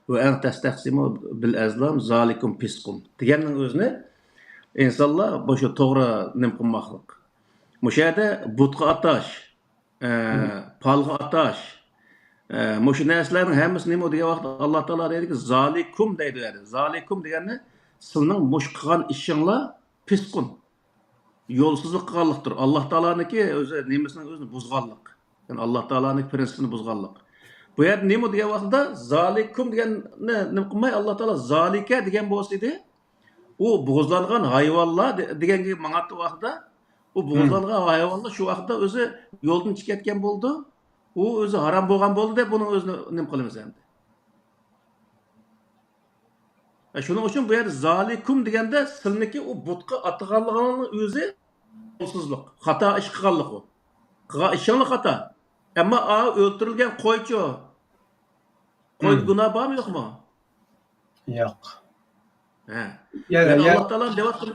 ۋە ئەن تەستەقسىمۇ بىل ئەزلام زالىكۇم پىسقۇن دېگەننىڭ ئۆزىنى ئىنسانلار بۇ شۇ توغرا نېمە قىلماقلىق. مۇشۇ يەردە بۇتقا ئاتاش، ئە، پالغا ئاتاش، ئە، مۇشۇ نەرسىلەرنىڭ ھەممىسى نېمە دېگەن ۋاقىتتا، ئاللا تائالا دەيدىكى، زالىكۇم دەيدۇ يەنى. زالىكۇم دېگەننى سىلىنىڭ مۇشۇ قىلغان ئىشىڭلار پىسقۇن، يولسىزلىق قىلغانلىقتۇر. ئاللا تائالانىڭكى ئۆزى نېمىسىنىڭ ئۆزىنى بۇزغانلىق. يەنى ئاللا تائالانىڭ پرىنسىپىنى بۇزغانلىق. بۇ يەردە نېمە دېگەن ۋاقىتتا، زالىكۇم دېگەننى نېمە قىلماي، ئاللا تائالا زالىكە دېگەن بولسا ئىدى، ئۇ بوغۇزلانغان ھايۋانلار دە-، دېگەنگە ماڭاتتى ۋاقتىدا، ئۇ بوغۇزلانغان ھايۋانلار شۇ ۋاقىتتا ئۆزى يولدىن چىقىپ كەتكەن بولىدۇ. ئۇ ئۆزى ھارام بولغان بولدى دەپ، بۇنىڭ ئۆزىنى نېمە قىلىمىز ئەمدى؟ ھە، شۇنىڭ ئۈچۈن بۇ يەردە زالىكۇم دېگەندە سىلنىڭكى ئۇ بۇتقا ئاتىغانلىقىڭنىڭ ئۆزى يولسىزلىق، خاتا ئىش قىلغانلىق ئۇ. قىلغان ئىشىڭلا خاتا. ئەمما ئا ئۆلتۈرۈلگەن قويچۇ؟ قويدا گۇناھ بارمۇ يوقمۇ؟ ياق. ھە. يەنى يەنى ئاللا تائالا دەۋاتقىنى،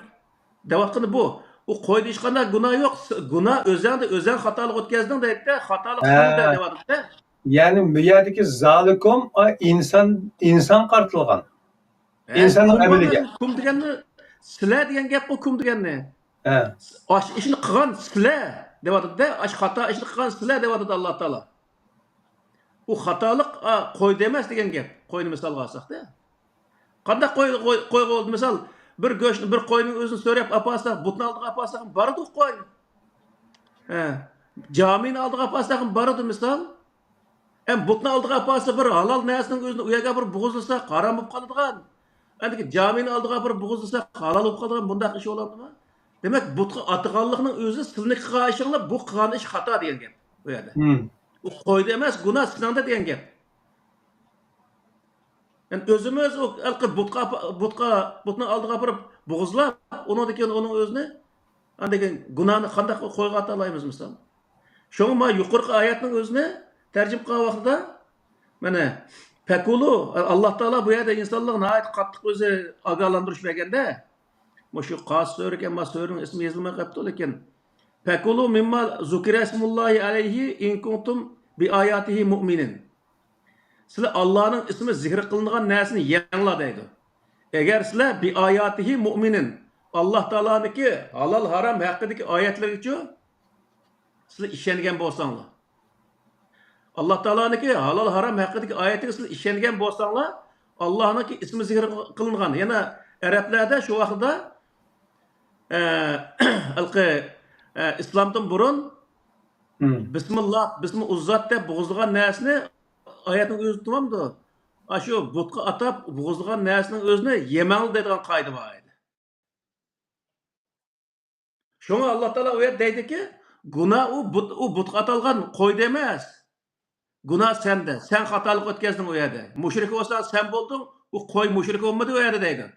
دەۋاتقىنى بۇ. ئۇ قويدا ھېچقانداق گۇناھ يوق. س-، گۇناھ ئۆزەڭدە، ئۆزەڭ خاتالىق ئۆتكەزدىڭ دەيدىدە، خاتالىق سەندە دەۋاتىدۇ. يەنى بۇ يەردىكى زالىكۇم، ئا، ئىنسان، ئىنسان قارىتىلغان. ھە، ئىنساننىڭ كۇم ئەمەلىگە. دېگەن، كۇم دېگەننى سىلە دېگەن گەپقۇ، كۇم دېگەننى. ھە. ئاشۇ ئىشنى قىلغان سىلە دەۋاتىدۇ-دە، ئاشۇ خاتا ئىشنى قىلغان سىلە دەۋاتىدۇ ئاللا تائالا. ئۇ خاتالىق، ئا، قويدا ئەمەس دېگەن گەپ. قوينى مىسالغا ئالساق-دە. قانداق قوي، قوي، قويغا بولدى؟ مىسال، بىر گۆشنى، بىر قوينىڭ ئۆزىنى سۆرەپ ئاپارساق، بۇتنىڭ ئالدىغا ئاپارساق، بارىدۇ قوي. ھە. جامىنىڭ ئالدىغا ئاپارساق، بارىدۇ مىسال. ئەم، بۇتنىڭ ئالدىغا ئاپارسا، بىر ھالال نەرسىنىڭ ئۆزىنى ئۇ يەرگە بىر بوغۇزلىساق، ھارام بولۇپ قالىدىغان. ئەمدىكى جامىنىڭ ئالدىغا بىر بوغۇزلىساق، ھالال بولۇپ قالىدىغان بۇنداق ئىش بولامدۇما؟ دېمەك، بۇتقا ئاتىغانلىقنىڭ ئۆزى سىلىنى قىلغان ئىشىڭلار، بۇ قىلغان ئىش خاتا دېگەن گەپ بۇ يەردە. ئۇ قويدا ئەمەس، گۇناھ سېنىڭدە دېگەن گەپ. يەنى ئۆزىمىز ئۇ ھېلىقى بۇتقا، بۇتقا، بۇتنىڭ ئالدىغا ئاپىرىپ بوغۇزلاپ، ئۇنىڭدىن كېيىن ئۇنىڭ ئۆزىنى، ئاندىن كېيىن گۇناھنى قانداق قويغا ئاتالايمىز مىسال؟ شۇڭا ما يۇقىرىقى ئايەتنىڭ ئۆزىنى تەرجىمە قىلغان ۋاقتىدا، مانا، پەكۇلۇ، ئاللا تائالا بۇ يەردە ئىنسانلارغا ناھايىتى قاتتىق ئۆزى ئاگاھلاندۇرۇش بەرگەندە، مۇشۇ قاسىس سۈرە ئىكەن، ما سۈرىنىڭ ئىسمى يېزىلماي قاپتۇ، لېكىن، پەكۇلۇ مىمما زۇكىرەسمۇللاھى ئەلەيھى ئىن كۇنتۇم بىئاياتىھى مۇئمىنىن. سىلەر ئاللانىڭ ئىسمى زىكىر قىلىنغان نەرسىنى يەڭلار دەيدۇ. ئەگەر سىلەر بىئاياتىھى مۇئمىنىن، ئاللا تائالانىڭكى ھالال ھارام ھەققىدىكى ئايەتلىرىگىچۇ سىلەر ئىشەنگەن بولساڭلار. ئاللا تائالانىڭكى ھالال ھارام ھەققىدىكى ئايەتلىرىگە سىلەر ئىشەنگەن بولساڭلار، ئاللانىڭكى ئىسمى زىكىر قىلىنغان. يەنە ئەرەبلەردە شۇ ۋاقىتتا، ئە، ھېلىقى، ئە، ئىسلامدىن بۇرۇن بىسمىللا، بىسمى ئۇززات دەپ بوغۇزلىغان نەرسىنى ئايەتنىڭ ئۆزى تۇرمامدۇ؟ ئاشۇ بۇتقا ئاتاپ بوغۇزلىغان نەرسىنىڭ ئۆزىنى يېمەڭ دەيدىغان قائىدە بار ئىدى. شۇڭا ئاللا تائالا ئۇ يەردە دەيدۇكى، گۇناھ ئۇ بۇت، ئۇ بۇتقا ئاتالغان قويدا ئەمەس. گۇناھ سەندە، سەن خاتالىق ئۆتكەزدىڭ ئۇ يەردە. مۇشرىك بولساڭ سەن بولدۇڭ، ئۇ قوي مۇشرىك بولمىدى ئۇ يەردە دەيدۇ.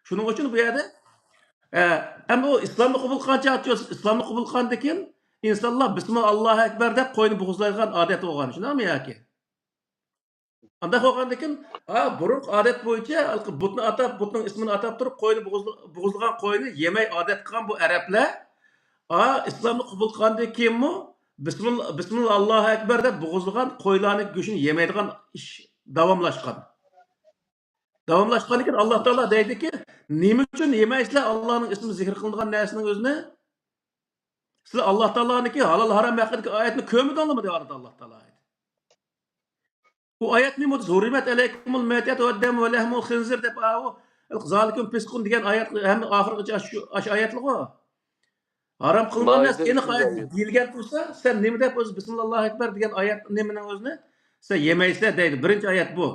شۇنىڭ ئۈچۈن بۇ يەردە، ئە، ئەمدى ئۇ ئىسلامنى قوبۇل قىلغان چاغ، ئىسلامنى قوبۇل قىلغاندىن كېيىن ئىنسانلار بىسمىللا ئاللاھۇ ئەكبەر دەپ قوينى بوغۇزلايدىغان ئادەت بولغان، شۇنداقمۇ ياكى؟ ئانداق بولغاندىكىن، ھا، بۇرۇنقى ئادەت بويىچە ھېلىقى بۇتنى ئاتاپ، بۇتنىڭ ئىسمىنى ئاتاپ تۇرۇپ، قوينى بوغۇزلا-، بوغۇزلىغان قوينى يېمەي ئادەت قىلغان بۇ ئەرەبلەر، ھا، ئىسلامنى قوبۇل قىلغاندىن كېيىنمۇ بىسمىللا، بىسمىللا ئاللاھۇ ئەكبەر دەپ بوغۇزلىغان قويلارنىڭ گۆشىنى يېمەيدىغان ئىش داۋاملاشقان. داۋاملاشقاندىن كېيىن ئاللا تائالا دەيدىكى، نېمە ئۈچۈن يېمەيسىلەر ئاللانىڭ ئىسمى زىكىر قىلىنغان نەرسىنىڭ ئۆزىنى؟ سىلەر ئاللا تائالانىڭكى ھالال ھارام ھەققىدىكى ئايەتنى كۆرمىدىڭلارمۇ؟ دەۋاتىدۇ ئاللا تائالا ئايەت. بۇ ئايەت نېمە؟ ھۇررىمەت ئەلەيكۇمۇل مەيتەتۇ ۋەددەمۇ ۋەلەھمۇل خىنزىر دەپ، ئاۋۇ زالىكۇم پىسقۇن دېگەن ئايەت ھەممە ئاخىرغىچە شۇ، ئاشۇ ئايەتلىغۇ. ھارام قىلىنغان نەرسە ئېنىق ئايەت دېيىلگەن تۇرسا، سەن نېمە دەپ ئۆزى بىسمىللاھۇ ئەكبەر دېگەن ئايەت نېمىنىڭ ئۆزىنى سەن يېمەيسەن دەيدۇ. بىرىنچى ئايەت بۇ.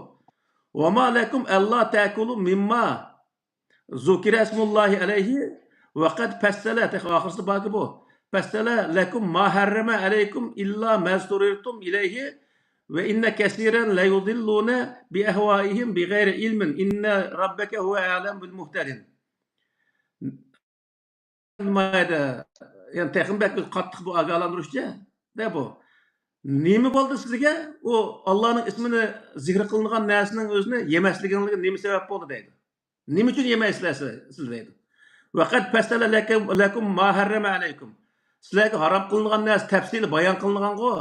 وما لكم ألا تأكلوا مما ذكر اسم الله عليه وقد فصل، تېخى ئاخىرسى باركى بۇ. فصل لكم ما حرم عليكم إلا ما اضطررتم إليه وإن كثيرا ليضلون بأهوائهم بغير علم إن ربك هو أعلم بالمهتدين. نېمەيدۇ؟ يەنى تېخىمۇ بەك قاتتىق بۇ ئاگاھلاندۇرۇشچە. دە بۇ. نېمە بولدى سىزگە؟ ئۇ ئاللانىڭ ئىسمىنى زىكىر قىلىنغان نەرسىنىڭ ئۆزىنى يېمەسلىكىڭلارغا نېمە سەۋەب بولدى دەيدۇ. نېمە ئۈچۈن يېمەيسىلەر سىز، سىز دەيدۇ. ۋەقەد پەسسەلە لەكۇم، لەكۇم ما ھەررەمە ئەلەيكۇم. سىلەرگە ھارام قىلىنغان نەرسە تەپسىلىي بايان قىلىنغانغۇ.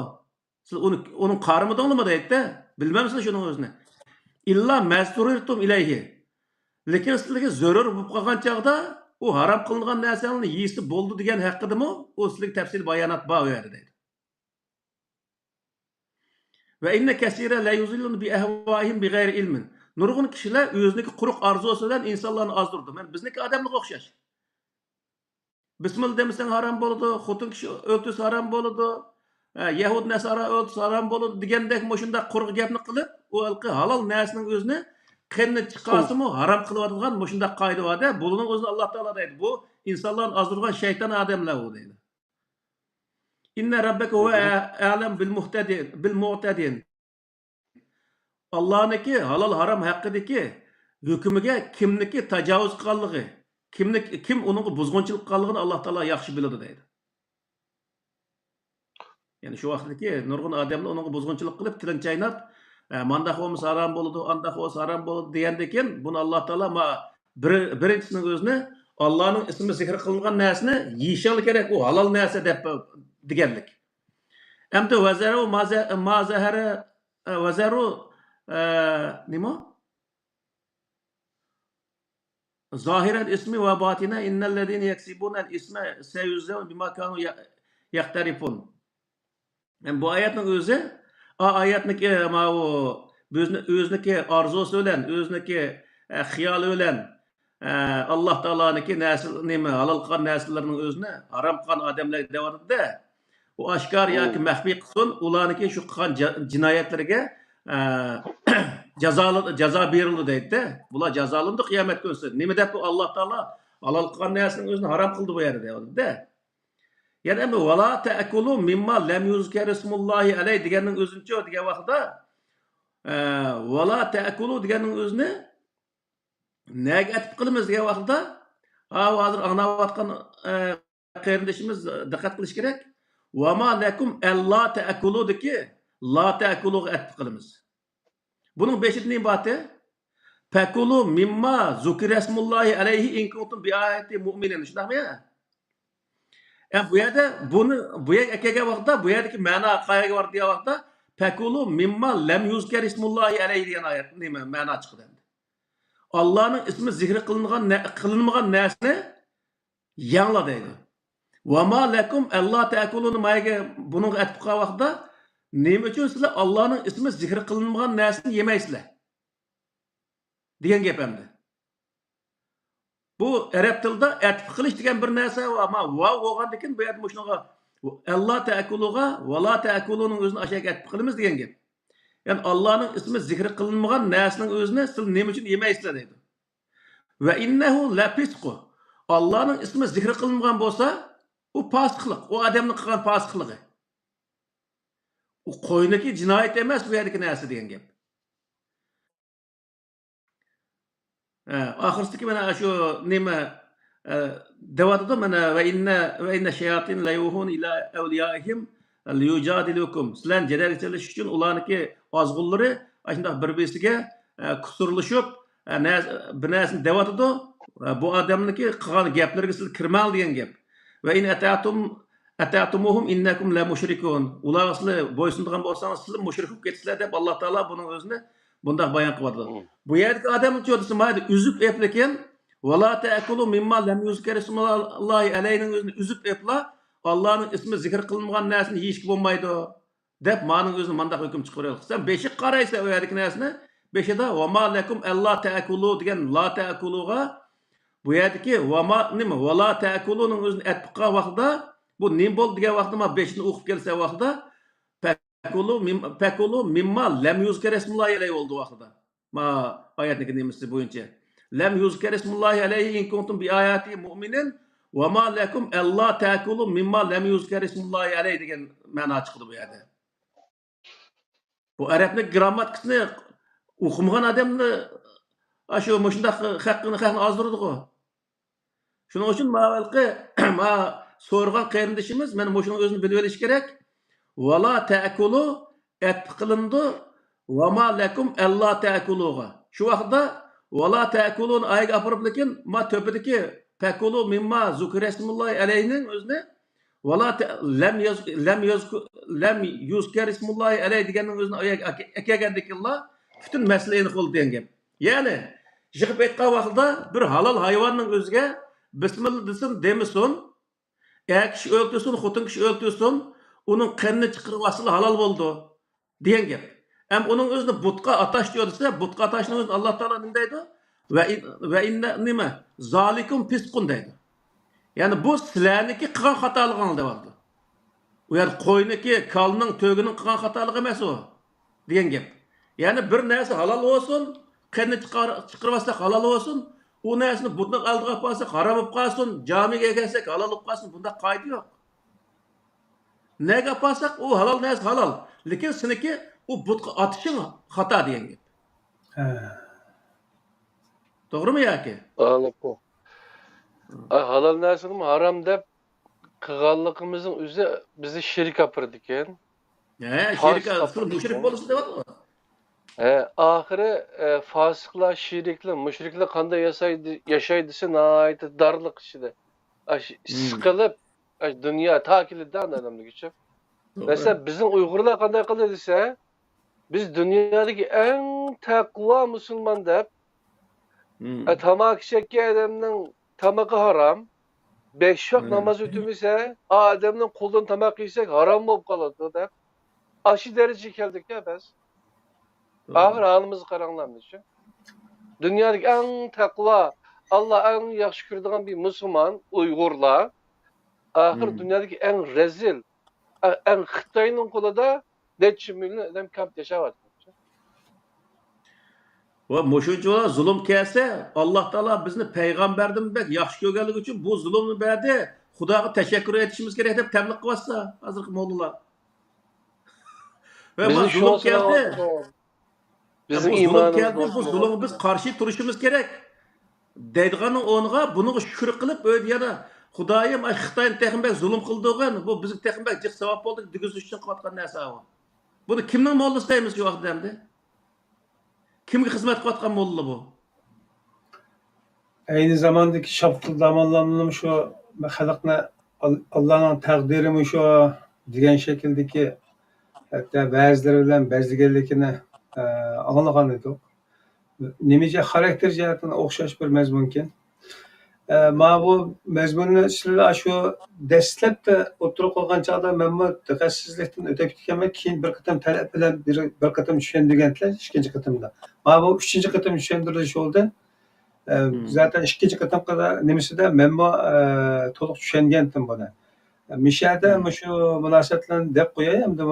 سىز ئۇنى، ئۇنى قارىمىدىڭلارمۇ دەيدۇ. بىلمەمسىلەر شۇنىڭ ئۆزىنى. ئىللا مەزتۇرىرتۇم ئىلەيھى. لېكىن سىلەرگە زۆرۈر بولۇپ قالغان چاغدا ئۇ ھارام قىلىنغان نەرسەڭلارنى يېسە بولىدۇ دېگەن ھەققىدىمۇ ئۇ سىلەرگە تەپسىلىي بايانات بار ئۇ يەردە دەيدۇ. ۋە ئىننە كەسىرە لە يۇزىللۇن بى ئەھۋائىھىم بى غەيرى ئىلمىن. نۇرغۇن كىشىلەر ئۆزىنىكى قۇرۇق ئارزۇسى بىلەن ئىنسانلارنى ئازدۇرىدۇ. مانا بىزنىڭكى ئادەملەرگە ئوخشاش. بىسمىللا دېمىسەڭ ھارام بولىدۇ، خوتۇن كىشى ئۆلتۈرسە ھارام بولىدۇ، ئە، يەھۇد نەسارا ئۆلتۈرسە ھارام بولىدۇ دېگەندەك مۇشۇنداق قۇرۇق گەپنى قىلىپ، ئۇ ھېلىقى ھالال نەرسىنىڭ ئۆزىنى قېنىنى چىقارسىمۇ ھارام قىلىۋاتىدىغان مۇشۇنداق قائىدە بار-دە، بۇنىڭ ئۆزىنى ئاللا تائالا دەيدۇ. بۇ ئىنسانلارنى ئازدۇرغان شەيتان ئادەملەر ئۇ دەيدۇ. ئىننە رەببەكە ھۇۋە ئەلەم بىل مۇھتەدىن، بىل مۇئتەدىن. ئاللانىڭكى ھالال ھارام ھەققىدىكى ھۆكمىگە كىمنىڭكى تاجاۋۇز قىلغانلىقى، كىمنىڭ، كىم ئۇنىڭغا بۇزغۇنچىلىق قىلغانلىقىنى ئاللا تائالا ياخشى بىلىدۇ دەيدۇ. يەنى شۇ ۋاقىتتىكى نۇرغۇن ئادەملەر ئۇنىڭغا بۇزغۇنچىلىق قىلىپ، تىلىنى چايناپ، ئە، مانداق بولمىسا ھارام بولىدۇ، ئانداق بولسا ھارام بولىدۇ دېگەندىن كېيىن، بۇنى ئاللا تائالا ما-، بىر-، بىرىنچىسىنىڭ ئۆزىنى، ئاللانىڭ ئىسمى زىكىر قىلىنغان نەرسىنى يېيىشىڭلار كېرەك، ئۇ ھالال نەرسە دەپ دېگەنلىك. ئەمدى ۋەزەرۇ ما زە-، ما زەھەرە، ئە، ۋەزەرۇ، ئە، نېمە؟ زاھىرەل ئىسمى ۋە باتىنە ئىننەللەزىنە يەكسىبۇنەل ئىسمە سەيۇجزەۋنە بىما كانۇ يە-، يەقتەرىفۇن. يەنى بۇ ئايەتنىڭ ئۆزى، ئا، ئايەتنىكى ماۋۇ ئۆزىنى-، ئۆزىنىڭكى ئارزۇسى بىلەن، ئۆزىنىڭكى، ئە، خىيالى بىلەن، ئە، ئاللا تائالانىڭكى نەرسە، نېمە، ھالال قىلغان نەرسىلەرنىڭ ئۆزىنى ھارام قىلغان ئادەملەرگە دەۋاتىدۇ-دە. ئۇ ئاشكارا ياكى مەخپىي قىلسۇن، ئۇلارنىڭكى شۇ قىلغان جا-، جىنايەتلىرىگە، ئە، جازا-، جازا بېرىلىدۇ دەيدۇ-دە. بۇلار جازالىنىدۇ قىيامەت كۈنىسى. نېمە دەپ ئۇ ئاللا تائالا ھالال قىلغان نەرسىنىڭ ئۆزىنى ھارام قىلدى بۇ يەردە دەۋاتىدۇ-دە. يەنە ئەمدى ۋەلا تەئكۇلۇ مىمما لەم يۇزكەر ئىسمۇللاھى ئەلەيھ دېگەننىڭ ئۆزىنىچۇ دېگەن ۋاقىتتا، ئە، ۋەلا تەئكۇلۇ دېگەننىڭ ئۆزىنى نەگە ئەتىپ قىلىمىز دېگەن ۋاقىتتا، ھا، ھازىر ئاڭلاۋاتقان، ئە، قېرىندىشىمىز دىققەت قىلىشى كېرەك. ۋەما لەكۇم ئەللا تەئكۇلۇدىكى لا تەئكۇلۇغا ئەتىپ قىلىمىز. بۇنىڭ بېشىدا نېمە بارتى؟ پەكۇلۇ مىمما زۇكىرەسمۇللاھى ئەلەيھى ئىن كۇنتۇم بىئايەتى مۇئمىنىن. شۇنداقمۇ يا؟ ئە، بۇ يەردە بۇنى، بۇ يەرگە ئەكەلگەن ۋاقىتتا، بۇ يەردىكى مەنا قەيەرگە بارىدۇ دېگەن ۋاقىتتا، پەكۇلۇ مىمما لەم يۇزكەر ئىسمۇللاھى ئەلەيھى دېگەن ئايەت، نېمە، مەنا چىقىدۇ ئەمدى. ئاللانىڭ ئىسمى زىكرى قىلىنغان نە-، قىلىنمىغان نەرسىنى يەڭلار دەيدۇ. ۋەما لەكۇم ئەللا تەئكۇلۇنى مايگە بۇنىڭغا ئەتىپ قىلغان ۋاقىتتا، نېمە ئۈچۈن سىلەر ئاللانىڭ ئىسمى زىكرى قىلىنمىغان نەرسىنى يېمەيسىلەر؟ دېگەن گەپ ئەمدى. بۇ ئەرەب تىلىدا ئەتىپ قىلىش دېگەن بىر نەرسە، ئەمما ۋاۋ بولغاندىكىن بۇ يەردە مۇشۇنىڭغا ئەللا تەئكۇلۇغا ۋەلا تەئكۇلۇنىڭ ئۆزىنى ئاشۇ يەرگە ئەتىپ قىلىمىز دېگەن گەپ. يەنى ئاللانىڭ ئىسمى زىكرى قىلىنمىغان نەرسىنىڭ ئۆزىنى سىلەر نېمە ئۈچۈن يېمەيسىلەر دەيدۇ. ۋە ئىننەھۇ لەفىسقۇ. ئاللانىڭ ئىسمى زىكرى قىلىنمىغان بولسا، ئۇ پاسىقلىق، ئۇ ئادەمنىڭ قىلغان پاسىقلىقى. ئۇ قوينىكى جىنايەت ئەمەس، بۇ يەردىكى نەرسە دېگەن گەپ. ئە، ئاخىرسىدىكى مانا شۇ نېمە، ئە، دەۋاتىدۇ، مانا، ۋە ئىننە، ۋە ئىننە شەياتىن لەيۇھۇن ئىلە ئەۋلىيائىھىم لىيۇجادىلۇكۇم. سىلەرنى جېدەلگە سېلىش ئۈچۈن ئۇلارنىڭكى ئازغۇنلىرى ئاشۇنداق بىر-بىرسىگە، ئە، كۇسۇرلىشىپ، ئە، نە-، بىر نەرسىنى دەۋاتىدۇ. ئە، بۇ ئادەمنىڭكى قىلغان گەپلىرىگە سىز كىرمەڭ دېگەن گەپ. ۋە ئىن ئەتەتۇم، ئەتەتۇمۇھۇم ئىننەكۇم لەمۇشرىكۇن. ئۇلارغا سىلەر بويسۇنىدىغان بولساڭىز، سىلەر مۇشرىك بولۇپ كېتىسىلەر دەپ ئاللا تائالا بۇنىڭ ئۆزىنى بۇنداق بايان قىلىۋاتىدۇ. مم. بۇ يەردىكى ئادەم چۇ دېسە، مايدا ئۈزۈپ ئېپلىكىن، ۋەلا تەئكۇلۇ مىمما لەم يۇزكەر ئىسمۇللاھى ئەلەيھىنىڭ ئۆزىنى ئۈزۈپ ئېپلا، ئاللانىڭ ئىسمى زىكىر قىلىنمىغان نەرسىنى يېيىشكە بولمايدۇ، دەپ مانىڭ ئۆزىنى مانداق ھۆكۈم چىقىرىۋالغان. سەن بېشىغا قارايسەن ئۇ يەردىكى نەرسىنى، بېشىدا ۋەما لەكۇم ئەللا تەئكۇلۇ دېگەن لا تەئكۇلۇغا بۇ يەردىكى ۋاما نېمە؟ ۋالا تەكۇلۇنىڭ ئۆزىنى ئەتىپ قىلغان ۋاقتىدا، بۇ نېمە بولدى دېگەن ۋاقتىدا، ما بېشىنى ئوقۇپ كەلسە ۋاقتىدا، پەكۇلۇ مىم-، پەكۇلۇ مىمما لەم يۇزكەر ئىسمۇللاھى ئەلەيھى بولدى ۋاقتىدا. ما ئايەتنىڭكى نېمىسى بويىچە. لەم يۇزكەر ئىسمۇللاھى ئەلەيھى ئىن كۇنتۇم بىئاياتىھى مۇئمىنىن ۋە ما لەكۇم ئەللا تەكۇلۇ مىمما لەم يۇزكەر ئىسمۇللاھى ئەلەيھى دېگەن مەنا چىقىدۇ بۇ يەردە. بۇ ئەرەبنىڭ گىرامماتىكىسىنى ئوقۇمىغان ئادەمنى ئاشۇ مۇشۇنداق خەقنى، خەقنى ئازدۇرىدىغۇ. شۇنىڭ ئۈچۈن ما ھېلىقى، ما سورىغان قېرىندىشىمىز مانا مۇشۇنىڭ ئۆزىنى بىلىۋېلىشى كېرەك. ۋالا تەكۇلۇ ئەتىپ قىلىنىدۇ. ۋاما لەكۇم ئەللا تەكۇلۇغا. شۇ ۋاقىتتا ۋالا تەكۇلۇنى ئايىگە ئاپىرىپ، لېكىن ما تۆپىدىكى پەكۇلۇ مىمما زۇكرەسمۇللاھى ئەلەيھىنىڭ ئۆزىنى ۋالا تە-، لەم يەز-، لەم يەزكۇ-، لەم يۇزكەر ئىسمۇللاھى ئەلەي دېگەننىڭ ئۆزىنى ئەكەلگەندىكىنلا پۈتۈن مەسىلە ئېنىق بولدى دېگەن گەپ. يەنى، يىغىپ ئېيتقان ۋاقتىدا بىر ھالال ھايۋاننىڭ ئۆزىگە بىسمىللا دېسۇن، دېمىسۇن، ئەر كىشى ئۆلتۈرسۇن، خوتۇن كىشى ئۆلتۈرسۇن، ئۇنىڭ قېنىنى چىقىرىۋالسىلا ھالال بولىدۇ دېگەن گەپ. ئەمما ئۇنىڭ ئۆزىنى بۇتقا ئاتاشتۇر دېسە، بۇتقا ئاتاشنىڭ ئۆزىنى ئاللا تائالا نېمە دەيدۇ؟ ۋە ئىن-، ۋە ئىننە نېمە؟ زالىكۇم پىسقۇن دەيدۇ. يەنى بۇ سىلەرنىڭكى قىلغان خاتالىقىڭلار دەۋاتىدۇ. ئۇ يەر قوينىكى، كالىنىڭ، تۆگىنىڭ قىلغان خاتالىقى ئەمەس ئۇ دېگەن گەپ. يەنى بىر نەرسە ھالال بولسۇن، قېنىنى چىقار-، چىقىرىۋالساق ھالال بولسۇن، ئۇ نەرسىنى بۇتنىڭ ئالدىغا ئاپارساق ھارام بولۇپ قالسۇن، جامىگە كەلسەك ھالال بولۇپ قالسۇن، بۇنداق قائىدە يوق. نەگە ئاپارساق ئۇ ھالال نەرسە ھالال. لېكىن سېنىڭكى ئۇ بۇتقا ئاتىشىڭ خاتا دېگەن گەپ. ھە. توغرىمۇ ياكى؟ ھالال بۇ. ئاي، ھالال نەرسىنىمۇ ھارام دەپ قىلغانلىقىمىزنىڭ ئۆزى بىزنى شېرىك ئاپىرىدىكەن. ھە، شېرىك، پاسىق ئاپىرىدىكەن. مۇشرىك بولسا دەۋاتىدۇ. ھە، ئاخىرى، ئە، فاسىقلار، شېرىكلەر، مۇشرىكلار قانداق ياسايدۇ، ياشايدۇ دېسە، ناھايىتى دارلىق ئىچىدە. ئاش-، مم. سىقىلىپ، ئاش-، دۇنيا تاكىلىدە ئادەملىك ئۈچۈن. توغرا. مەسىلەن، بىزنىڭ ئۇيغۇرلار قانداق قىلدى دېسە، بىز دۇنيادىكى ئەڭ تەقۋا مۇسۇلمان دەپ، مم. ئە، تاماكا چەككەن ئادەمنىڭ تامىقى ھارام. بەش ۋاق مم. ناماز ئۆتىمىسە، ئا ئادەمنىڭ قولىدىن تاماق يېسەك ھارام بولۇپ قالىدۇ دەپ. ئاشۇ دەرىجىگە كەلدۇق يا بىز. توغرا. ئاخىر ھالىمىزغا قاراڭلار، مۇشۇ. دۇنيادىكى ئەڭ تەقۋا، ئاللا ئەڭ ياخشى كۆرىدىغان بىر مۇسۇلمان، ئۇيغۇرلار. ئاخىر مم. دۇنيادىكى ئەڭ رەزىل، ئە-، ئەڭ خىتاينىڭ قولىدا نەچچە مىليون ئادەم كامپ ياشاۋاتىدۇ. ۋە مۇشۇنچىۋالا زۇلۇم كەلسە، ئاللا تائالا بىزنى پەيغەمبەردىن بەك ياخشى كۆرگەنلىكى ئۈچۈن بۇ زۇلۇمنى بەردى، خۇداغا تەشەككۈر ئېيتىشىمىز كېرەك دەپ تەبلىغ قىلىۋاتسا، ھازىرقى موللىلار. ۋە بىزنى ما زۇلۇم شۇڭا كەلدى. سىناۋاتىدۇ. بىزنىڭ بۇ زۇلۇم ئىمانىمىز كەلدى، بۇ بولسا زۇلۇمغا بىز قارشى تۇرۇشىمىز كېرەك دەيدىغاننىڭ ئورنىغا، بۇنىڭغا شۈكۈر قىلىپ، ئۆيدە يەنە، خۇدايىم، ئاي، خىتاينى تېخىمۇ بەك زۇلۇم قىلدۇرغىن، بۇ بىزگە تېخىمۇ بەك جىق ساۋاب بولدى دېگۈزۈش ئۈچۈن قىلىۋاتقان نەرسە ئۇ. بۇنى كىمنىڭ موللىسى دەيمىز شۇ ۋاقىتتا ئەمدى؟ كىمگە خىزمەت قىلىۋاتقان موللا بۇ؟ ئەينى زاماندىكى شاپتۇل داموللامنىمۇ شۇ خەلقنى ئال-، ئاللانىڭ تەقدىرىمۇ شۇ دېگەن شەكىلدىكى، ھەتتا بەزىلىرى بىلەن بەزلىگەنلىكىنى، ئە، ئاڭلىغان ئىدۇق. نېمە جە-، خاراكتېر جەھەتتىن ئوخشاش بىر مەزمۇنكەن. ئە، ماۋۇ مەزمۇننى سىلەر ئاشۇ دەسلەپتە ئوتتۇرىغا قويغان چاغدا مەنمۇ دىققەتسىزلىكتىن ئۆتۈپ كېتىپتىكەنمەن. كېيىن بىر قېتىم تەلەپ بىلەن بىر، بىر قېتىم چۈشەندۈرگەنتىلەر، ئىككىنچى قېتىمدا. ماۋۇ ئۈچىنچى قېتىم چۈشەندۈرۈش بولدى. ئە، مم. زاتەن ئىككىنچى قېتىمقى نېمىسىدە مەنمۇ، ئە، تولۇق چۈشەنگەنتىم بۇنى. مىشەدە مم. مۇشۇ مۇناسىۋەت بىلەن دەپ قوياي، ئەمدى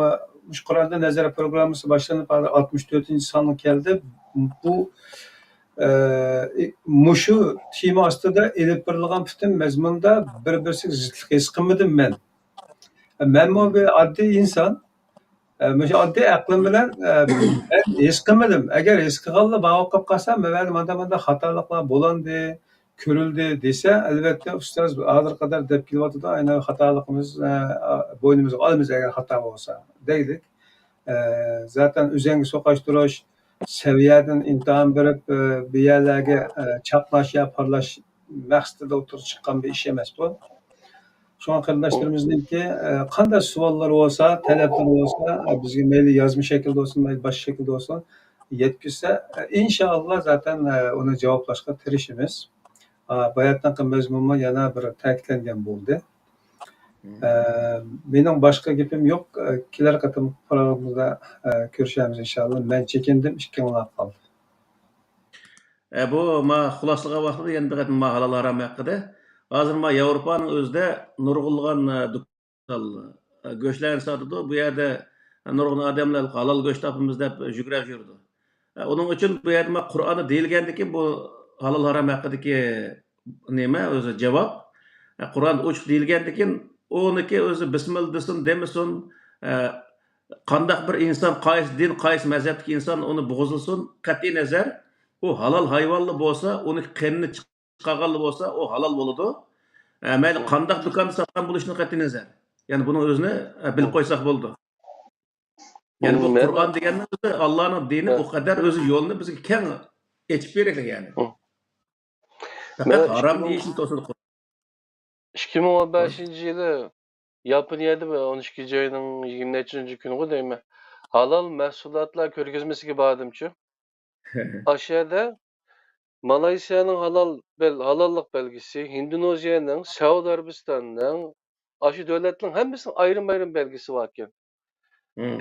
مۇشۇ قۇرئاندىن نەزەر پروگراممىسى باشلىنىپ، ھازىر ئاتمىش تۆتىنچى سانغا كەلدى. بۇ، ئە، مۇشۇ تېما ئاستىدا ئېلىپ بېرىلغان پۈتۈن مەزمۇندا بىر-بىرسىگە زىتلىق ھېس قىلمىدىم مەن. مەنمۇ بىر ئاددىي ئىنسان. ئە، مۇشۇ ئاددىي ئەقلىم بىلەن، ئە، مەن ھېس قىلمىدىم. ئەگەر ھېس قىلغانلا ماۋۇ قىلىپ قالسا، مەۋەدە مانداق، مانداق خاتالىقلار بولاندى، كۆرۈلدى دېسە، ئەلۋەتتە، ئۇستاز ھازىرغا قەدەر دەپ كېلىۋاتىدۇ، ئەنە خاتالىقىمىز، ئە، بوينىمىزغا ئالىمىز، ئەگەر خاتا بولسا، دەيلىك. ئە، زاتەن ئۆزەڭگە سوقاشتۇرۇش، سەۋىيەدىن ئىمتىھان بېرىپ، ئە، بىر يەرلەرگە، ئە، چاقناش يا پارلاش مەقسىتىدە ئوتتۇرىغا چىققان بىر ئىش ئەمەس بۇ. شۇڭا قېرىنداشلىرىمىزنىڭكى، ئە، قانداق سوئاللىرى بولسا، تەلەپلىرى بولسا، ئە، بىزگە مەيلى يازما شەكىلدە بولسۇن، مەيلى باشقا شەكىلدە بولسۇن، يەتكۈزسە، ئە، ئىنشائاللا، زاتەن، ئە، ئۇنى جاۋابلاشقا تىرىشىمىز. ئا، باياتىنقى مەزمۇنمۇ يەنە بىر تەكىتلەنگەن بولدى. مم. ئە، مېنىڭ باشقا گېپىم يوق. ئە، كېلەر قېتىم پروگراممىمىزدا، ئە، كۆرۈشەرمىز ئىنشائاللا. مەن چېكىندىم، ئىككىڭلار قالدى. ئە، بۇ ما خۇلاسىلىغان ۋاقتىدا يەنە بىر قېتىم ما ھالال ھارام ھەققىدە. ھازىر ما ياۋروپانىڭ ئۆزىدە نۇرغۇنلىغان، ئە، دۇكان، ئە، گۆشلەرنى ساتىدۇ. بۇ يەردە نۇرغۇن ئادەملەر ھالال گۆش تاپىمىز دەپ يۈگرەپ يۈرىدۇ. ئە، ئۇنىڭ ئۈچۈن بۇ يەردە ما قۇرئاندا دېيىلگەندىكىن بۇ ھالال ھارام ھەققىدىكى نېمە ئۆزى جاۋاب. ئە، قۇرئاندا ئوچۇق دېيىلگەندىكىن ئۇنىكى ئۆزى بىسمىللا دېسۇن، دېمىسۇن، ئە، قانداق بىر ئىنسان، قايسى دىن، قايسى مەزھەپتىكى ئىنسان ئۇنى بوغۇزلىسۇن، قەتئىي نەزەر، ئۇ ھالال ھايۋانلا بولسا، ئۇنى قېنىنى چىقارغانلا بولسا، ئۇ ھالال بولىدۇ. ئە، مەيلى قانداق دۇكاندا ساتقان بولۇشىدىن قەتئىي نەزەر. يەنى بۇنىڭ ئۆزىنى، ئە، بىلىپ قويساق بولىدۇ. يەنى بۇ قۇرئان دېگەننىڭ ئۆزى، ئاللانىڭ دىنى ئۇ قەدەر ئۆزى يولنى بىزگە كەڭ ئېچىپ بېرىدۇ يەنى. پەقەت ھارام دېيىشنى توسىدۇ. ئىككى مىڭ ئون بەشىنچى يىلى ياپونىيەدە بىر ئون ئىككىنچى ئاينىڭ يىگىرمە نەچچىنچى كۈنىغۇ دەيمەن. ھالال مەھسۇلاتلار كۆرگەزمىسىگە باردىمچۇ. ئاشۇ يەردە مالايسىيانىڭ ھالال بەل-، ھالاللىق بەلگىسى، ھىندونېزىيەنىڭ، سەئۇدى ئەرەبىستاننىڭ، ئاشۇ دۆلەتنىڭ ھەممىسىنىڭ ئايرىم-ئايرىم بەلگىسى باركەن.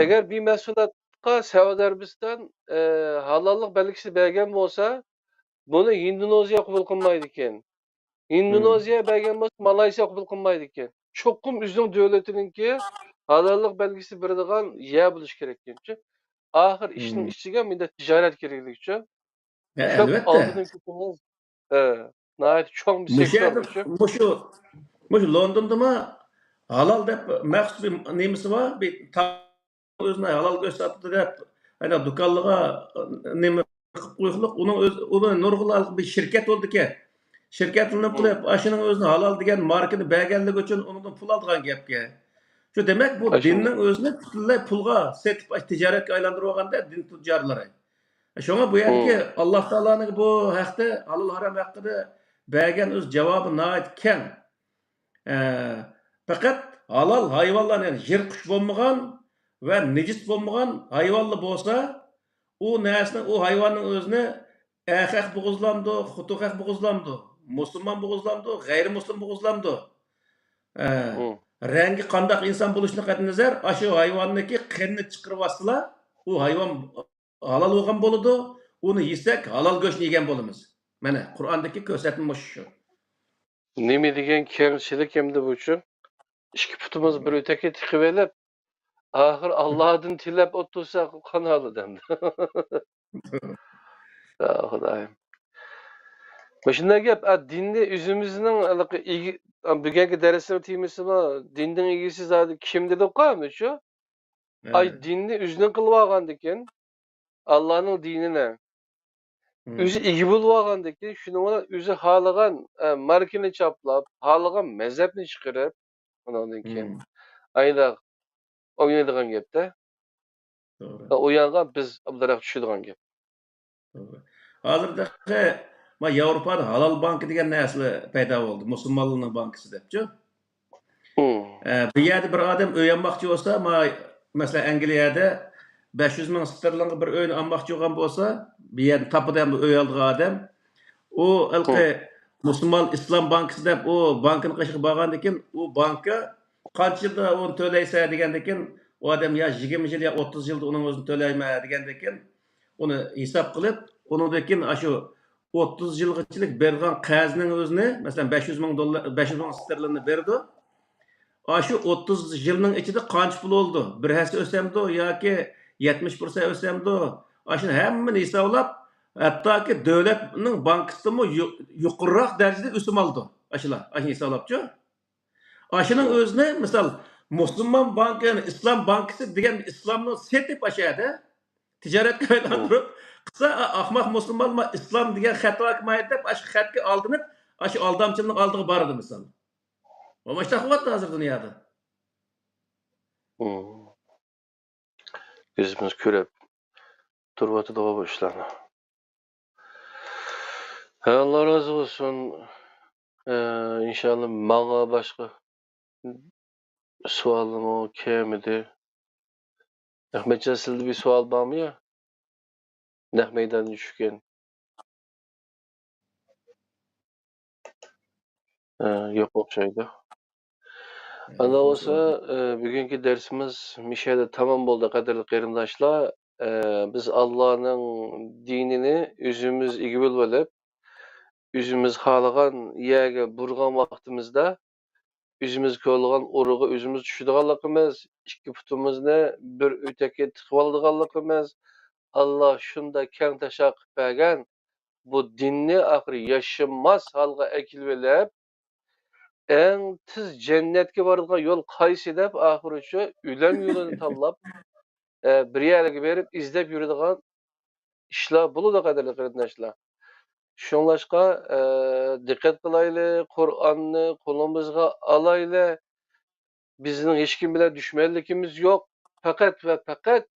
ئەگەر بىر مەھسۇلاتقا سەئۇدى ئەرەبىستان، ئە، ھالاللىق بەلگىسى بەرگەن بولسا، بۇنى ھىندونېزىيە قوبۇل قىلمايدىكەن. ھىندونېزىيە بەرگەن بولسا، مالايسىيە قوبۇل قىلمايدىكەن. چوقۇم ئۆزىنىڭ دۆلىتىنىڭكى ھالاللىق بەلگىسى بېرىدىغان يەر بولۇشى كېرەككەنچۇ. ئاخىر ئىشنىڭ ئىچىگە مۇنداق تىجارەت كىرگۈزۈكچۇ. كۆپ ئالدىدىن كۆپىمىز، ئە، ناھايىتى چوڭ بىر سېكتور بۇچۇ. مۇشۇ، مۇشۇ لوندوندىمۇ ھالال دەپ مەخسۇس بىر نېمىسى بار، بىر تا-، ئۆزىنى ھالال كۆرسەتتى دەپ، ھەدە دۇكانلىرىغا نېمە قىلىپ قويۇقلۇق، ئۇنىڭ ئۆزى، ئۇنى نۇرغۇنلار بىر شىركەت بولدىكەن. شىركەتلىنىپ قىلىپ، ئاشۇنىڭ ئۆزىنى ھالال دېگەن ماركىنى بەرگەنلىكى ئۈچۈن ئۇنىڭدىن پۇل ئالىدىغان گەپكەن. شۇ دېمەك، بۇ دىننىڭ ئۆزىنى پۈتۈنلەي پۇلغا سېتىپ، ئاشۇ تىجارەتكە ئايلاندۇرۇۋالغاندا دىن تۇجارلىرى. شۇڭا بۇ يەردىكى ئاللا تائالانىڭ بۇ ھەقتە، ھالال ھارام ھەققىدە بەرگەن ئۆز جاۋابى ناھايىتى كەڭ. ئە، پەقەت ھالال ھايۋانلار، يەنى يىرتقۇچ بولمىغان ۋە نىجىس بولمىغان ھايۋانلا بولسا، ئۇ نەرسىنى، ئۇ ھايۋاننىڭ ئۆزىنى ئەر خەق بوغۇزلامدۇ، خوتۇن خەق بوغۇزلامدۇ، مۇسۇلمان بوغۇزلامدۇ، غەيرىي مۇسۇلمان بوغۇزلامدۇ؟ ئە، رەڭگى قانداق ئىنسان بولۇشىدىن قەتئىينەزەر، ئاشۇ ھايۋاننىڭكى قېنىنى چىقىرىۋاتسىلا، ئۇ ھايۋان ھالال بولغان بولىدۇ، ئۇنى يېسەك، ھالال گۆشنى يېگەن بولىمىز. مانا، قۇرئاندىكى كۆرسەتمە مۇشۇ شۇ. نېمە دېگەن كەڭچىلىك ئەمدى بۇچۇ؟ ئىككى پۇتىمىز بىر ئۆتەككە تىقىۋېلىپ، ئاخىر ئاللادىن تىلەپ ئولتۇرساق قانالىدۇ ئەمدى. يا خۇدايىم. مۇشۇنداق گەپ، ئا، دىننى ئۆزىمىزنىڭ ھېلىقى ئىگە-، بۈگۈنكى دەرسنىڭ تېمىسىمۇ دىننىڭ ئىگىسى زادى كىم دېدۇققۇ، مۇشۇ؟ ئاي، دىننى ئۆزىنىڭ قىلىۋالغاندىكىن، ئاللانىڭ دىنىنى ئۆزى ئىگە بولۇۋالغاندىكىن، شۇنىڭ بىلەن ئۆزى خالىغان، ئە، ماركىنى چاپلاپ، خالىغان مەزھەپنى چىقىرىپ، ئۇنىڭدىن كېيىن ئايدا ئوينايدىغان گەپتە. توغرا. ئۇ يانغا بىز ئابدۇراق چۈشىدىغان گەپ. توغرا. ھازىر تېخى ما ياۋروپادا ھالال بانكا دېگەن نەرسىلەر پەيدا بولدى. مۇسۇلمانلارنىڭ بانكىسى دەپچۇ. ئە، بىر يەردە بىر ئادەم ئۆي ئالماقچى بولسا، ما-، مەسىلەن، ئەنگلىيەدە بەش يۈز مىڭ ستېرلىنغا بىر ئۆينى ئالماقچى بولغان بولسا، بىر يەردە تاپىدۇ ئەمدى ئۆي ئالىدىغان ئادەم. ئۇ ھېلىقى مۇسۇلمان ئىسلام بانكىسى دەپ ئۇ بانكىنىڭ قېشىغا بارغاندىن كېيىن، ئۇ بانكا قانچە يىلدا ئۇنى تۆلەيسەن دېگەندىن كېيىن، ئۇ ئادەم يا يىگىرمە يىل، يا ئوتتۇز يىلدا ئۇنىڭ ئۆزىنى تۆلەيمەن دېگەندىن كېيىن، ئۇنى ھېساب قىلىپ، ئۇنىڭدىن كېيىن ئاشۇ ئوتتۇز يىلغىچىلىك بېرىدىغان قەرزنىڭ ئۆزىنى، مەسىلەن، بەش يۈز مىڭ دوللار، بەش يۈز مىڭ ستېرلىننى بېرىدۇ. ئاشۇ ئوتتۇز يىلنىڭ ئىچىدە قانچە پۇل بولىدۇ؟ بىر ھەسسە ئۆسەمدۇ ياكى يەتمىش پىرسەنت ئۆسەمدۇ؟ ئاشۇنى ھەممىنى ھېسابلاپ، ھەتتاكى دۆلەتنىڭ بانكىسىدىنمۇ يۇ-، يۇقىرىراق دەرىجىدە ئۆسۈم ئالىدۇ. ئاشۇلار، ئاشۇنى ھېسابلاپچۇ. ئاشۇنىڭ ئۆزىنى، مىسال، مۇسۇلمان بانكا، يەنى ئىسلام بانكىسى دېگەن ئىسلامنى سېتىپ ئاشۇ يەردە تىجارەتكە ئايلاندۇرۇپ قىلسا، ئا-، ئاخماق مۇسۇلمانلار ئىسلام دېگەن خەت ھاكىمىيەت دەپ، ئاشۇ خەتكە ئالدىنىپ، ئاشۇ ئالدامچىلىقنىڭ ئالدىغا بارىدۇ، مىسال. مۇشۇنداق بولۇۋاتىدۇ ھازىر دۇنيادا. كۆزىمىز كۆرۈپ تۇرۇۋاتىدىغۇ بۇ ئىشلارنى. ھە، ئاللا رازى بولسۇن. ئە، ئىنشاللا ماڭا باشقا سوئالمۇ كەلمىدى. ئەخمەتجان، سىلىدە بىر سوئال بارمۇ يا؟ نەق مەيداندىن چۈشكەن. ئە، يوق ئوخشايدۇ. ئانداق بولسا، ئە، بۈگۈنكى دەرسىمىز مۇشۇ يەردە تامام بولدى، قەدىرلىك قېرىنداشلار. ئە، بىز ئاللانىڭ دىنىنى ئۆزىمىز ئىگە بولۇۋېلىپ، ئۆزىمىز خالىغان يەرگە بۇرىغان ۋاقتىمىزدا، ئۆزىمىز كۆرىدىغان ئورۇنغا ئۆزىمىز چۈشىدىغانلىقىمىز، ئىككى پۇتىمىزنى بىر ئۆتەككە تىقىۋالىدىغانلىقىمىز، ئاللا شۇنداق كەڭ تاشا قىلىپ بەرگەن، بۇ دىننى ئاخىرى ياشىماس ھالغا ئەكېلىۋېلىپ، ئەڭ تېز جەننەتكە بارىدىغان يول قايسى دەپ، ئاخىرىچۇ ئۆلۈم يولىنى تاللاپ، ئە، بىر يەرلەرگە بېرىپ ئىزدەپ يۈرىدىغان ئىشلار بولىدۇ، قەدىرلىك قېرىنداشلار. شۇڭلاشقا، ئە، دىققەت قىلايلى، قۇرئاننى قولىمىزغا ئالايلى. بىزنىڭ ھېچكىم بىلەن دۈشمەنلىكىمىز يوق. پەقەت ۋە پەقەت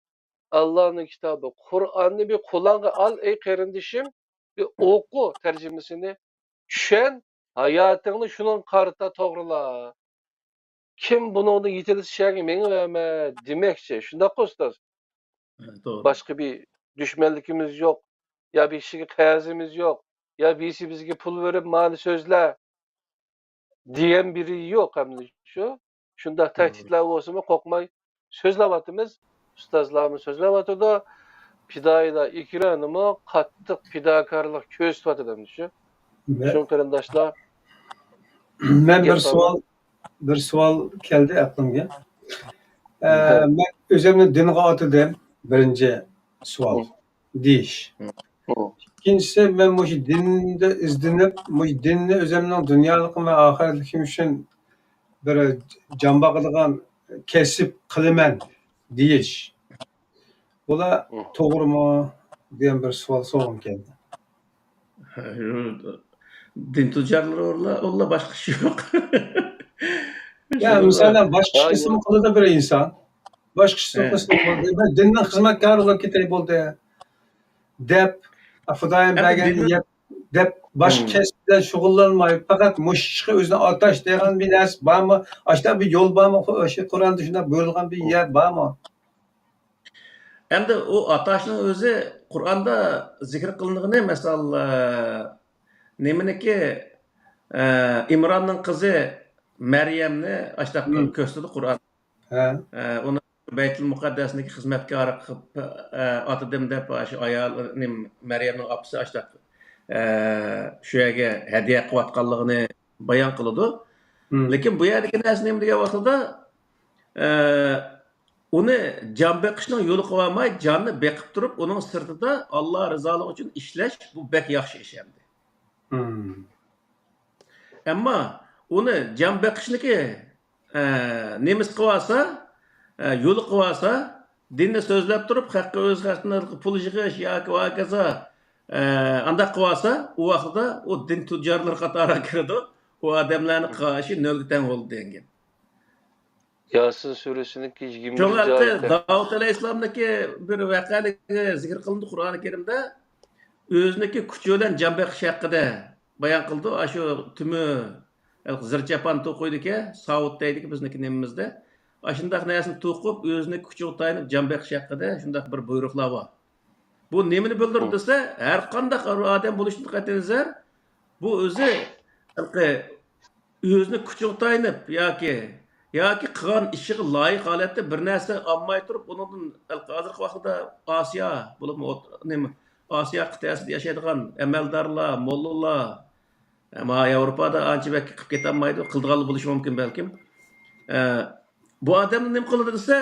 ئاللانىڭ كىتابى، قۇرئاننى بىر قولۇڭغا ئال، ئەي قېرىندىشىم، بىر ئوقۇ تەرجىمىسىنى، چۈشەن، ھاياتىڭنى شۇنىڭغا قارىتا توغرىلا. كىم بۇنىڭدىن يېتىلسە شەرگە مېڭىۋەرمە دېمەكچى. شۇنداققۇ، ئۇستاز؟ ھە، توغرا. باشقا بىر دۈشمەنلىكىمىز يوق. يا بىر كىشىگە قەرزىمىز يوق. يا بىرسى بىزگە پۇل بېرىپ، مانا سۆزلە دېگەن بىرى يوق ئەمدى شۇ. شۇنداق توغرا. تەھدىتلەر بولسىمۇ قورقماي سۆزلەۋاتىمىز. ئۇستازلارمۇ سۆزلەۋاتىدۇ. پىدائىيلار ئېكرانىمۇ قاتتىق پىداكارلىق كۆرسىتىۋاتىدۇ ئەمدى شۇ. مە-، شۇ قېرىنداشلار، مەن بىر گەپ سوئال، بىر سوئال كەلدى ئەقلىمگە. ئە، مەن ئۆزۈمنى دىنغا ئاتىدىم، بىرىنچى سوئال دېيىش. ئىككىنچىسى، مەن مۇشۇ دىندا ئىزدىنىپ، مۇشۇ دىننى ئۆزۈمنىڭ دۇنيالىقىم ۋە ئاخىرەتلىكىم ئۈچۈن بىر جان باقىدىغان كەسىپ قىلىمەن دېيىش. بۇلار توغرىمۇ دېگەن بىر سوئال سورىغۇم كەلدى. دىن تۇجارلىرى ئۇلار، ئۇلار باشقا ئىش يوق. يا، مىسالەن، باشقا ئىش قىلسىمۇ قىلىدۇ بىر ئىنسان. باشقا ئىش قىلسىمۇ قىلىدۇ. مەن دىننىڭ خىزمەتكارى بولۇپ كېتەي بولدى دەپ، خۇدايىم بەرگەن نىيەت دەپ، باشقا كەسىپ بىلەن شۇغۇللانماي، پەقەت مۇشۇ ئىشقا ئۆزىنى ئاتاش دېگەن بىر نەرسە بارمۇ؟ ئاشۇنداق بىر يول بارمۇ؟ شۇ قۇرئاندا شۇنداق بۇيرۇلغان بىر يەر بارمۇ؟ ئەمدى ئۇ ئاتاشنىڭ ئۆزى قۇرئاندا زىكىر قىلىنغىنى، مىسال، ئە، نېمىنىكى، ئە، ئىمراننىڭ قىزى مەريەمنى ئاشتاق كۆرسىتىدۇ قۇرئان. ھە. ئە، ئۇنى بەيتۇل مۇقەددەسنىڭكى خىزمەتكارى قىلىپ، ئە، ئاتىدىم دەپ، شۇ ئايال، نېمە، مەريەمنىڭ ئاپىسى ئاشتاق، ئە، شۇ يەرگە ھەدىيە قىلىۋاتقانلىقىنى بايان قىلىدۇ. لېكىن بۇ يەردىكى نەرسە نېمە دېگەن ۋاقتىدا، ئە، ئۇنى جان بېقىشنىڭ يولى قىلىۋالماي، جاننى بېقىپ تۇرۇپ، ئۇنىڭ سىرتىدا ئاللا رىزالىقى ئۈچۈن ئىشلەش، بۇ بەك ياخشى ئىش ئەمدى. ئەمما ئۇنى جان بېقىشنىكى، ئە، نېمىسى قىلىۋالسا، ئە، يولى قىلىۋالسا، دىننى سۆزلەپ تۇرۇپ، خەققە ئۆز خەجلىرىدىن پۇل يىغىش ياكى ۋاكازا، ئە، ئانداق قىلىۋالسا، ئۇ ۋاقتىدا ئۇ دىن تۇجارلىرى قاتارىغا كىرىدۇ. ئۇ ئادەملەرنىڭ قىلغان ئىشى نۆلگە تەڭ بولىدۇ دېگەن گەپ. ياسىن سۈرىسىنىڭكى يىگىرمە شۇڭا داۋۇت ئەلەيھىسسالامنىڭكى بىر ۋەقەلىكى زىكىر قىلىنىدۇ قۇرئانى كەرىمدە. ئۆزىنىڭكى كۈچى بىلەن جان بېقىش ھەققىدە بايان قىلىدۇ. ئاشۇ تۈمۈ زىر چاپان توقۇيدىكەن، ساۋۇت دەيدىكەن بىزنىڭكى نېمىمىزدە. ئاشۇنداق نەرسىنى توقۇپ، ئۆزىنىڭ كۈچىگە تايىنىپ جان بېقىش ھەققىدە شۇنداق بىر بۇيرۇقلار بار. بۇ نېمىنى بىلدۈرىدۇ دېسە، ھەر قانداق ئادەم بولۇشىدىن قەتئىينەزەر، بۇ ئۆزى ھېلىقى ئۆزىنىڭ كۈچىگە تايىنىپ ياكى، ياكى قىلغان ئىشىغا لايىق ھالەتتە بىر نەرسە ئالماي تۇرۇپ، ئۇنىڭدىن ھېلىقى ھازىرقى ۋاقىتتا ئاسىيا، بولۇپمۇ ئوت-، نېمە، ئاسىيا قىتئەسىدە ياشايدىغان ئەمەلدارلار، موللىلار، ئەمما ياۋروپادا ئانچە بەك قىلىپ كېتەلمەيدۇ، قىلىدىغانلا بولۇشى مۇمكىن بەلكىم. ئە، بۇ ئادەمنى نېمە قىلىدۇ دېسە،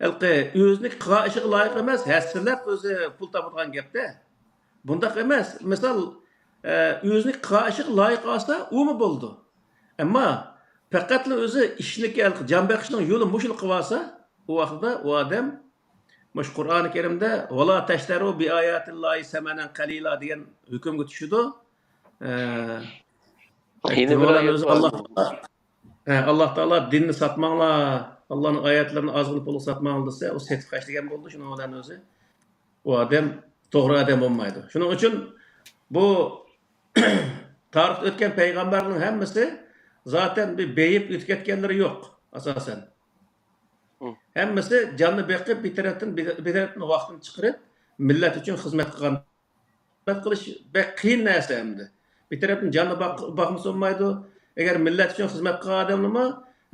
ھېلىقى ئۆزىنىڭ قىلغان ئىشىغا لايىق ئەمەس، ھەسسىلەپ ئۆزى پۇل تاپىدىغان گەپتە. بۇنداق ئەمەس. مىسال، ئە، ئۆزىنىڭ قىلغان ئىشىغا لايىق ئالسا، ئۇمۇ بولىدۇ. ئەمما پەقەتلا ئۆزى ئىشنىكى، ھېلىقى جان بېقىشنىڭ يولى مۇشۇلا قىلىۋالسا، ئۇ ۋاقتىدا ئۇ ئادەم مۇشۇ قۇرئانى كەرىمدە «ۋەلا تەشتەرۇ بىئاياتىللاھى سەمەنەن قەلىلا» دېگەن ھۆكۈمگە چۈشىدۇ. ئە، يەنە بىر ئايەت بار. ئاللا، ھە، ئاللا تائالا دىننى ساتماڭلار، ئاللانىڭ ئايەتلىرىنى ئازغىنە پۇلغا ساتماڭلار دېسە، ئۇ سېتىپ خەجلىگەن بولىدۇ. شۇنىڭ بىلەن ئۆزى ئۇ ئادەم توغرا ئادەم بولمايدۇ. شۇنىڭ ئۈچۈن بۇ تارىختا ئۆتكەن پەيغەمبەرنىڭ ھەممىسى زاتەن بىر بېيىپ ئۆتۈپ كەتكەنلىرى يوق، ئاساسەن. ھەممىسى جاننى بېقىپ، بىر تەرەپتىن، بىر، بىر تەرەپتىن ۋاقتىنى چىقىرىپ، مىللەت ئۈچۈن خىزمەت قىلغان. خىزمەت قىلىش بەك قىيىن نەرسە ئەمدى. بىر تەرەپتىن جاننى باق-، باقمىسا بولمايدۇ. ئەگەر مىللەت ئۈچۈن خىزمەت قىلغان ئادەملىمۇ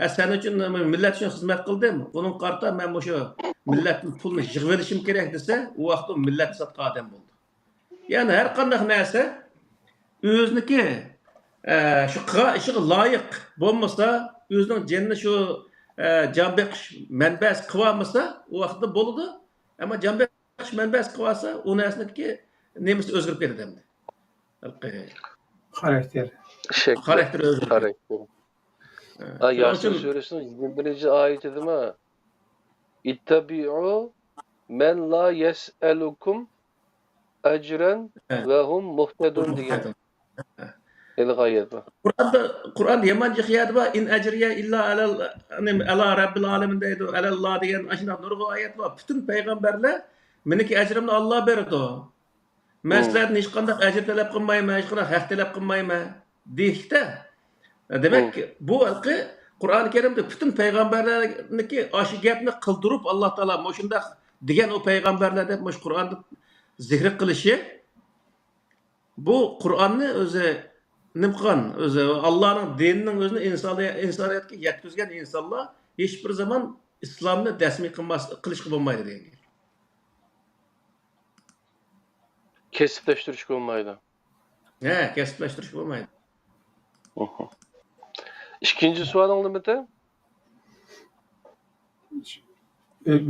ھە، سەن ئۈچۈن، مىللەت ئۈچۈن خىزمەت قىلدىم، بۇنىڭغا قارىتا مەن مۇشۇ مىللەتتىن پۇلنى يىغىۋېلىشىم كېرەك دېسە، ئۇ ۋاقىتتا ئۇ مىللەتنى ساتقان ئادەم بولىدۇ. يەنى ھەر قانداق نەرسە ئۆزىنىڭكى، ئە، شۇ قىلغان ئىشىغا لايىق بولمىسا، ئۆزىنىڭ جېنىنى شۇ، ئە، جان بېقىش مەنبەسى قىلىۋالمىسا، ئۇ ۋاقىتتا بولىدۇ. ئەمما جان بېقىش مەنبەسى قىلىۋالسا، ئۇ نەرسىنىڭكى نېمىسى ئۆزگىرىپ كېتىدۇ ئەمدى. خاراكتېر. شەكلى. خاراكتېر ئۆزگىرىپ كېتىدۇ. خاراكتېر. ھە، ئا، شۇنىڭ ياسىن ئۈچۈن سۈرىسىنىڭ يىگىرمە بىرىنچى ئايىتىدىمۇ، «اتبعوا من لا يسألكم أجرا وهم مهتدون» دېگەن. ھە. ھېلىقى ئايەت بار. قۇرئاندا، قۇرئاندا يامان جىق يەردە بار، «إن أجري إلا على، ئەلا رەببىل ئالەمىن» دەيدۇ، «ئەلەللا» دېگەن ئاشۇنداق نۇرغۇن ئايەت بار. پۈتۈن پەيغەمبەرلەر، «مېنىڭكى ئەجرىمنى ئاللا بېرىدۇ. مەن سىلەردىن ھېچقانداق ئەجىر تەلەپ قىلمايمەن، ھېچقانداق ھەق تەلەپ قىلمايمەن» دېيىشتە، دېمەك، بۇ ھېلىقى قۇرئان كەرىمدە پۈتۈن پەيغەمبەرلەرنىڭكى ئاشۇ گەپنى قىلدۇرۇپ، ئاللا تائالا مۇشۇنداق دېگەن ئۇ پەيغەمبەرلەر دەپ مۇشۇ قۇرئاندا زىكرى قىلىشى، بۇ قۇرئاننى ئۆزى نېمە قىلغان، ئۆزى ئاللانىڭ دىنىنىڭ ئۆزىنى ئىنسانىي-، ئىنسانىيەتكە يەتكۈزگەن ئىنسانلار ھېچبىر زامان ئىسلامنى دەسمىي قىلماس-، قىلىشقا بولمايدۇ دېگەن گەپ. كەسىپلەشتۈرۈشكە بولمايدۇ. ھە، كەسىپلەشتۈرۈشكە بولمايدۇ. ئىككىنچى سوئالىڭ نېمىدى؟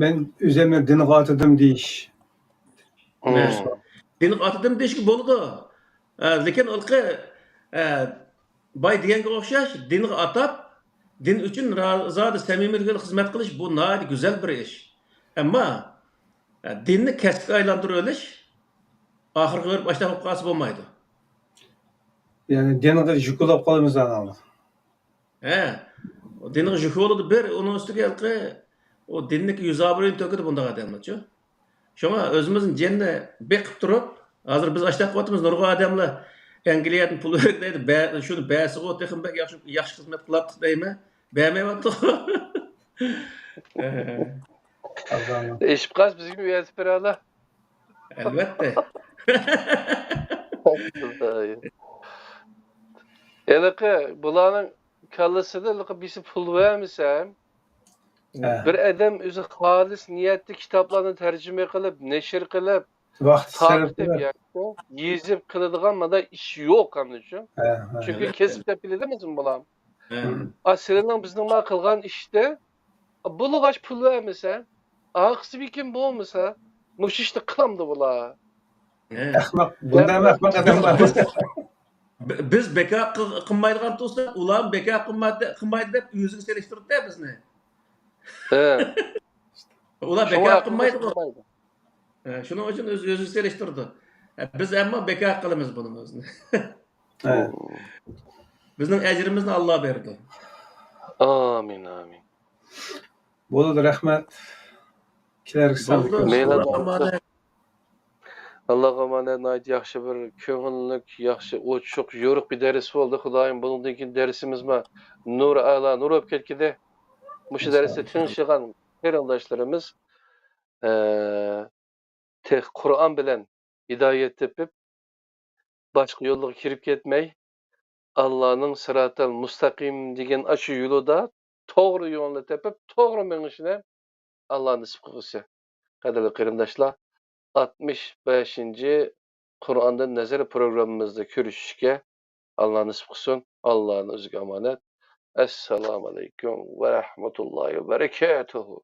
مەن ئۆزۈمنى دىنغا ئاتىدىم دېيىش. ھە. دىنغا ئاتىدىم دېيىشكە بولىدۇ. ھە، لېكىن ھېلىقى، ھە، باي دېگەنگە ئوخشاش، دىنغا ئاتاپ، دىن ئۈچۈن را-، زادى سەمىمىيلىك بىلەن خىزمەت قىلىش، بۇ ناھايىتى گۈزەل بىر ئىش. ئەمما، ھە، دىننى كەسىپكە ئايلاندۇرۇۋېلىش، ئاخىرىغا بېرىپ ئاشۇنداق بولۇپ قالسا بولمايدۇ. يەنى دىنغا يۈك بولۇپ قالىمىز ئاناڭلار. ھە، ئۇ دىنغا يۈك بولىدۇ بىر، ئۇنىڭ ئۈستىگە ھېلىقى ئۇ دىننىڭكى يۈز ئابرۇيىنى تۆكىدۇ بۇنداق ئادەملەرچۇ. شۇڭا ئۆزىمىزنىڭ جېنىنى بېقىپ تۇرۇپ، ھازىر بىز ئاشۇنداق قىلىۋاتىمىز، نۇرغۇن ئادەملەر ئەنگلىيەدىن پۇل بېرىپ دەيدۇ، بە-، شۇنى بەرسىغۇ تېخىمۇ بەك ياخشى، ياخشى خىزمەت قىلاتتۇق دەيمەن، بەرمەيۋاتىدۇ. ئېشىپ قالسا بىزگىمۇ ئېۋەتىپ بېرەلا. ئەلۋەتتە. ھېلىقى بۇلارنىڭ كاللىسىدا ھېلىقى بىرسى پۇل بەرمىسە، ھە. بىر ئادەم ئۆزى خالىس نىيەتتە كىتابلارنى تەرجىمە قىلىپ، نەشر قىلىپ، ۋاقىت سەرپ تارقىتىپ قىلىپ. ياكى يېزىپ قىلىدىغان مانداق ئىش يوق ئاندىن شۇ. ھە، ھە. چۈنكى ئەلۋەتتە. كەسىپ دەپ بىلىدۇ بىزمۇ بۇلار. ھە. ئا، سىلىنىڭ بىزنىڭ ما قىلغان ئىشتا بولغاچ پۇل بەرمىسە، ئارقىسى بىكىم بولمىسا، مۇشۇ ئىشنى قىلامدۇ بۇلار؟ ھە. ئەخمەق، بۇنداق ئەخمەق ئادەم بار. بىز، بى-، بىز بىكار قىل-، قىلمايدىغان تۇرساق، ئۇلار بىكار قىلمايدۇ، قىلمايدۇ دەپ ئۆزىگە سېلىشتۇرىدۇ بىزنى. ھە. ئۇلار شۇڭا بىكار قىلمايدىغۇ. ھە، شۇنىڭ ئۈچۈن ئۆز-، ئۆزىگە سېلىشتۇرىدۇ. ھە، بىز ئەمما بىكار قىلىمىز بۇنى ئۆزىنى. ھە. بىزنىڭ ئەجرىمىزنى ئاللا بېرىدۇ. ئامىن، ئامىن. بولىدۇ، رەھمەت. كېلەركى سان. بولىدۇ. مەيلى، ئاللاغا ئامانەت. ئاللاغا ئامانەت. ناھايىتى ياخشى بىر كۆڭۈللۈك، ياخشى ئوچۇق، يورۇق بىر دەرس بولدى. خۇدايىم، بۇنىڭدىن كېيىن دەرسىمىزمۇ نۇر ئالا نۇر بولۇپ كەتكىدى. مۇشۇ دەرسنى تىڭشىغان قېرىنداشلىرىمىز، ئە، تېخى قۇرئان بىلەن ھىدايەت تېپىپ، باشقا يوللارغا كىرىپ كەتمەي، ئاللانىڭ سىراتەل مۇستەقىم دېگەن ئاشۇ يولىدا توغرا يولنى تېپىپ، توغرا مېڭىشىنى ئاللا نېسىپ قىلغۇسى. قەدىرلىك قېرىنداشلار، ئاتمىش بەشىنچى قۇرئاندىن نەزەر پروگراممىمىزدا كۆرۈشۈشكە ئاللا نېسىپ قىلسۇن. ئاللانىڭ ئۆزىگە ئامانەت. ئەسسالامۇ ئەلەيكۇم ۋە رەھمەتۇللاھى ۋە بەرەكاتۇھۇ.